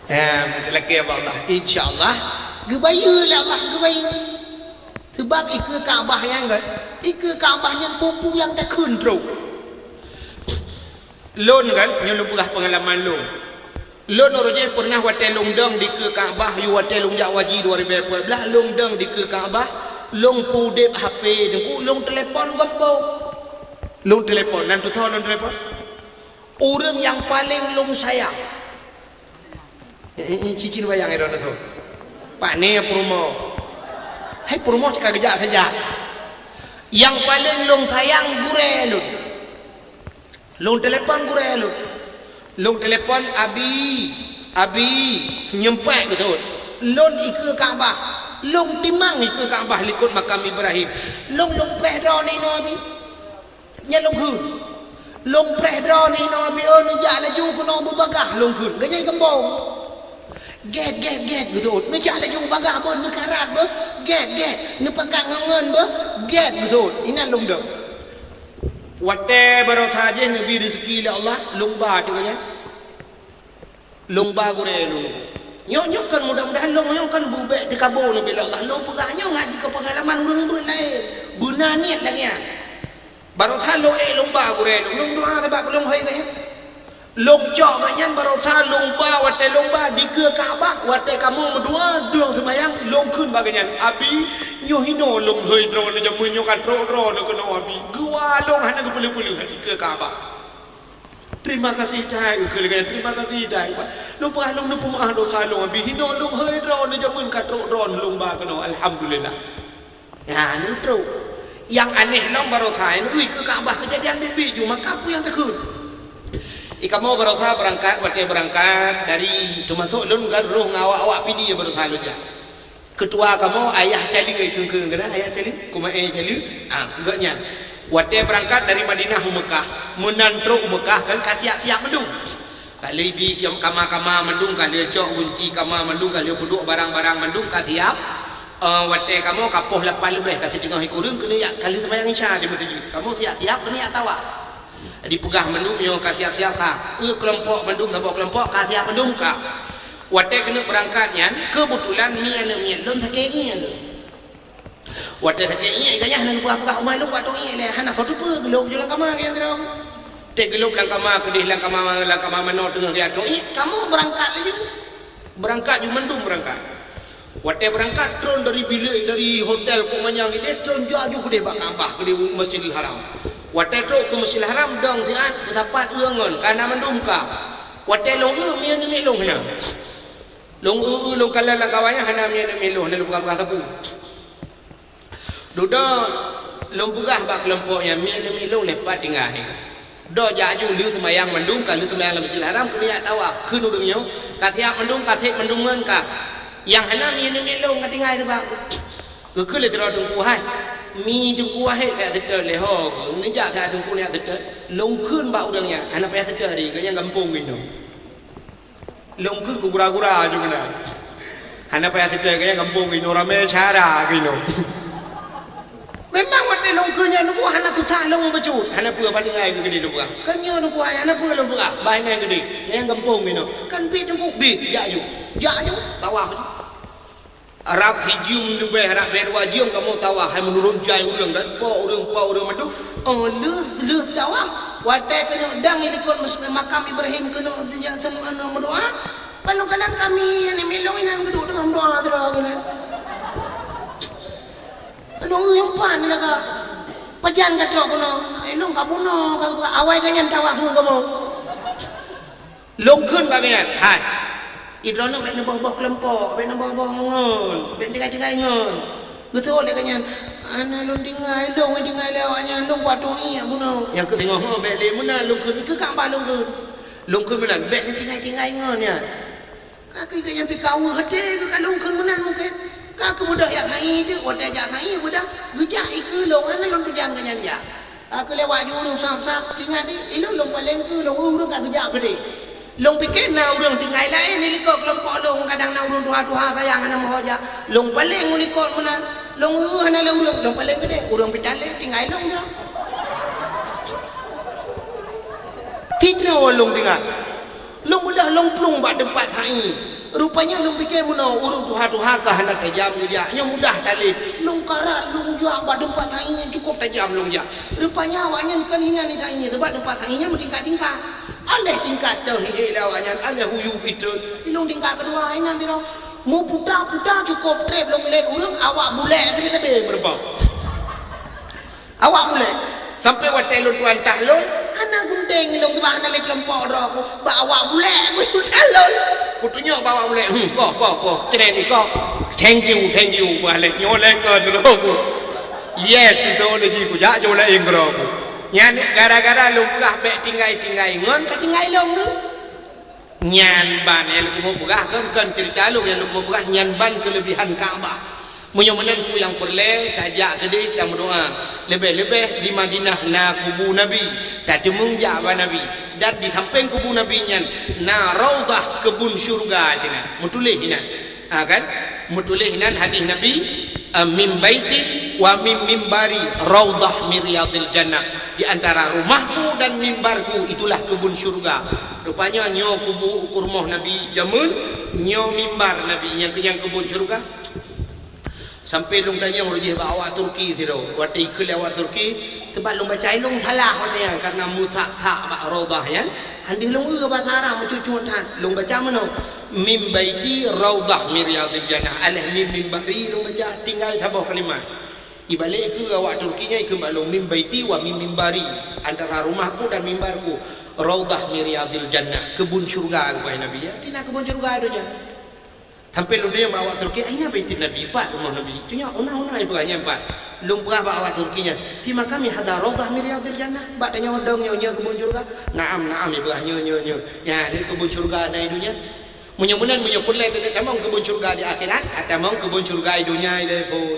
Ya, talakèe bak Allah. Insya Allah, geubayeue lé Allah, geubayeue. Sebab ikeue Ka'bah nyan kan, ikeue Ka'bah nyan peue-peue nyang takheun trok. Lôn kan, nyoe lôn peugah peungalaman lôn. Lôn uroe jéh peureunah watèe lôn dong dikeue Ka'bah, yôh watèe lôn jak waji dua ribèe peuet blah, lôn dong dikeue Ka'bah, lôn peudép H P, Teungku, lôn teulepon u gampông. Lôn teulepon, nan tusoe lôn teulepon. Ureueng nyang paleng lôn sayang. Eh, eh, eh, cicin wayang, eh, droeneuh tu. Pane peurumoh. Hai peurumoh cit ka geujak saja. Nyang paleng lôn sayang gurèe lôn. Lôn telepon gurèe lôn. Lôn telepon, "Abi, Abi, nyoe pat beutôi. Lôn ikeue Ka'bah. Lôn timang ikeue Ka'bah likot makam Ibrahim. Lôn, lôn preh droeneuh inoe, Abi." Nyan lôn kheun. Lôn preh droeneuh inoe, Abi, oh, neujak laju keunoe beubagaih lôn kheun. Geunyai geumbong. Gèt, gèt, gèt, beutôi. Neujak laju beubagaih beuh, neukarat beuh. Gèt, gèt. Neupakat ngon ngon beuh. Gèt, beutôi. Inan lôn dong. Watèe barosa jih neubri reuzeki lé Allah, lôn ba teuk nyan. Lôn ba gurèe lôn. Nyoe, nyoe kan mudah-mudahan lôn nyoe kan beubèk teukabô neubri lé Allah. Lôn peugah nyoe ngat jih keu peungalaman ureueng-ureueng laén. Beuna niet lagèe nyan. Barosa lôn ék lôn ba gurèe lôn. Lôn doa sabab lôn hôi geuh nyan. Lôn cok geuh nyan barosa lôn ba watèe lôn ba dikeue Ka'bah, watèe kamoe meudoa dong seumayang, lôn kheun bak geuh nyan, "Abi, nyoe hinoe lôn hôi droeneuh jameun nyoe ka trok droeneuh keunoe, Abi." Geuwa lôn hana geupeuleuh-peuleuh dikeue Ka'bah. "Terima kasih, Cai," kheun lagèe nyan, "terima kasih, Cai." Lôn peugah lôn neupeumeu'ah dosa lôn, Abi, hinoe lôn hôi droeneuh jameun ka trok droeneuh lôn ba keunoe, alhamdulillah. Nyan, neutrok. Nyang aneh lom barosa nyan, ui, keu Ka'bah keujadian biet-biet ju, maka peue nyang takheun? Ih, kamoe barosa beurangkat, watèe beurangkat dari, teumasok lôn kan roh ngon awak-awak Pidie barosa lôn jak. Keutua kamoe Ayah Cali, ai kheun-kheun keunan, Ayah Cali, kumae Cali, ah, geuh nyan. Watèe beurangkat dari Madinah u Meukah, meunan trok u Meukah kan ka siap-siap mandum. Ka lheueh bi kiam kama-kama mandum, ka lheueh cok gunci kama mandum, ka lheueh peuduek barang-barang mandum ka siap. Eh, watèe kamoe ka poh lapan leubeh, ka siteungoh sikureueng keuneuk jak, ka lheueh seumayang Isya di meuseujid. Kamoe siap-siap keuneuk jak tawaf. Dipeugah mandum nyoe ka siap-siap ka. Eh, keulompok mandum, saboh keulompok ka siap mandum ka. Watèe keuneuk beurangkat nyan, keubeutulan mi aneuk miet lôn sakét ngieng. Watèe sakét ngieng, gayah na geupeugah-peugah u ma lôn, watèe ngieng lé, hana soe teupeue, geulôb ju lam kama geuh nyan sidroe. Teuh geulôb lam kama, keudeh lam kama, lam kama manoe teungoh geuh atong ié, kamoe beurangkat laju. Beurangkat ju mandum beurangkat. Watèe beurangkat, tron dari bilék, dari hotel Kok Manyang idéh, tron ju aju keudeh bak Ka'bah, keudeh Masjidil Haram. Watèe trok keu Masjidil Haram, dong siat, beusapat eu ngon, ka na mandum ka. Watèe lôn eu, mi aneuk miet lôn hana. Lôn eu-eu lôn kalon lam kawan nyan hana mi aneuk miet lôn, hana lôn peugah-peugah sapeue. Dudoe lôn peugah bak keulompok nyan, mi aneuk miet lôn lé pat tinggai. Doe jak aju lheueh seumayang mandum, ka lheueh seumayang lam Masjidil Haram, keuneuk jak tawaf. Kheun ureueng nyoe, ka siap mandum, ka sép mandum ngon ka. Nyang hana mi aneuk miet lôn ka tinggai teubak. Geukheun lé sidroe teungku, "Hai, mi teungku Wahid ka seutôt lé ho, neujak siat teungku neujak seutôt." Lôn kheun bak ureueng nyan, "Hana payah seutôt, Ri, keu nyan gampông inoe." Lôn kheun keu gura-gura aju keunan. Hana payah seutôt, keu nyan gampông inoe ramé syedara keu inoe. Memang watèe lôn kheun nyan, teungku, hana susah lôn bacut. Hana peue, pat tinggai keu keudeh lôn peugah. Kan nyoe teungku, hana peue lôn peugah. Bah inan keudeh. Nyan gampông inoe. Kan biet teungku, biet. Jak aju. Jak aju. Tawaf. Rab sijeuem leubeh, rab lhèe dua jeuem kamoe tawaf, hai meunurot jai ureueng kan, po ureueng, po ureueng mandum. Oh, lheueh, lheueh tawaf, watèe keuneuk dang i likot mus-, makam Ibrahim keuneuk teujak sem-, anu, meudoa, ban lôn kalon ka mi aneuk miet lôn inan geuduek teungoh meudoa sidroe keunan. Lôn eu nyang pat nyan ka, pajan ka trok keunoe, eh, lôn ka bunoe, ka, ka awai ka nyan tawaf ngon kamoe. Lôn kheun bak geuh nyan, "Hai, i droeneuh bèk neuboh-boh keulompok, bèk neuboh-boh ngon, bèk tinggai-tinggai ngon." Geuseuôt lé geuh nyan, "Hana lôn tinggai, lôn tinggai lé awak nyan, lôn kuat tueng ié bunoe." Nyang keu singoh, "Ho, bèk lé meunan," lôn kheun, "Ikeue Ka'bah lôn kheun." Lôn kheun meunan, "Bèk neutinggai-tinggai ngon nyan." Ka keuh geuh nyan pih ka weueh até geuh ka lôn kheun meunan mungken. Ka keuh beudôh jak sa'i teuk, watèe jak sa'i beudôh, geujak ikeue lôn, hana lôn peujan geuh nyan jak. Ka keuh lewat ju ureueng sab-sab, ingat di, ilôn lôn paleng keu lôn ureueng ka geujak keudeh. Lôn pike na ureueng tinggai laén di likot keulompok lôn, kadang na ureueng tuha-tuha sayang hana meuho jak. Lôn paleng u likot meunan, lôn eu hana lé ureueng, lôn paleng keudeh, ureueng pih talé tinggai lôn jroh. Sidroe lôn tinggai. Lôn beudôh lôn plueng bak teumpat sa'i. Rupanya lôn pike bunoe ureueng tuha-tuha ka hana tajam geujak, nyoe mudah talé. Lôn karat lôn jak bak teumpat sa'i nyang cukôp tajam lôn jak. Rupanya awak nyan kon inan sa'i, sabab teumpat sa'i nyan meutingkat-tingkat. Aléh tingkat teuh hi lé awak nyan, aléh u yup itrön. Di lôn tingkat keudua inan sidroe. Meuputa-puta cukôp trép lôn lét ureueng, awak bulèk sabe-sabe meureubah. Awak bulèk. Sampoe watèe lôn tuan tah lôn, hana geunteng lôn, sabab hana lé keulompok droe ku. Bak awak bulèk ku tah lôn. Kutunyok bak awak ulèe, "Hmm, koh, koh, koh, keren ikoh. Thank you, thank you," bah lé. Nyoe lé kon droe ku. Yes, itu lé ji kujak jo laén droe ku. Nyan gara-gara lôn peugah bèk tinggai-tinggai ngon ka tinggai lôn tu. Nyan ban nyang lôn peugah kon, kon cerita lôn nyang lôn peugah, nyan ban kelebihan Ka'bah. Meunyoe meunan peue nyang peureulèe, tajak keudeh tameudoa. Leubeh-leubeh di Madinah na kubu Nabi, tateumeung jak bak Nabi. Dan di sampéng kubu Nabi nyan na raudhah, keubun syeuruga sinan. Meutuléh inan. Ha, kan? Meutuléh inan hadih Nabi, eh, "Min baiti wa min mimbari raudhah min riyadil jannah." Di antara rumahku dan mimbarku itulah keubun syeuruga. Rupanya nyoe kubu ukeue rumoh Nabi jameun, nyoe mimbar Nabi nyang keu-, nyang keubun syeuruga. Sampai lôn tanyong rot jih bak awak Turki sidroe. Watèe ikheun lé awak Turki, teuma lôn baca ilôn salah watèe nyan, karena meusak-sak bak raudhah nyan. Han deuh lôn eu basa Arab meucut-cut that. Lôn baca meunoe, "Min baiti raudhah min riyadil jannah." Aléh mim mimbari lôn baca, tinggai saboh kalimat. Ibalek keu awak Turki nyan ikheun bak lôn, "Min baiti wa min mimbari." Antara rumahku dan mimbarku, raudhah min riyadil jannah. Keubun syeuruga, kheun Nabi. Ya, tina keubun syeuruga donya. Sampai lôn tanyong bak awak Turki, "Aina baitin Nabi?" Pat rumoh Nabi? Tanyong, "Ona, ona," ipeugah nyan pat. Lôn peugah bak awak Turki nyan, "Fi maqami hadha raudhah min riyadil jannah." Bak tanyoe dong nyoe, nyoe keubun syeuruga? "Na'am, na'am," ipeugah, "nyoe, nyoe, nyoe." Nyan, nyoe keubun syeuruga na i donya. Meunyoe meunan, meunyoe peureulèe tamong keubun syeuruga di akhirat, tamong keubun syeuruga i donya ilèe phôn.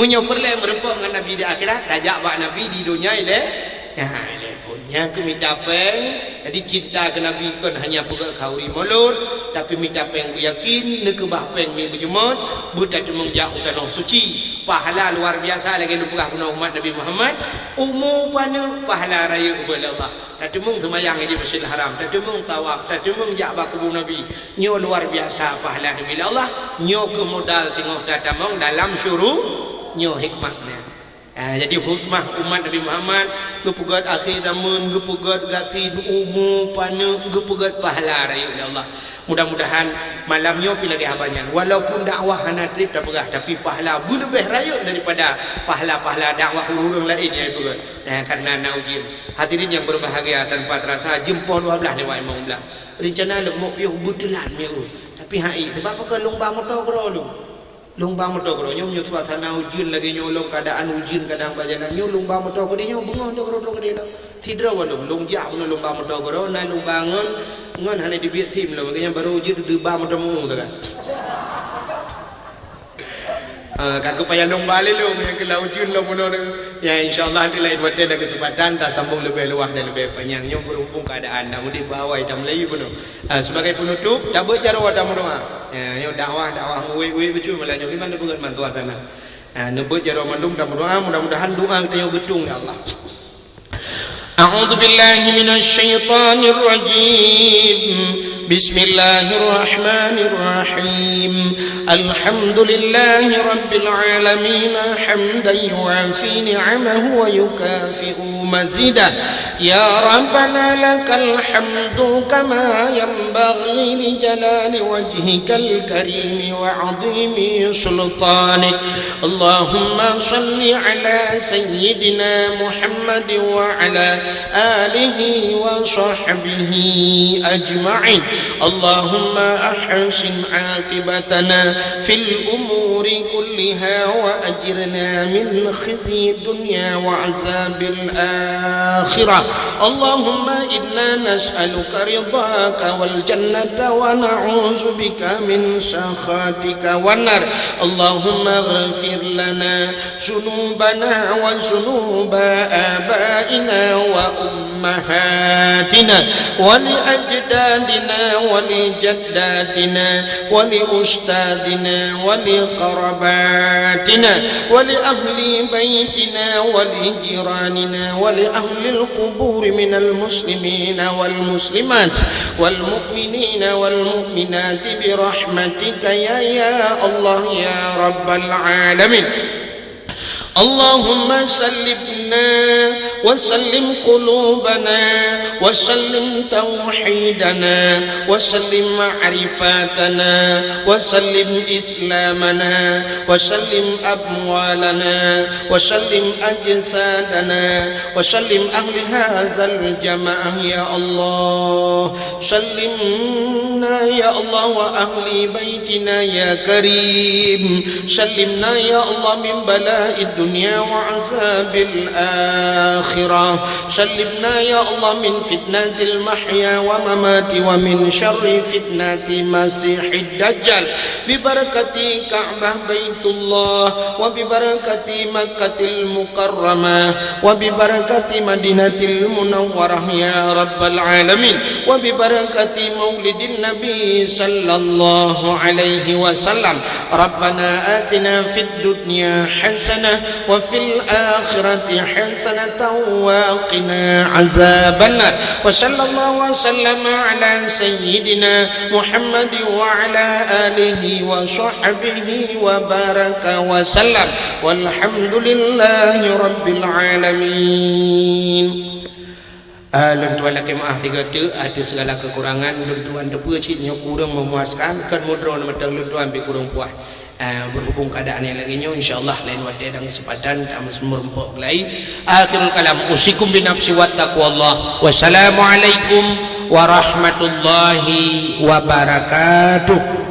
Meunyoe peureulèe meurumpok ngon Nabi di akhirat, tajak bak Nabi di donya ilèe. Nyan, ilèe phôn. Nyan keuh mita pèng. Jadi, cinta keu Nabi kon hanya peugöt khanuri mulod, tapi mita pèng beuyakin, neukeubah pèng miet beujeumot, beutateumeung jak u Tanoh Suci. Pahala luar biasa lagèe lôn peugah keunoe umat Nabi Muhammad, umu paneuk pahala rayeuk ubé lé Allah. Tateumeung seumayang di Masjidil Haram, tateumeung tawaf, tateumeung jak bak kubu Nabi. Nyoe luar biasa pahala neubri lé Allah. Nyoe keuh modal singoh tatamong dalam syuru-, nyoe hikmahnya. Ah, jadi hikmah umat Nabi Muhammad, geupeugöt akhé zaman, geupeugöt gasien umu paneuk, geupeugöt pahala rayeuk lé Allah. Mudah-mudahan malam nyoe pih lagèe haba nyan. Walaupun dakwah hana trép tapeugah, tapi pahala beuleubèh rayeuk daripada pahala-pahala dakwah ureueng laén nyang ipeugöt. Nah, karena na ujeuen. Hadirin yang berbahagia, tanpa terasa jeuem poh dua belas lewat lima belas. Rencana lôn mok piôh beuteulat meu'ue. Tapi hai, sebab apa keu lôn ba moto keudroe lôn. Lôn ba moto keudroe nyoe, nyoe suasana ujeuen lagèe nyoe lom, keadaan ujeuen kadang bak jalan nyoe, lôn ba moto keudeh nyoe beungoh droe keudroe keudeh lom. Sidroe walong, lôn jak bunoe lôn ba moto keudroe, na lôn ba ngon, ngon hana dibiet sim lom, lagèe nyan barô jeuet deuba moto meu'ue sagai. Ah, ka geupayah lôn ba lé lôn, nyang keu lam ujeuen lom bunoe. Ya, insya Allah nanti lain watèe dan kesempatan tasambong leubeh luwah dan leubeh panyang. Nyoe berhubung keadaan dak udép bak awai tameulayeue bunoe. Ah, sebagai penutup, tabeuet jaroe tameudoa. Ya, nyoe dakwah, dakwah uwét-uwét bacut malam nyoe. Kiban neupeugöt mantua sana. Ah, neubeuet jaroe mandum tameudoa, mudah-mudahan doa geutanyoe geutueng lé Allah. أعوذ بالله من الشيطان الرجيم. بسم الله الرحمن الرحيم. الحمد لله رب العالمين، حمدا يوافي نعمه ويكافئ مزيده. يا ربنا لك الحمد كما ينبغي لجلال وجهك الكريم وعظيم سلطانك. اللهم صل على سيدنا محمد وعلى آله وصحبه أجمعين. اللهم أحسن عاقبتنا في الأمور كلها وأجرنا من خزي الدنيا وعذاب الآخرة. اللهم إنا نسألك رضاك والجنة ونعوذ بك من سخطك والنار. اللهم اغفر لنا ذنوبنا وذنوب آبائنا وأمهاتنا ولأجدادنا ولجداتنا ولأستاذنا ولقرباتنا ولأهل بيتنا ولجيراننا ولأهل القبور من المسلمين والمسلمات والمؤمنين والمؤمنات برحمتك يا، يا الله يا رب العالمين. اللهم سلمنا وسلم قلوبنا وسلم توحيدنا وسلم معرفتنا وسلم إسلامنا وسلم أموالنا وسلم أجسادنا وسلم أهل هذا الجماعة يا الله. سلم يا الله وأهل بيتنا يا كريم. سلمنا يا الله من بلاء الدنيا وعذاب الآخرة. سلمنا يا الله من فتنة المحيا وممات ومن شر فتنة مسيح الدجال. ببركة كعبة بيت الله وببركة مكة المكرمة وببركة مدينة المنورة يا رب العالمين وببركة مولد النبي صلى الله عليه وسلم. ربنا آتنا في الدنيا حسنة وفي الآخرة حسنة وقنا عذاب النار. وصلى الله وسلم على سيدنا محمد وعلى آله وصحبه وبارك وسلم. والحمد لله رب العالمين. Ah, lôn tuan lakée meuáh sigoe teuk ateueh segala kekurangan lôn tuan teupeue cit nyoe kureueng meumuaskan, kon meudroe mantong lôn tuan pih kureueng puas. Ah, berhubung keadaan nyang lagée nyoe, insya Allah lain watée dan kesempatan tameureumpok lagi. Akhirul kalam, usikum binafsi wa taqwallah. Wassalamualaikum warahmatullahi wabarakatuh.